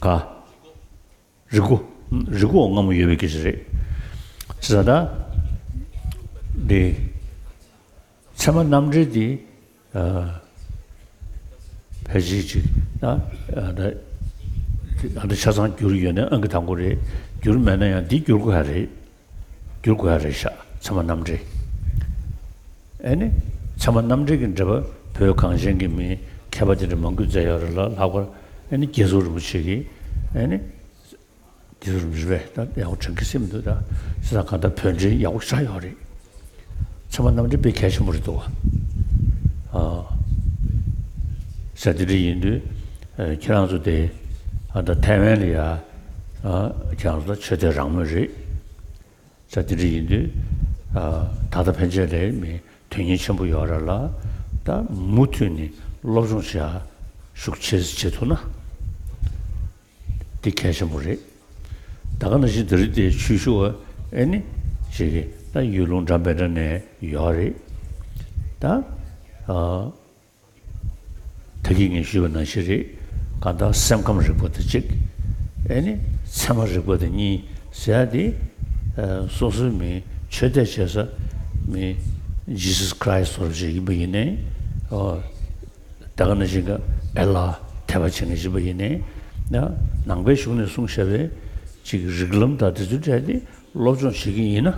ག་རི་མགོ། རི་མགོ་སྔ་མོ་ཡོད་པའི་སྐད་ཆ་རེད། ཟེར་ད། འདི། ཚད་མ་རྣམ་འགྲེལ་འདི། ཨ། ཕལ་ཆེར་ཅིག་ད། ཨ། ད། ཨ། ད་ཆ་ཚང་བསྒྱུར་ཡོད་ན་ཨང་ཀི་དང་པོ་རེད། བསྒྱུར་མེད་ན་ཡང་འདི་བསྒྱུར་དགོས་ཡ་རེད། བསྒྱུར་དགོས་ཡ་རེད་ཤག་ཚད་མ་རྣམ་འགྲེལ། ཨེ་ནི། ཚད་མ་རྣམ་འགྲེལ་གྱི་འགྲེལ་པ་བོད་གངས་ཅན་གྱི་མི་མཁས་པ་དེ་འདྲ་མང་པོས་མཛད་ཡོད་རེད་ལ། ལྷག་པར་ཨེ་ནི་རྒྱལ་ཚབ་རིན་པོ་ཆེ་གིས་ཨེ་ནི། རྒྱལ་ཚབ་རིན་པོ་ཆེ་ད་ཡག་པོ་དྲན་གྱི་སེམས་འདུག་ད་ཟེར་ན་གང་ལྟར་བོད་འགྲེལ་ཡག་པོ་ཆགས་ཡོད་རེད། ཚད་མ་རྣམ་འགྲེལ་དཔེ་གལ་ཆེན་པོ་རེད་འདུག་བ། ཨ། ཟེར་དེ་འདྲ་ཡིན་དུས། ཨ། ཁྱེད་རང་ཚོ་དེ། ཨ། ད་ཐའེ་ཝན་ལ་ཡ། ཨ། ཁྱེད་རང་ཚོ་ད་ཆོས་དད་རང་མོས་རེད། ཟེར་དེ་འདྲ་ཡིན་དུས། ཨ། ད་ལྟ་ཕན་ཆད་ལས་མི་དོན་སྙིང་ཆེན་པོ་ཡོད་རེད་ལ། ད་མུ་མཐུད་ནས་སློབ་སྦྱོང་བྱེད་ཡ་ཤུགས་ཆེ་བྱེད་ཐུབ་ན། འདི་གལ་ཆེན་པོ་རེད། ད་ག་ནང་བཞིན་དེ་རིང་འདིར་ཆོས་ཞུ་བ་ཨེ་ནི་ཞིག་གིས་ད་ཡུལ་ལུང་འདྲ་མི་འདྲ་ནས་ཡོད་རེད། ད། ཨ། ད་གིན་ངས་ཞུས་པ་ནང་བཞིན་རེད། གང་ལྟར་སེམས་ཁམས་རིག་པ་དང་གཅིག་ཨེ་ནི་ཚད་མ་རིག་པ་དང་གཉིས་ཟེར་ཡ་དེ། ཨ། སོ་སོའི་མི་ཆོས་དད་བྱེད་ས་མི་Jesus Christ སོགས་ཅིག་ཡིན་པ་ཡིན་ནའི། ཨ། ད་ག་ནང་བཞིན་གྱི་ཨེ་ལ་དད་པ་བྱེད་མཁན་ཞིག་ཡིན་པ་ཡིན་ནའི། ཡང་ནང་པའི་གཞུང་ནས་གསུངས་བཞག་པའི་ཅིག་རིགས་ལམ་དང་དེ་ཚོའི་གྲས་དེ་སློབ་སྦྱོང་བྱེད་ཀྱི་ཡིན་ན།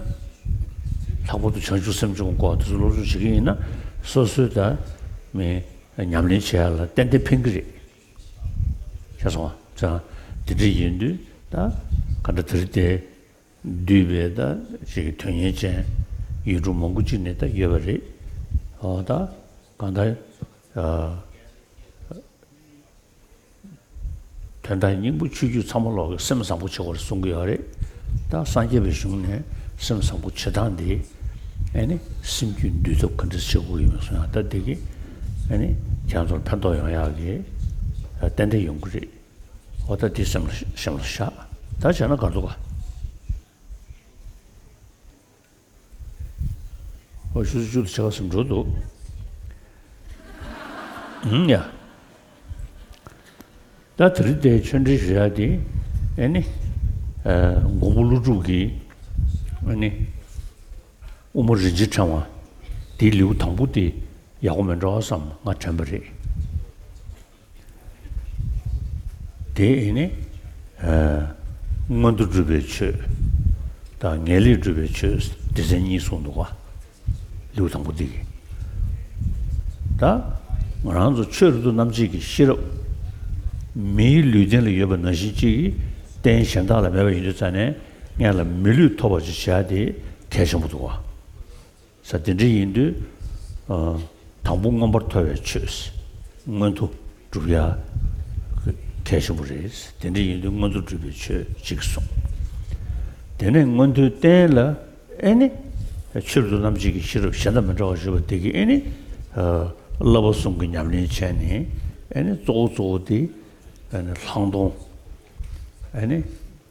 ལྷག་པར་དུ་བྱང་ཆུབ་སེམས་སྦྱོང་སྐོར་དེ་ཚོ་སློབ་སྦྱོང་བྱེད་ཀྱི་ཡིན་ན། སོ་སོའི་ད་མི་ཉམས་ལེན་བྱེད་ཡ་ལ་ཏན་ཏན་ཕན་གྱི་རེད། ཤེས་སོང་ང་། དེ་འདྲ་ཡིན་དུས་ད་ག་འདྲ་དེ་རིང་འདིར་འདུས་པའི་ད་ཅིག་དོན་གཉེར་ཅན་ཡུལ་གྲུ་མང་པོ་ཅིག་ནས་ད་ཡོད་པ་རེད། འོ་ད་གང་ལྟར། ཨ། དོན་དག་སྙིང་པོ་ཆོས་བརྒྱུད་ཚང་མ་ལོག་གི་སེམས་བཟང་པོ་བྱེད་དགོས་རེད་གསུང་གི་ཡོད་རེད། ད་སངས་རྒྱས་པའི་གཞུང་ནས་སེམས་བཟང་པོ་བྱེད་སྟངས་འདི་ཨེ་ནི་སེམས་རྒྱུད་འདུལ་ཐབས་ག་འདྲ་བྱེད་དགོས་ཡོད་མེད་གསུང་ཡ། ད་འདི་གིས་ཨེ་ནི་ཁྱེད་ཚོར་ཕན་ཐོགས་ཡོང་ཡག་གི་ཏན་ཏན་ཡོང་གི་རེད། འོ་ད་འདི་སེམས་ལ་སེམས་ལ་བཞག་ད་བྱས་ན་ག་འདུག་ག་ཨོ། ཆུ་ཚོད་བཅུ་དང་ཕྱེད་ཀ་ཙམ་འགྲོ་འདུག་ཨུམ་ཡ། ད་དེ་རིང་འདིར་ཆོས་འབྲེལ་ཞུ་ཡ་དེ་ཨེ་ནི། ཨ། མགོན་པོ་ཀླུ་སྒྲུབ་ཀྱི་ཨེ་ནི་དབུ་མ་རིན་ཆེན་ཕྲེང་བ་དེའི་ལེའུ་དང་པོ་དེ་ཡག་པོ་མེད་འགྲོ་བསམ་ང་དྲན་པ་རེད། དེ་ཨེ་ནི། ཨ། མངོན་མཐོ་སྒྲུབ་པའི་ཆོས་དང་ངེས་ལེགས་སྒྲུབ་པའི་ཆོས་སྡེ་ཚན་གཉིས་གསུངས་འདུག་ག་ལེའུ་དང་པོ་འདི་གི། ད་ང་རང་ཚོ་ཆོས་རབ་ཏུ་རྣམ་འབྱེད་ཀྱི་ཤེས་རབ་མིའི་ལུས་རྟེན་ལ་ཡོད་པ་ནང་བཞིན་གཅིག་གི་རྟེན་གཞན་དག་ལ་མེད་པ་ཡིན་དུས་ཙང་ནས་སྔོན་ལ་མི་ལུས་ཐོབ་པ་ཅིག་བྱ་དེ་གལ་ཆེན་པོ་འདུག་ག་ས་དེ་འདྲ་ཡིན་དུས། ཨ། དང་པོ་མངོན་པར་མཐོ་བའི་ཆོས། མངོན་མཐོ་སྒྲུབ་ཡ་གལ་ཆེན་པོ་རེད། དེ་འདྲ་ཡིན་དུས་མངོན་མཐོ་སྒྲུབ་པའི་ཆོས་གཅིག་གསུངས། དེ་ནས་མངོན་མཐོའི་རྟེན་ལ་ཨེ་ནི་ཆོས་རབ་ཏུ་རྣམ་འབྱེད་ཀྱི་ཤེས་རབ་གཞན་དང་མི་འདྲ་བ་ཞུས་པ་དེ་གིས་ཨེ་ནི། ཨ། བསླབ་པ་གསུམ་གྱི་ཉམས་ལེན་བྱས་ནས་ཨེ་ནི་གཙོ་བོ་གཙོ་བོ་དེ་ཨེ་ནི་ལྷག་མཐོང་ཨེ་ནི།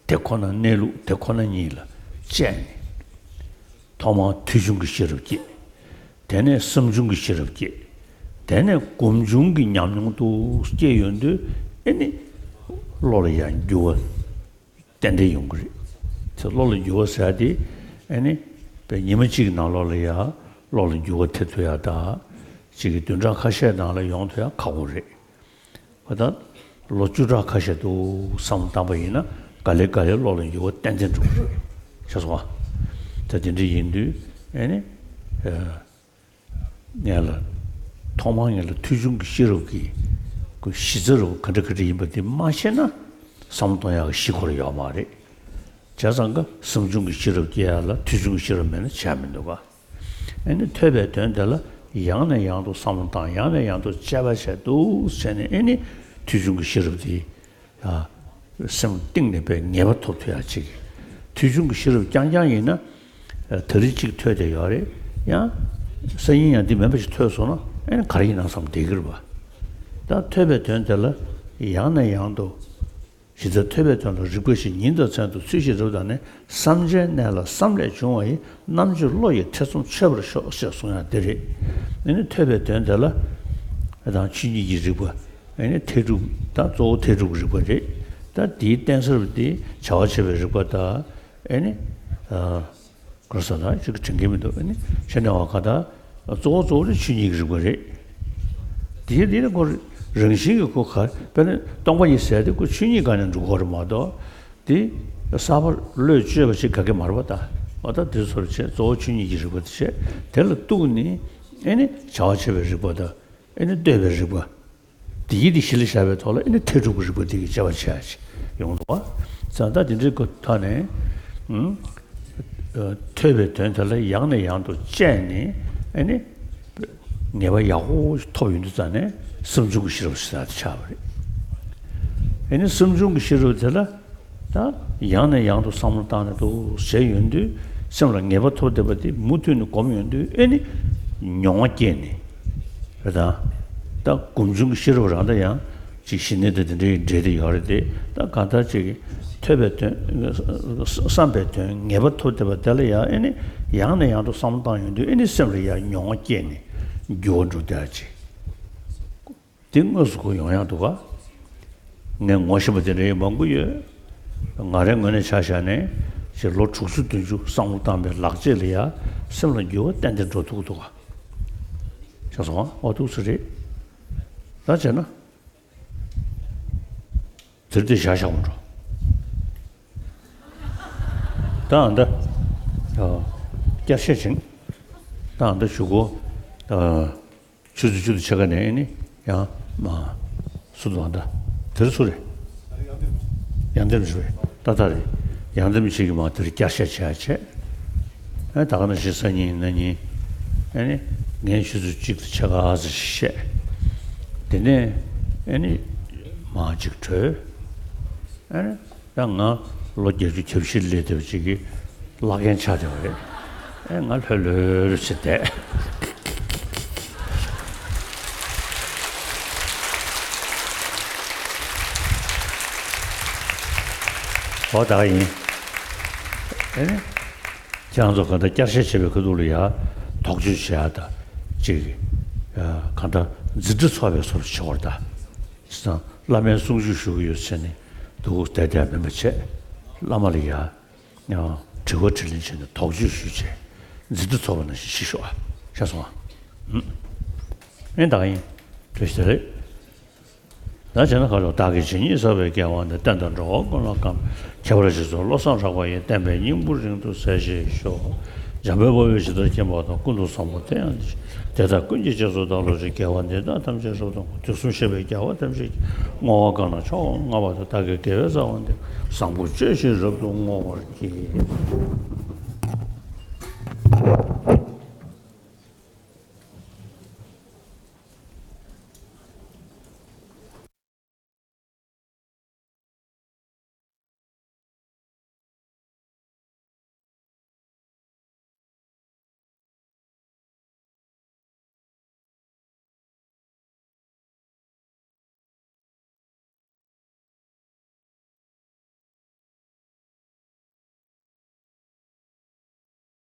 དེ་ཁོ་ན་གནས་ལུགས་དེ་ཁོ་ན་ཉིད་ལ་དཔྱད་ནས། ཐོག་མར་ཐོས་བྱུང་གི་ཤེས་རབ་སྐྱེས། དེ་ནས་བསམ་བྱུང་གི་ཤེས་རབ་སྐྱེས། དེ་ནས་སྒོམ་བྱུང་གི་ཉམས་མྱོང་དུ་སྐྱེས་ཡོང་དུས་ཨེ་ནི། བློ་ལ་ཡང་འགྱུར་བ་ཏན་ཏན་ཡོང་གི་རེད། དེ་བློ་ལ་འགྱུར་བ་ཟེར་ཡ་དེ་ཨེ་ནི། དཔེ་ཉི་མ་གཅིག་གི་ནང་ལོགས་ལ་ཡང་བློ་ལ་འགྱུར་བ་ཐེབས་ཐུབ་ཡ་དང་། གཅིག་གི་བདུན་ཕྲག་ཁ་ཤས་ནང་ལ་ཡོང་ཐུབ་ཡ་ཁག་པོ་རེད། བ་ད་ལོ་བཅུ་ཕྲག་ཁ་ཤས་འདུག་བསམ་བློ་བཏང་པ་ཡིན་ན་ག་ལེ་ག་ལེ་བློ་ལ་འགྱུར་བ་ཏན་ཏན་འགྲོ་གི་རེད། ཤེས་སོང་ང་། ད་དེ་འདྲ་ཡིན་དུས་ཨེ་ནི། ཨ། ངས་ལ་ཐོག་མར་ངས་ལ་ཐོས་བྱུང་གི་ཤེས་རབ་ཀྱི་གཞི་རྩ་རུ་ག་འདྲ་ག་འདྲ་ཡིན་པ་དེ་མ་ཤེས་ན་བསམ་བློ་གཏོང་ཡག་གི་གཞི་ཁོ་རང་ཡོད་མ་རེད། བྱས་ཙང་ཀ་བསམ་བྱུང་གི་ཤེས་རབ་སྐྱེ་ཡག་ལ་ཐོས་བྱུང་གི་ཤེས་རབ་མེད་ན་བྱས་མི་འདུག་ག་ཨེ་ནི་ཐོས་པའི་དོན་དེ་ལ་ཡང་ནས་ཡང་དུ་བསམ་བློ་བཏང་། ཡང་ནས་ཡང་དུ་དཔྱད་པ་བྱས་འདུག་བྱས་ནས་ཨེ་ནི་ཐོས་བྱུང་གི་ཤེས་རབ་དེ་ཡ་སེམས་གཏིང་ནས་དཔེ་ངེས་པ་ཐོབ་ཐུབ་ཡག་ཅིག་ཐོས་བྱུང་གི་ཤེས་རབ་རྐྱང་རྐྱང་ཡིན་ན་ད་རེས་གཅིག་ཐོས་བསྡད་ཡོད་རེད། ཡང་སང་ཉིན་ཡང་འདི་མིན་པ་ཞིག་ཐོས་སོང་ན་ཨེ་ནི་ག་རེ་ཡིན་ན་བསམ་བསྡད་ཀྱི་རེད་པ། ད་ཐོས་པའི་དོན་དེ་ལ་ཡང་ནས་ཡང་དུ། ཇི་ལྟར་ཐོས་པའི་དོན་ལ་རིགས་པ་བཞིན་ཉིན་དང་མཚན་དུ་ཚུལ་བཞིན་རབ་བརྟགས་ནས། བསམ་བྱའི་གནས་ལ་བསམ་ལས་བྱུང་བ་ཡི། རྣམ་དཔྱོད་བློ་ཡི་ཐེ་ཚོམ་ཆོད་པར་ཤོག་ཅེས་གསུང་ཡ་འདི་རེད། ཨེ་ནི་ཐོས་པའི་དོན་དེ་ལ་དང་ཆོས་ཉིད་ཀྱི་རིགས་པ། ཨེ་ནི་ཐེག་དྲུག་དང་གཙོ་བོ་ཐེག་དྲུག་གི་རིགས་པ་རེད། ད་དེའི་རྟེན་གསར་པ་དེ་བྱ་བ་བྱེད་པའི་རིགས་པ་དང་། ཨེ་ནི་ཨ། གོ་ས་དང་ཅིག་དྲན་གྱི་མི་འདུག་ཨེ་ནི་ཤེས་ནས་བ་ག་ད་གཙོ་བོ་གཙོ་བོ་དེ་ཆོས་ཉིད་ཀྱི་རིགས་པ་རེད། དེའི་དེ་ནི་ཁོ་རང་བཞིན་གྱི་ཁོ་ག་དཔེར་ན་སྟོང་པ་ཉིད་ཟེར་དེ་ཁོ་ཆོས་ཉིད་སྒང་ནས་འགྲོ་གི་རེད་མ་གཏོགས། དེ་གསར་པ་བློས་བཅོས་པ་ཞིག་ག་གེ་མ་རེད་པ། ད་འོ་ད་དེ་ཚོར་བྱས་གཙོ་བོ་ཆོས་ཉིད་ཀྱི་རིགས་པ་དེ་བྱས་དེ་ལ་གཏུགས་ནས། ཨེ་ནི་བྱ་བ་བྱེད་པའི་རིགས་པ་དང་། ཨེ་ནི་ལྟོས་པའི་རིགས་པ། དེའི་དེ་གཞི་ལ་བཞག་པའི་ཐོག་ལ་ཨེ་ནི་ཐེག་དྲུག་གི་རིགས་པ་དེ་གི་དཔྱད་པ་བྱེད་ཡ་ཞིག་ཡོང་འདུག་བ། ཙང་ད་དེ་འདྲའི་སྐོར་ཐོག་ནས། ཨུམ། ཐོས་པའི་དོན་དེ་ལ་ཡང་ནས་ཡང་དུ་དཔྱད་ནས། ཨེ་ནི་ངེས་པ་ཡག་པོ་ཐོབ་ཡོང་དུས་ཙང་ནས་བསམ་བྱུང་གི་ཤེས་རབ་ཞེས་དེ་ཆགས་པ་རེད། ཨེ་ནི་བསམ་བྱུང་གི་ཤེས་རབ་དེ་ལ་ད་ཡང་ནས་ཡང་དུ་བསམ་བློ་བཏང་ནས་འདུག་བྱས་ཡོང་དུས་སེམས་ལ་ངེས་པ་ཐོབ་བསྡད་པ་དེ་མུ་མཐུད་ནས་སྒོམ་ཡོང་དུས་ཨེ་ནི་མྱོང་བ་སྐྱེས་ནས། རེད་དང་། ད་སྒོམ་བྱུང་གི་ཤེས་རབ་རང་ད་ཡང་ཅིག་ཞི་གནས་དང་དེ་འདྲའི་འབྲེལ་དེ་ཡོད་རེད་དེ། ད་གང་ལྟར་ཅིག་ཐོས་པའི་དོན། བསམ་པའི་དོན་ངེས་པ་ཐོབ་བསྡད་པ་དེ་ལ་ཡང་ཨེ་ནི་ཡང་ནས་ཡང་དུ་བསམ་བློ་བཏང་ཡོང་དུས་ཨེ་ནི་སེམས་ལ་ཡང་མྱོང་བ་སྐྱེས་ནས་འགྱུར་བ་འགྲོ་བསྡད་ཅིག་དེ་དངོས་སུ་གོ་ཡོང་ཡག་འདུག་ག་ངས་ངོ་ཤེས་པ་དེ་འདྲ་ཡང་མང་པོ་ཡོད། ང་རའི་ངོས་ནས་ཆ་བཞག་ནས་ཅིག་ལོ་དྲུག་ཅུ་བདུན་ཅུ་བསམ་བློ་བཏང་པའི་ལག་རྗེས་ལ་ཡ་སེམས་ལ་འགྱུར་བ་ཏན་ཏན་འགྲོ་ཐུབ་ཀྱི་འདུག་ག་ཤེས་སོང་ཨ། འོ་ཐུགས་སུ་རེད། ད་བྱས་ན། དེར་དེ་བཞག་བཞག་མ་འགྲོ། ད་ཨ་འདྲ། བསྐྱར་བཤད་བྱེད། ད་ཨ་འདྲ་གཞུག་གུ། ཆུ་ཚོད་བཅུ་དང་ཕྱེད་ཀ་ནས་ནི་ཡང་མ། སུ་དང་ད་དེར་སུ་རེད། ཡང་འདེམས་རེད། ཏག་ཏག་རེད། ཡང་འདེམས་ཞིག་གིས་མ་དེར་བསྐྱར་བཤད་བྱས་བྱས། ཨེ་ད་ག་ནང་བཞིན་སང་ཉིན་གནངས་ཉིན། ཨེ་ནི་ངས་ཆུ་ཚོད་གཅིག་དང་ཕྱེད་ཀ་ཨ་ཙི་ཞིག་བཤད། དེ་ནས་ཨེ་ནི་མ་གཅིག་གྲོལ། ཨེ་ནི། ད་ང་ལོ་བརྒྱད་ཅུ་གྱ་བཞི་སླེབས་བསྡད་པ་ཅིག་གི་བླ་རྒན་ཆགས་བསྡད་པ་རེད། ཨེ་ང་ལྷོད་ལྷོད་བྱས་བསྡད། འོ་ད་ཡིན། ཨེ་ནི། ཁྱེད་རང་ཚོ་གང་ལྟར་བསྐྱར་བཤད་བྱེད་པའི་ཁ་ཐུག་ལ་ཡ་དོགས་གཅོད་བྱེད་ཡ་ད་ཅིག་གང་ལྟར་འཛིན་གྲྭ་ཚོགས་པའི་བཟོ་འདྲ་བྱེད་དགོས་རེད་ད། བྱས་ཙང་བླ་མའི་གསུང་ཆོས་ཞུ་གི་ཡོད་ཟེར་ནས་འདུག་བསྡད་བསྡད་མིན་པ་བྱས། བླ་མ་ལ་ཡ། ཡང་དྲི་བ་དྲིས་ལན་བྱས་ནས་དོགས་གཅོད་ཞུས་བྱས། འཛིན་གྲྭ་ཚོགས་པ་ནང་བཞིན་ཞིག་ཤོག་ཨ། ཤེས་སོང་ཨ། ཨེ་ད་ག་ཡིན། བཀྲ་ཤིས་བདེ་ལེགས། ད་བྱས་ན་ཁ་ལོ་བདག་གིས་ཇི་སྙེད་བསགས་པའི་དགེ་བ་འདི། བསྟན་དང་འགྲོ་བ་ཀུན་ལ་གང་། ཁྱད་པར་ཅན་ཚོགས་བློ་བཟང་གྲགས་པ་ཡིས། བསྟན་པའི་སྙིང་པོ་རིང་དུ་གསལ་བྱེད་ཤོག་འཇམ་དཔལ་དཔའ་བོས་ཇི་ལྟར་མཁྱེན་པ་དང་། ཀུན་ཏུ་བཟང་པོ་དེ་ཡང་དེ་བཞིན་ཏེ། དེ་དག་ཀུན་གྱི་རྗེས་སུ་བདག་སློབ་ཅིང་། དགེ་བ་འདི་དག་ཐམས་ཅད་རབ་ཏུ་བསྔོ། དུས་གསུམ་གཤེགས་པའི་རྒྱལ་བ་ཐམས་ཅད་ཀྱིས། བསྔོ་བ་གང་ལ་ཕྱག་འཚལ་བ་དང་། བདག་གི་དགེ་བའི་རྩ་བ་འདི། བཟང་པོ་སྤྱོད་ཅིང་རབ་ཏུ་བསྔོ་བར་བགྱི།